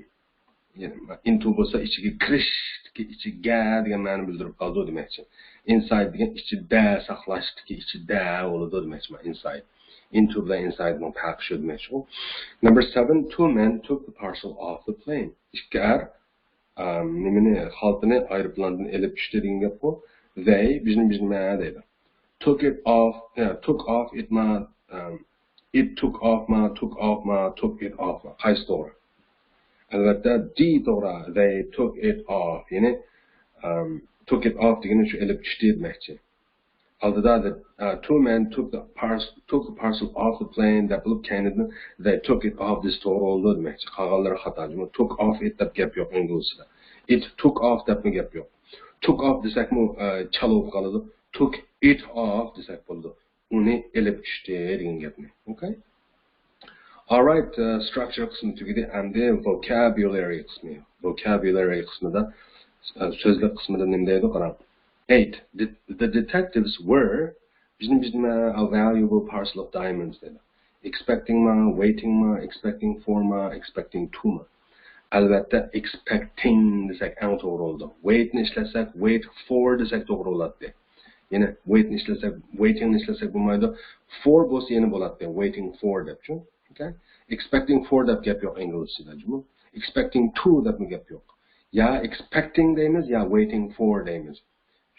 يەنى into بولسا ئىچىگە كىرىشتىكى ئىچىگە دېگەن مەنىنى بىلدۈرۈپ قالىدۇ دېمەكچى. Inside دېگەن ئىچىدە، ساقلاشتىكى ئىچىدە بولىدۇ دېمەكچى. Inside. Into بىلەن inside نىڭ پەرقى شۇ دېمەكچىغۇ. Number seven, two men took the parcel off the plane. ئىككى ئەر، ئەم، نېمىنى، خالتىنى ئايروپىلاندىن ئېلىپ چۈشتى دېگەن گەپقۇ. They، بىزنى، بىزنى نېمە دەيدۇ. Took it off، yeah, took off it ما، ئەم، it took off ما، took off ما، took it off ما. قايسى توغرا؟ ئەلۋەتتە، D توغرا. They took it off. يەنى، ئەم، took it off دېگىنى شۇ ئېلىپ چۈشتى دېمەكچى. ئالدىدا the, uh, two men took the parcel, took the parcel off the plane دەپ بولۇپ، كەينىدىن they took it off this توغرا بولىدۇ دېمەكچى. قالغانلىرى خاتا. جۇمۇ took off it دەپ گەپ يوق ئىنگلىزچىدا. It took off دەپمۇ گەپ يوق. Took off دېسەكمۇ، ئە، چالا بولۇپ قالىدۇ. Took it off دېسەك بولىدۇ. ئۇنى ئېلىپ چۈشتى دېگەن گەپنى. Okay? Alright, uh, structure قىسمى تۈگىدى. ئەمدى vocabulary قىسمى. Vocabulary قىسمىدا، ئە، سۆزلۈك قىسمىدا نېمە دەيدۇ؟ قاراڭ. Eight. The, the detectives were، بىزنى، بىزنى، a valuable parcel of diamonds دەيدۇ. Expecting ما، waiting ما، expecting for ما، expecting to ما. ئەلۋەتتە، expecting دېسەك ئەڭ توغرا بولىدۇ. Wait نى ئىشلەتسەك، wait for دېسەك توغرا بولاتتى. يەنە wait نى ئىشلەتسەك، waiting نى ئىشلەتسەك بولمايدۇ. For بولسا يەنە بولاتتى. Waiting for دەپچۇ. Okay? Expecting for دەپ گەپ يوق ئىنگلىزچىدا جۇمۇ. Expecting to دەپمۇ گەپ يوق. يا expecting دەيمىز، يا waiting for دەيمىز.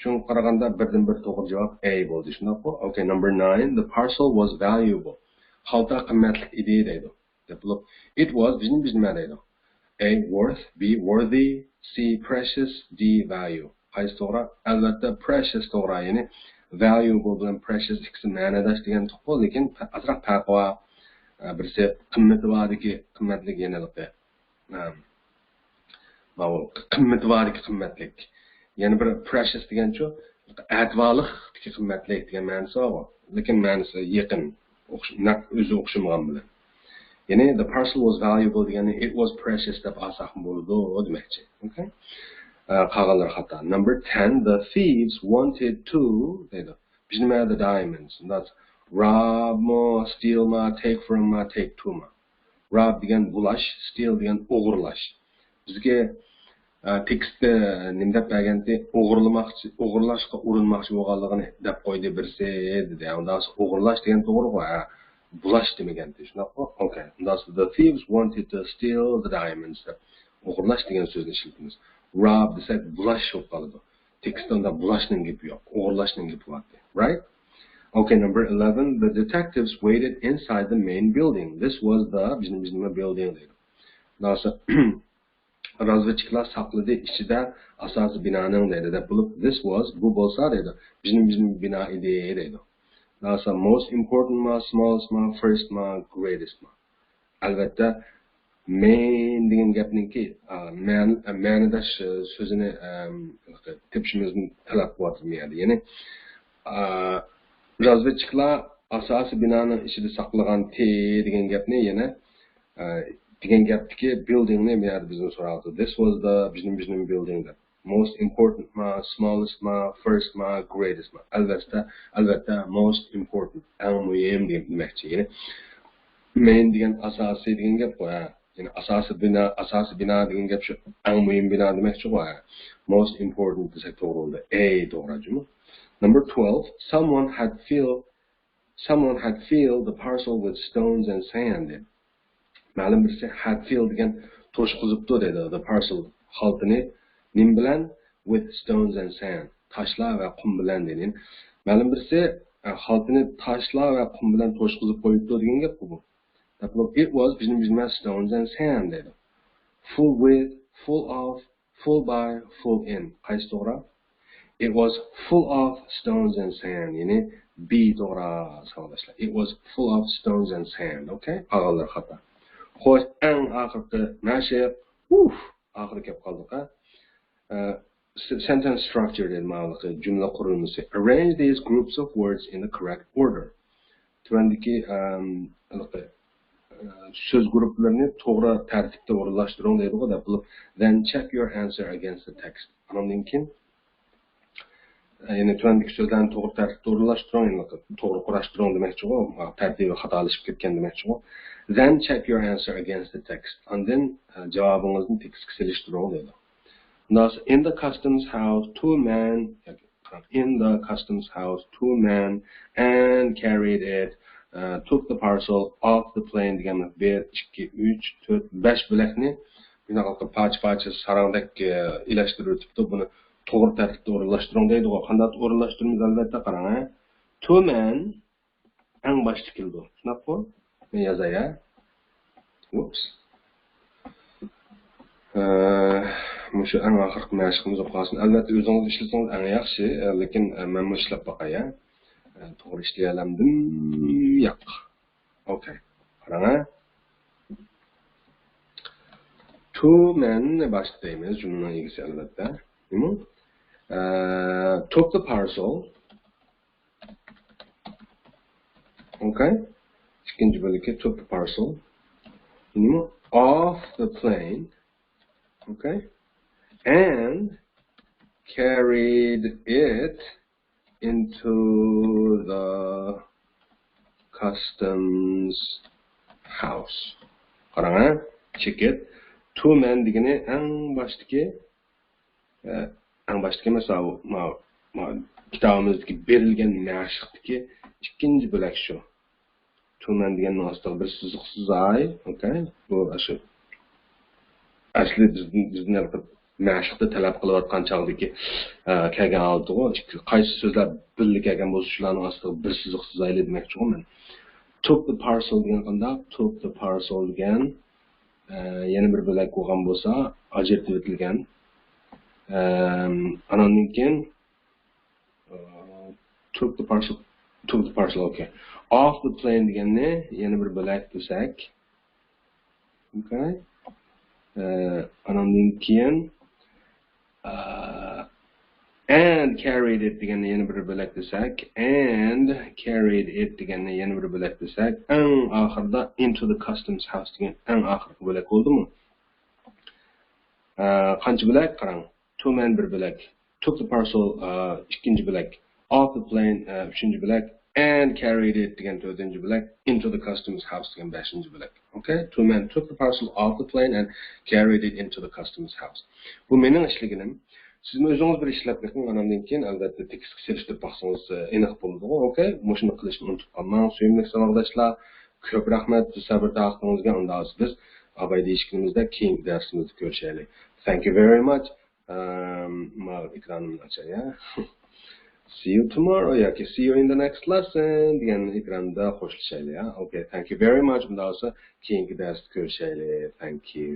شۇڭا قارىغاندا بىردىن بىر توغرا جاۋاب A بولدى، شۇنداققۇ؟ Okay, number nine, the parcel was valuable. خالتا قىممەتلىك ئىدى دەيدۇ. دەپ بولۇپ، it was بىزنى، بىزنى نېمە دەيدۇ؟ A, worth, B, worthy, C, precious, D, value. قايسى توغرا؟ ئەلۋەتتە، precious توغرا. يەنى valuable بىلەن precious ئىككىسى مەنىداش دېگەنتۇققۇ، لېكىن پە-، ئازراق پەرقى بار. ئە، بىرسى قىممىتى باردىكى قىممەتلىك يەنىلىقى. ئەم، ماۋۇ قىممىتى باردىكى قىممەتلىك. يەنە بىر precious دېگەنچۇ، ئەتىۋارلىقتىكى قىممەتلىك دېگەن مەنىسى بارغۇ. لېكىن مەنىسى يېقىن. ئوخش-، نەق ئۆزى ئوخشىمىغان بىلەن. يەنى the parcel was valuable دېگەننى it was precious دەپ ئالساقمۇ بولىدۇ دېمەكچى. Okay؟ ئە، قالغانلىرى خاتا. Number ten, the thieves wanted to دەيدۇ. بىزنى نېمە the diamonds. That's rob مۇ، steal ما، take from ما، take to ما. Rob دېگەن بۇلاش، steal دېگەن ئوغرىلاش. بىزگە، ئە، تېكىستتە نېمە دەپ بەرگەنتى؟ ئوغرىلىماقچى، ئوغرىلاشقا ئۇرۇنماقچى بولغانلىقىنى دەپ قويدى بىرسى، دېدى. ئۇنداق ئوغرىلاش دېگەن توغرىغۇ، ھە. بۇلاش دېمىگەنتى، شۇنداققۇ؟ Okay. ئۇنداق the thieves wanted to steal the diamonds دەپ ئوغرىلاش دېگەن سۆزنى ئىشلىتىمىز. Rob دېسەك، بۇلاش بولۇپ قالىدۇ. تېكىستتە ئۇنداق بۇلاشنىڭ گېپى يوق. ئوغرىلاشنىڭ گېپى بارتى. Right? Okay, number eleven. The detectives waited inside the main building. This was the، بىزنى، بىزنى building دەيدۇ. Now, so، رازۋېدچىكلار ساقلىدى ئىچىدە ئاساسىي بىنانىڭ دەيدۇ دەپ بولۇپ، this was، بۇ بولسا دەيدۇ، بىزنىڭ، بىزنىڭ بىنا ئىدى دەيدۇ. Now, so، most important ما، smallest ما، first ما، greatest ما. ئەلۋەتتە، main دېگەن گەپنىڭكى، ئا، مەن-، مەنىداش، ئە، سۆزىنى، ئەم، تېپىشىمىزنى تەلەپ قىلىۋاتىدۇ بۇ يەردە. يەنى، ئا، رازۋېدچىكلار ئاساسىي بىنانىڭ ئىچىدە ساقلىغانتى دېگەن گەپنى يەنە، ئە، دېگەن گەپتىكى building نى بۇ يەردە بىزدىن سوراۋاتىدۇ. This was the، بىزنىڭ، بىزنىڭ building دەپ. Most important ما، smallest ما، first ما، greatest ما. ئەلۋەتتە، ئەلۋەتتە، most important، ئەڭ مۇھىم دېگەن دېمەكچى. يەنى، main دېگەن ئاساسىي دېگەن گەپقۇ، ھە. يەنى، ئاساسىي بىنا، ئاساسىي بىنا دېگەن گەپ شۇ، ئەڭ مۇھىم بىنا دېمەكچىغۇ، ھە. Most important دېسەك توغرا بولىدۇ. A توغرا جۇمۇ. Number twelve, someone had filled Someone had filled the parcel with stones and sand دېدى. مەلۇم بىرسى had filled دېگەن توشقۇزۇپتۇ دەيدۇ. The parcel، خالتىنى نېمە بىلەن؟ With stones and sand. تاشلار ۋە قۇم بىلەن دېدى. مەلۇم بىرسى، ئە، خالتىنى تاشلار ۋە قۇم بىلەن توشقۇزۇپ قويۇپتۇ دېگەن گەپقۇ بۇ. It was، بىزنى، بىزنى stones and sand دەيدۇ. Full with، full of، full by، full in. قايسى توغرا؟ It was full of stones and sand. يەنى B توغرا، ساۋاقداشلار. It was full of stones and sand. Okay? قالغانلار خاتا. خوش، ئەڭ ئاخىرقى مەشىق. ئۇف، ئاخىرى كەپ قالدۇق، ھە؟ ئە، s-، sentence structure دەيدۇ ماۋۇلۇقى، جۈملە قۇرۇلمىسى. Arrange these groups of words in the correct order. تۆۋەندىكى، ئەم، ھېلىقى، ئە، سۆز گۇرۇپپىلىرىنى توغرا تەرتىپتە ئورۇنلاشتۇرۇڭ دەيدىغۇ دەپ بولۇپ، then check your answer against the text. ئانىڭدىن كېيىن، ئە، يەنى تۆۋەندىكى سۆزلەرنى توغرا تەرتىپتە ئورۇنلاشتۇرۇڭ، يەنى توغرا قۇراشتۇرۇڭ دېمەكچىغۇ، تەرتىپى خاتالىشىپ كەتكەن دېمەكچىغۇ. Then check your answer against the text. ئاندىن، ئە، جاۋابىڭىزنى تېكىستكە سېلىشتۇرۇڭ دەيدۇ. Thus, in the customs house, two men، ياكى قاراڭ، in the customs house, two men and carried it, uh, took the parcel off the plane دېگەن بىر، ئىككى، ئۈچ، تۆت، بەش بۆلەكنى شۇنداق پارچە-پارچە ساراڭدەك، ئە، ئىلەشتۈرۈۋېتىپتۇ. بۇنى توغرا تەرتىپتە ئورۇنلاشتۇرۇڭ دەيدىغۇ. قانداق ئورۇنلاشتۇرىمىز؟ ئەلۋەتتە، قاراڭ، ھە. تو مەن ئەڭ باشتا كېلىدۇ. شۇنداققۇ؟ مەن يازاي، ھە. ئۇپس. ئە، مۇشۇ ئەڭ ئاخىرقى مەشىقىمىز بولۇپ قالسۇن. ئەلۋەتتە، ئۆزىڭىز ئىشلىسىڭىز ئەڭ ياخشى، ئە، لېكىن، ئە، مەنمۇ ئىشلەپ باقاي، ھە. ئە، توغرا ئىشلىيەلەمدىم؟ ياق. ئوكەي. قاراڭ، ھە. تو مەن باشتا دەيمىز، جۈملىنىڭ ئىگىسى ئەلۋەتتە. نېمە؟ ئە، took the parcel. ئوكەي. ئىككىنچى بۆلىكى took the parcel. نېمە؟ Off the plane. ئوكەي. And carried it into the customs house. قاراڭ، ھە؟ چېكىت. تو مەن دېگىنى ئەڭ باشتىكى، ئە، ئەڭ باشتىكى ئەمەس، ماۋۇ، ماۋۇ، ماۋۇ كىتابىمىزدىكى بېرىلگەن مەشىقتىكى ئىككىنچى بۆلەك شۇ. تو مەن دېگەننىڭ ئاستىغا بىر سىزىق سىزاي. ئوكەي. بۇ ئاشۇ ئەسلى بىزدىن، بىزدىن ھېلىقى مەشىقتە تەلەپ قىلىۋاتقان چاغدىكى، ئە، كەلگەن ھالىتىغۇ. قايسى سۆزلەر بىللە كەلگەن بولسا، شۇلارنىڭ ئاستىغا بىر سىزىق سىزايلى دېمەكچىغۇ مەن. Took the parcel دېگەن قانداق؟ Took the parcel دېگەن، ئە، يەنە بىر بۆلەك بولغان بولسا، ئاجرىتىۋېتىلگەن. ئەم، ئاناندىن كېيىن، ئە، took the parcel، took the parcel، ئوكەي. Off the plane دېگەننى يەنە بىر بۆلەك دېسەك. ئوكەي. ئە، ئاناندىن كېيىن، ئە، and carried it دېگەننى يەنە بىر بۆلەك دېسەك، and carried it دېگەننى يەنە بىر بۆلەك دېسەك، ئەڭ ئاخىرىدا into the customs house دېگەن ئەڭ ئاخىرقى بۆلەك بولدىمۇ؟ ئە، قانچە بۆلەك؟ قاراڭ. تو مەن بىر بۆلەك. Took the parcel، ئە، ئىككىنچى بۆلەك. Off the plane، ئە، ئۈچىنچى بۆلەك. And carried it دېگەن تۆتىنچى بۆلەك. Into the customs house دېگەن بەشىنچى بۆلەك. ئوكەي؟ تو مەن took the parcel off the plane and carried it into the customs house. بۇ مېنىڭ ئىشلىگىنىم. سىزمۇ ئۆزىڭىز بىر ئىشلەپ بېقىڭ، ئاناندىن كېيىن ئەلۋەتتە تېكىستكە سېلىشتۇرۇپ باقسىڭىز، ئە، ئېنىق بولىدىغۇ. ئوكەي؟ مۇشۇنى قىلىشنى ئۇنتۇپ قالماڭ، سۆيۈملۈك ساۋاقداشلار. كۆپ رەھمەت سەۋر تاقىتىڭىزگە. ئۇنداق بولسا بىز ئاباي دېيىشكىنىمىزدەك كېيىنكى دەرسىمىزدە كۆرۈشەيلى. Thank you very much. ئەم، ماۋۇ ئېكرانىمنى ئاچاي، يا. See you tomorrow ياكى see you in the next lesson دېگەن ئېكراندا خوشلىشايلى، يا. ئوكەي، thank you very much. ئۇنداق بولسا كېيىنكى دەرستە كۆرۈشەيلى. Thank you.